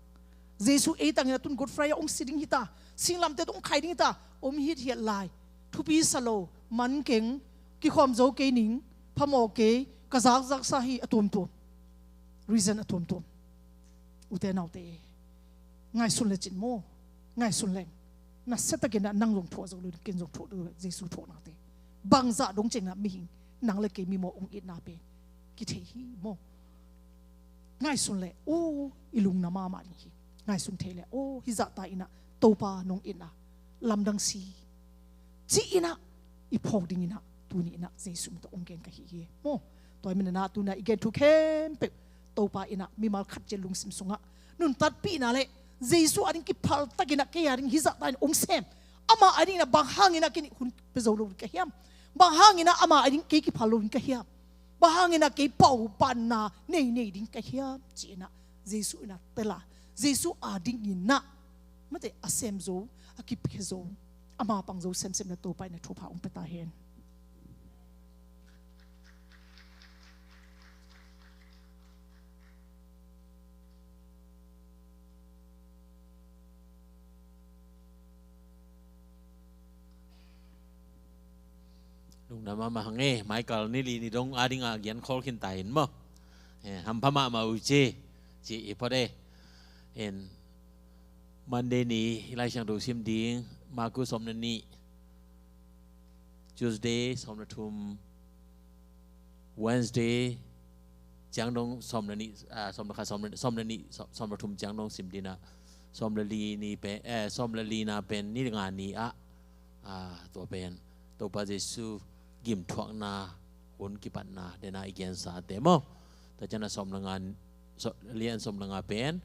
Jesu ei tangin ah tun Good Friday ah hong si ding hi ta, singlamteh tawh hong khai ding hi ta, om hithiat lai, thupi sa lo, man keng, kikhawm zo kei ning, phamawh kei, ka zakzaksa hi, a tuamtuam, reason a tuamtuam. Ute naute, ngaihsun le cin maw, ngaihsun leng, nasia takin ah nang zong thuak zo lo, ken zong thuak lo, Jesu thuaknate. Bangzah dong ciangin ah mihing, nang le kei mi maw, hong itna pen kithei hi maw. Ngaihsun leh, aw, i lungna mahmah ding hi. Ngaihsun thei leh, aw, hih zahta in ah Topa nong itna lamdang si, ci-in ah i phawk dingin ah tuni in ah Jesu min tawh hong gen ka hi hi maw. Tua ahih manin ah tuni in ah i gen thu khempeuh Topa in ah mimal khat ciat lungsim sungah nuntakpihna le Jesu a ding kiphal takin ah kei a ding hih zahta in hong sem, ama a dingin ah bang hangin ah kei nih hun pia zo lo ding ka hiam? Bang hangin ah ama a ding kei kiphal lo ding ka hiam? Bang hangin ah kei pau panna nei nei ding ka hiam? Ci-in ah Jesu in ah tel a, Jesu a dingin ah mate, a sem zo, a kipia zo, ama pang zo semsem na Topa in ah thupha hong pia ta hen. Lungdam mahmah hang e, Michael, ni li ni dong a ding a gen khol khin ta in maw. Eh, hampha mahmah uh ci, ci i phot e. En, Monday ni i Lai Siangtho sim ding, Marku sawm le nih, Tuesday sawm le thum, Wednesday ciang dong sawm le nih, ah, sawm le khat, sawm le, sawm le nih, sawm, sawm le thum ciang dong sim ding ah, sawm le li ni pen, eh, sawm le lina pen ni nga ni ah, ah, tua pen Topa Jesu gimthuakna hun kipatna dena i gensa te maw. Tua ciang a sawm le nga, sawm, lian sawm le nga pen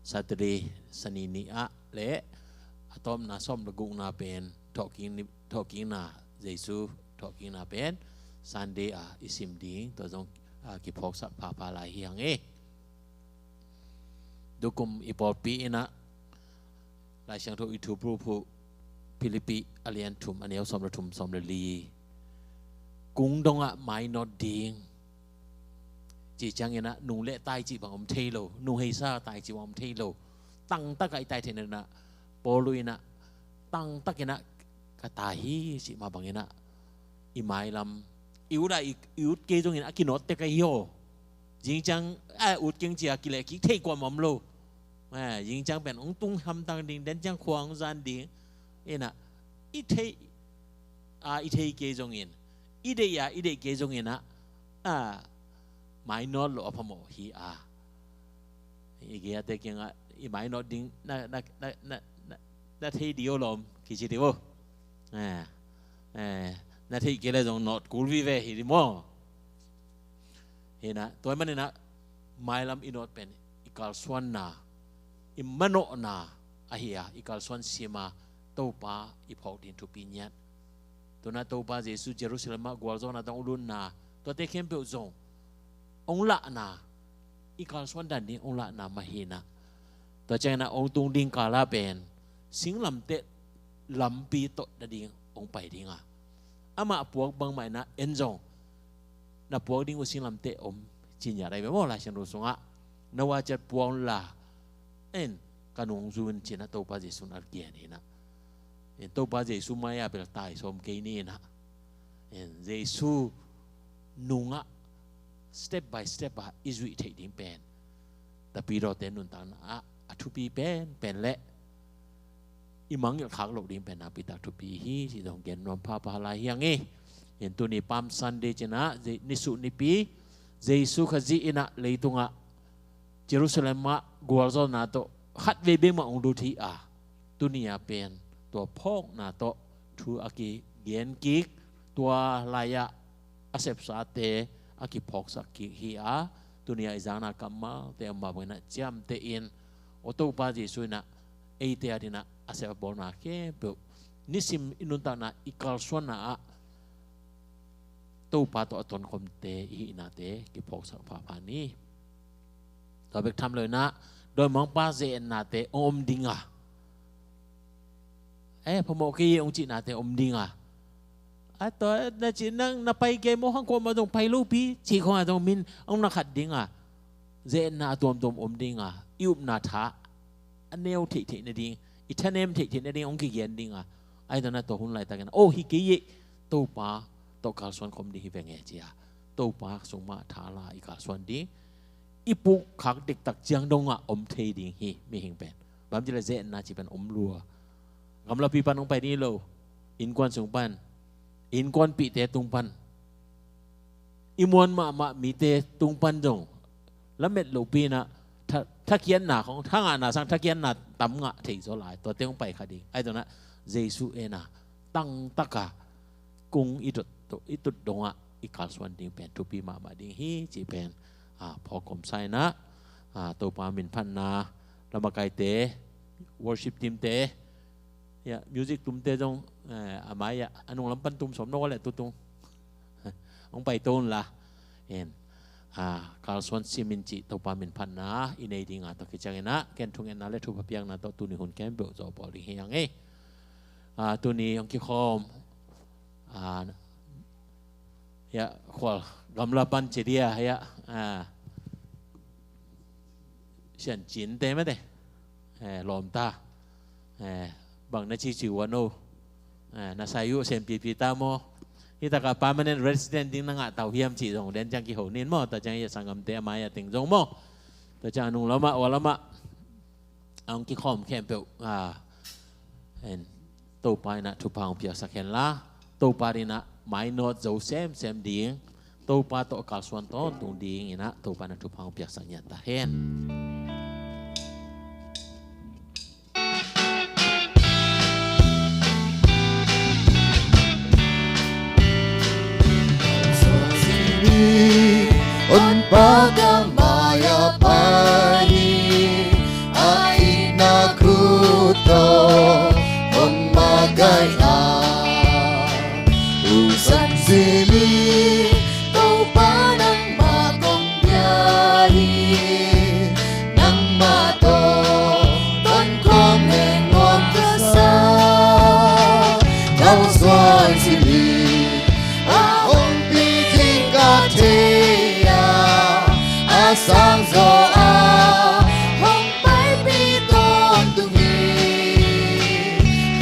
Saturday, Sani ni ah, le a tawpna sawm le gukna pen thawhkik ni, thawhkikna, Jesu thawhkikna pen Sunday a i sim ding, tua zong, ah, kiphawksak phapha lai hi hang e. Tukum i pawlpi in ah Lai Siangtho i thupha phuh Philippi a lian thum, a neu sawm le thum, sawm le li. Kung dongah mainawt ding. Ci ciangin ah nung le tai cih bang om thei lo, nung heisa tai cih bang om thei lo. Tangtak ah i tai theihna ding ah Paul in ah tangtakin ah ka tai hi cih mah bangin ah i mailam, i ut ah, i, i ut kei zongin a kinawt tek ahi aw. Zing ciang, a, ut keng ci a kileh kik thei kuamah om lo. A, zing ciang pen hong tung hamtang ding, den ciang khua hong zan ding. In ah i thei, a, i thei kei zongin, i deih a, i deih kei zongin ah, a, mainawt loh a phamawh hi a. I gei a te kiangah i mainawt ding na, na, na thei dih aw lawm kici dih aw. Eh, eh, na theih kei le zong nawt kul vive hi dih maw. Hi in ah, tua ahih manin ah mailam i nawt pen i kalsuanna, i manawhna ahi a, i kalsuan sim a, Topa i phawk ding thupi ngiat. Tua in ah Topa Jesu Jerusalem ah gualzawhna tawh hong lutna, tuate khempeuh zong hong lahna, i kalsuan dan ding hong lahna mah hi in ah. Tua ciangin ah hong tung ding kal ah pen singlamteh lampi tawh na ding hong pai ding a, amah puak bangmah in ah en zong na puak ding uh singlamteh om ci-in a dai ve maw, Lai Siangtho sungah. Na uaciat puak un la, en, ka nung zui un ci-in ah Topa Jesu in a gen hi in ah. En, Topa Jesu mai-ah bel tai sawm kei ni in ah. En, Jesu nungah step by step ah i zuih theih ding pen Tapidawte nuntakna ah a thupi penpen le i mangngilh khak loh ding pen nakpi tak thupi hi, cih zong gen nuam phapha lai hi hang hi. Hi in tuni Palm Sunday ci-in ah, nisuh nipi, Jesu Khazih in ah leitungah Jerusalem ah gualzawhna tawh khat vei bek mah hong lut hi a, tuni a pen tua phawkna tawh thu a kigen kik, tua lai-ah a sepsate a kiphawksak kik hi a, tuni a i zakna kammalte a mah bangin ah ciamteh in, aw Topa Jesu in ah eite adingin ah a sep a bawlna khempeuh, nisim i nuntakna i kalsuanna ah Topa tawh a tonkhawmte i hihnate kiphawksak phapha ni. Tua bek tham loin ah dawimangpa ze-etnate hong om ding a, eh, phamawh kei e hong cihnate om ding a, a tua na cih nang na pai kei maw, hang kuamah zong pai lopi cih khawngah zong min hong na khat ding a, ze-etna a tuamtuam om ding a, i upna tha a neu theihtheih nading, i thanem theihtheih nading hong kigen ding a, ahi zongin ah tua hun laitakin ah, aw hi kei e, Topa tawh kalsuan khawm ding hi veng e ci-a, Topa sung mah tha la i kalsuan ding, i puk khak diktak ciang dongah om thei ding hi. Mihing pen bang hiam cih leh ze-etna cih pen om lua. Gamlapi pan hong pai ding hi lo, innkuan sung pan, innkuanpihte tung pan, i muan mahmah mite tung pan zong lamet lohpi in ah tha, thakiatna khawng, thangahna sang thakiatna tam ngah thei zaw lai, tuate hong pai kha ding. Ahi zongin ah Jesu en a, tangtak a kung i tut, i tut dongah i kalsuan ding pen thupi mahmah ding hi cih pen, ah, phawk kawmsa in ah, ah, Topa min phatna, lamakaite, worship team-te, ya, music tumte zong, eh, a mai-ah a nunglam pan tum sawm lo leh tutung hong paito unla. En, ah, kalsuan simin cih Topa min phatna i nei ding a, tua khit ciangin ah ken thungetna le thupha piakna tawh tuni hun khempeuh zawhbawl ding hi hang e. Ah, tuni hong kikhawm, ah, ya, khual gamla pan ci dia, ya, ah, Sian Cin te mate, eh, lawmta, eh, bang na cici ua no, eh, na sai uh sem pipi ta maw? Hi takah permanent resident ding na ngah tau hiam cih zong den ciang kiho nin maw? Tua ciang ya sanggamte a mai-ah teng zong maw? Tua ciang a nunglam ah, ualam ah a hong kikhawm khempeuh, ah, en, Topa in ah thupha hong piaksak hen la, Topa in ah mainawt zo semsem ding, Topa tawh kalsuan tawntung ding in ah Topa in ah thupha hong piaksak ngiat ta hen. Hong paka mai-ah pai, a itna khut tawh hong makaih a, hong sansim hi. Topa nangmah kong bia hi, nangmah tawh tonkhawm le nuam ka sa. Kalsuan sim hi, a hong pi ding ka thei a, a sang zaw a hong paipih tawntung hi.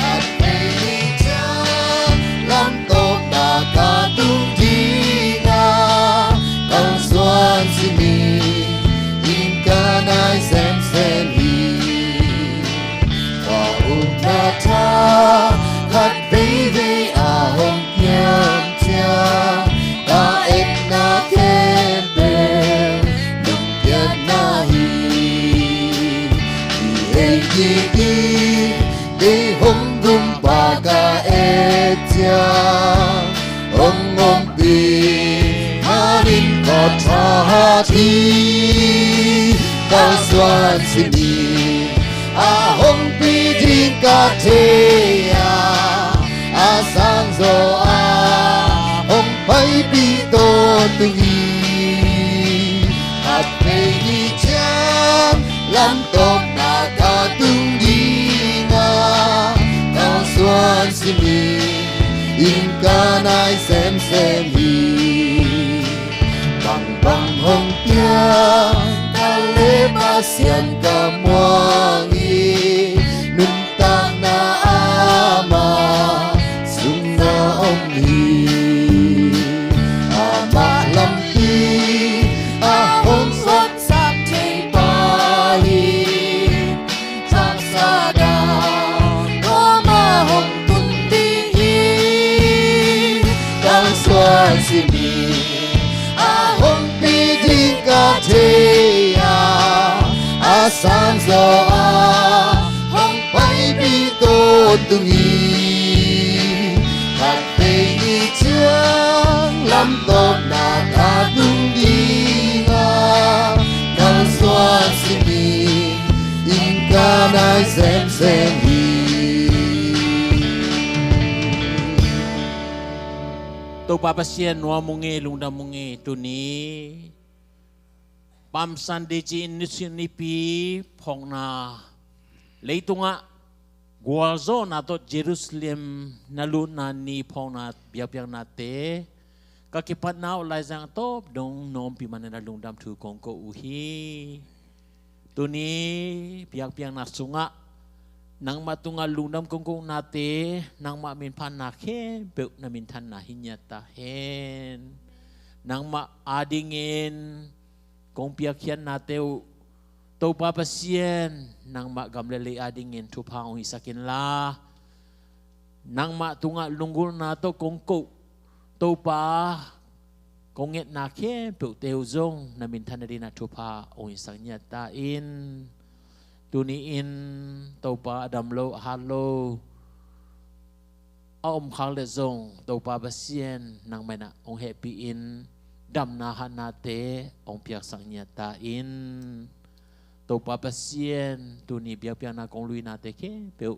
Khat vei ni ciang lamtawpna ka tung ding a, kalsuan sim hi, inn ka nai semsem hi. Ka upna tha khat veivei a hong piang ciang, ka etna khempeuh lungkiatna hi. Kihei kik hi, kei hong gumpa ka et ciang, hong ompih manin ka thahat hi. Kalsuan sim hi, a hong pi ding ka thei a, a sang zaw a hong paipih tawntung hi. Khat vei ni ciang lamtawpna ka tung ding a, kalsuan sim hi, inn ka nai semsem hi. Bangbang hong piang ta le Pasian ka muang hi, nuntakna amah sungah om hi. Amah lampi a hong suaksak thei pa hi. Simi a hong pi ding ka thei a, a san zaw a hong paipih tawntung hi. Khat vei ni ciang lamtawpna ka tung ding a, kalsuan simi in ka nai semsem hi. Topa Pasian, nuam ung ei, lungdam ung ei. Tuni Palm Sunday ci-in nisim nipi phawkna, leitungah gualzawhna tawh Jerusalem na lutna ni phawkna biakpiaknate ka kipatna uh Laizang tawp dong na ompih manin a lungdam thu kong ko uh hi. Tuni biakpiakna sungah nangmah tungah lungdam kong kohnate, nangmah minphatna khempeuh na minthanna hi ngiat ta hen. Nangmah adingin kong piakkhiatnate uh Topa Pasian, nangmah gam le lei adingin thupha hong hisak inla, nangmah tungah lunggulhna tawh kong koh Topa, kong ngetna khempeuhte uh zong na minthan nadingin ah thupha hong hisak ngiat ta in. Tuni-in Topa, a dam lo, a hat lo a om khak leh zong Topa Pasian, nangmah in ah hong hehpih in, damna hatnate hong piaksak ngiat ta in. Topa Pasian, tuni biakpiakna kong luinate khempeuh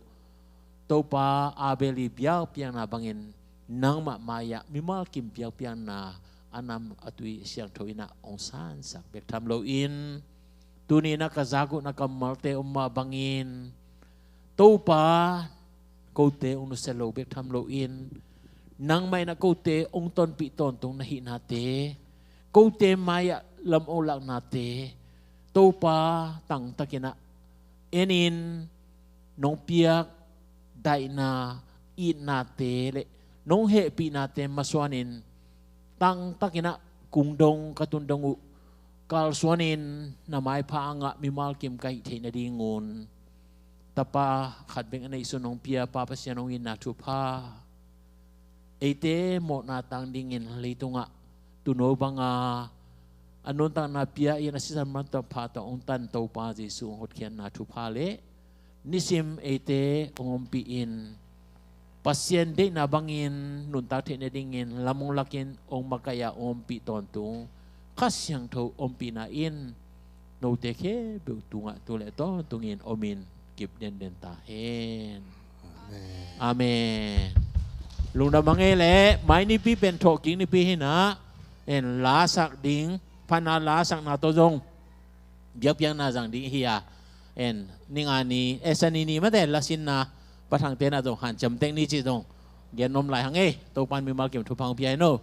Topa, Abel ii biakpiakna bangin nangmah mai-ah mimal kim biakpiakna a nam a tui siangtho in ah hong sansak bek tham loin, tuni in ah ka zak uh na kammalte om mah bangin, Topa, kote hong nusia lo bek tham loin, nangmah in ah kote hong tonpih tawntung na hihnate, kote mai-ah lam hong laknate, Topa, tangtakin ah enin, nong piak daihna, itnate le nong hehpihnate masuanin, tangtakin ah kung dong ka tun dong uh kalsuanin na maipha angah mimal kim ka hih theih nadingun, tapa khat bek a neihsun hong pia Pa Pasian hong itna thupha, eite mawhna tang dingin leitungah tuuno banga a nuntakna pia-in a sisan manpha tawh hong tan Topa Jesuh hong hotkhiatna thupha le nisim eite hong ompih in, Pasian deihna bangin nuntak theih nadingin lam hong lakin hong makaih a hong ompih tawntung Kha Siangtho ompihna in note khempeuh tungah tu le tawntungin omin kip denden ta hen. Amen. Amen. Lungdam a ngei leh, mai nipi pen thawhkik nipi hi-in ah, en, lasak ding, phatna lasakna tawh zong biakpiakna zang ding hi a, en, ninga ni, eh, sani ni mate lasinna pathangte na zong hanciam tek ni ci zong gen nuam lai hang ei. Topa'n mimal kim thupha hong pia hen aw.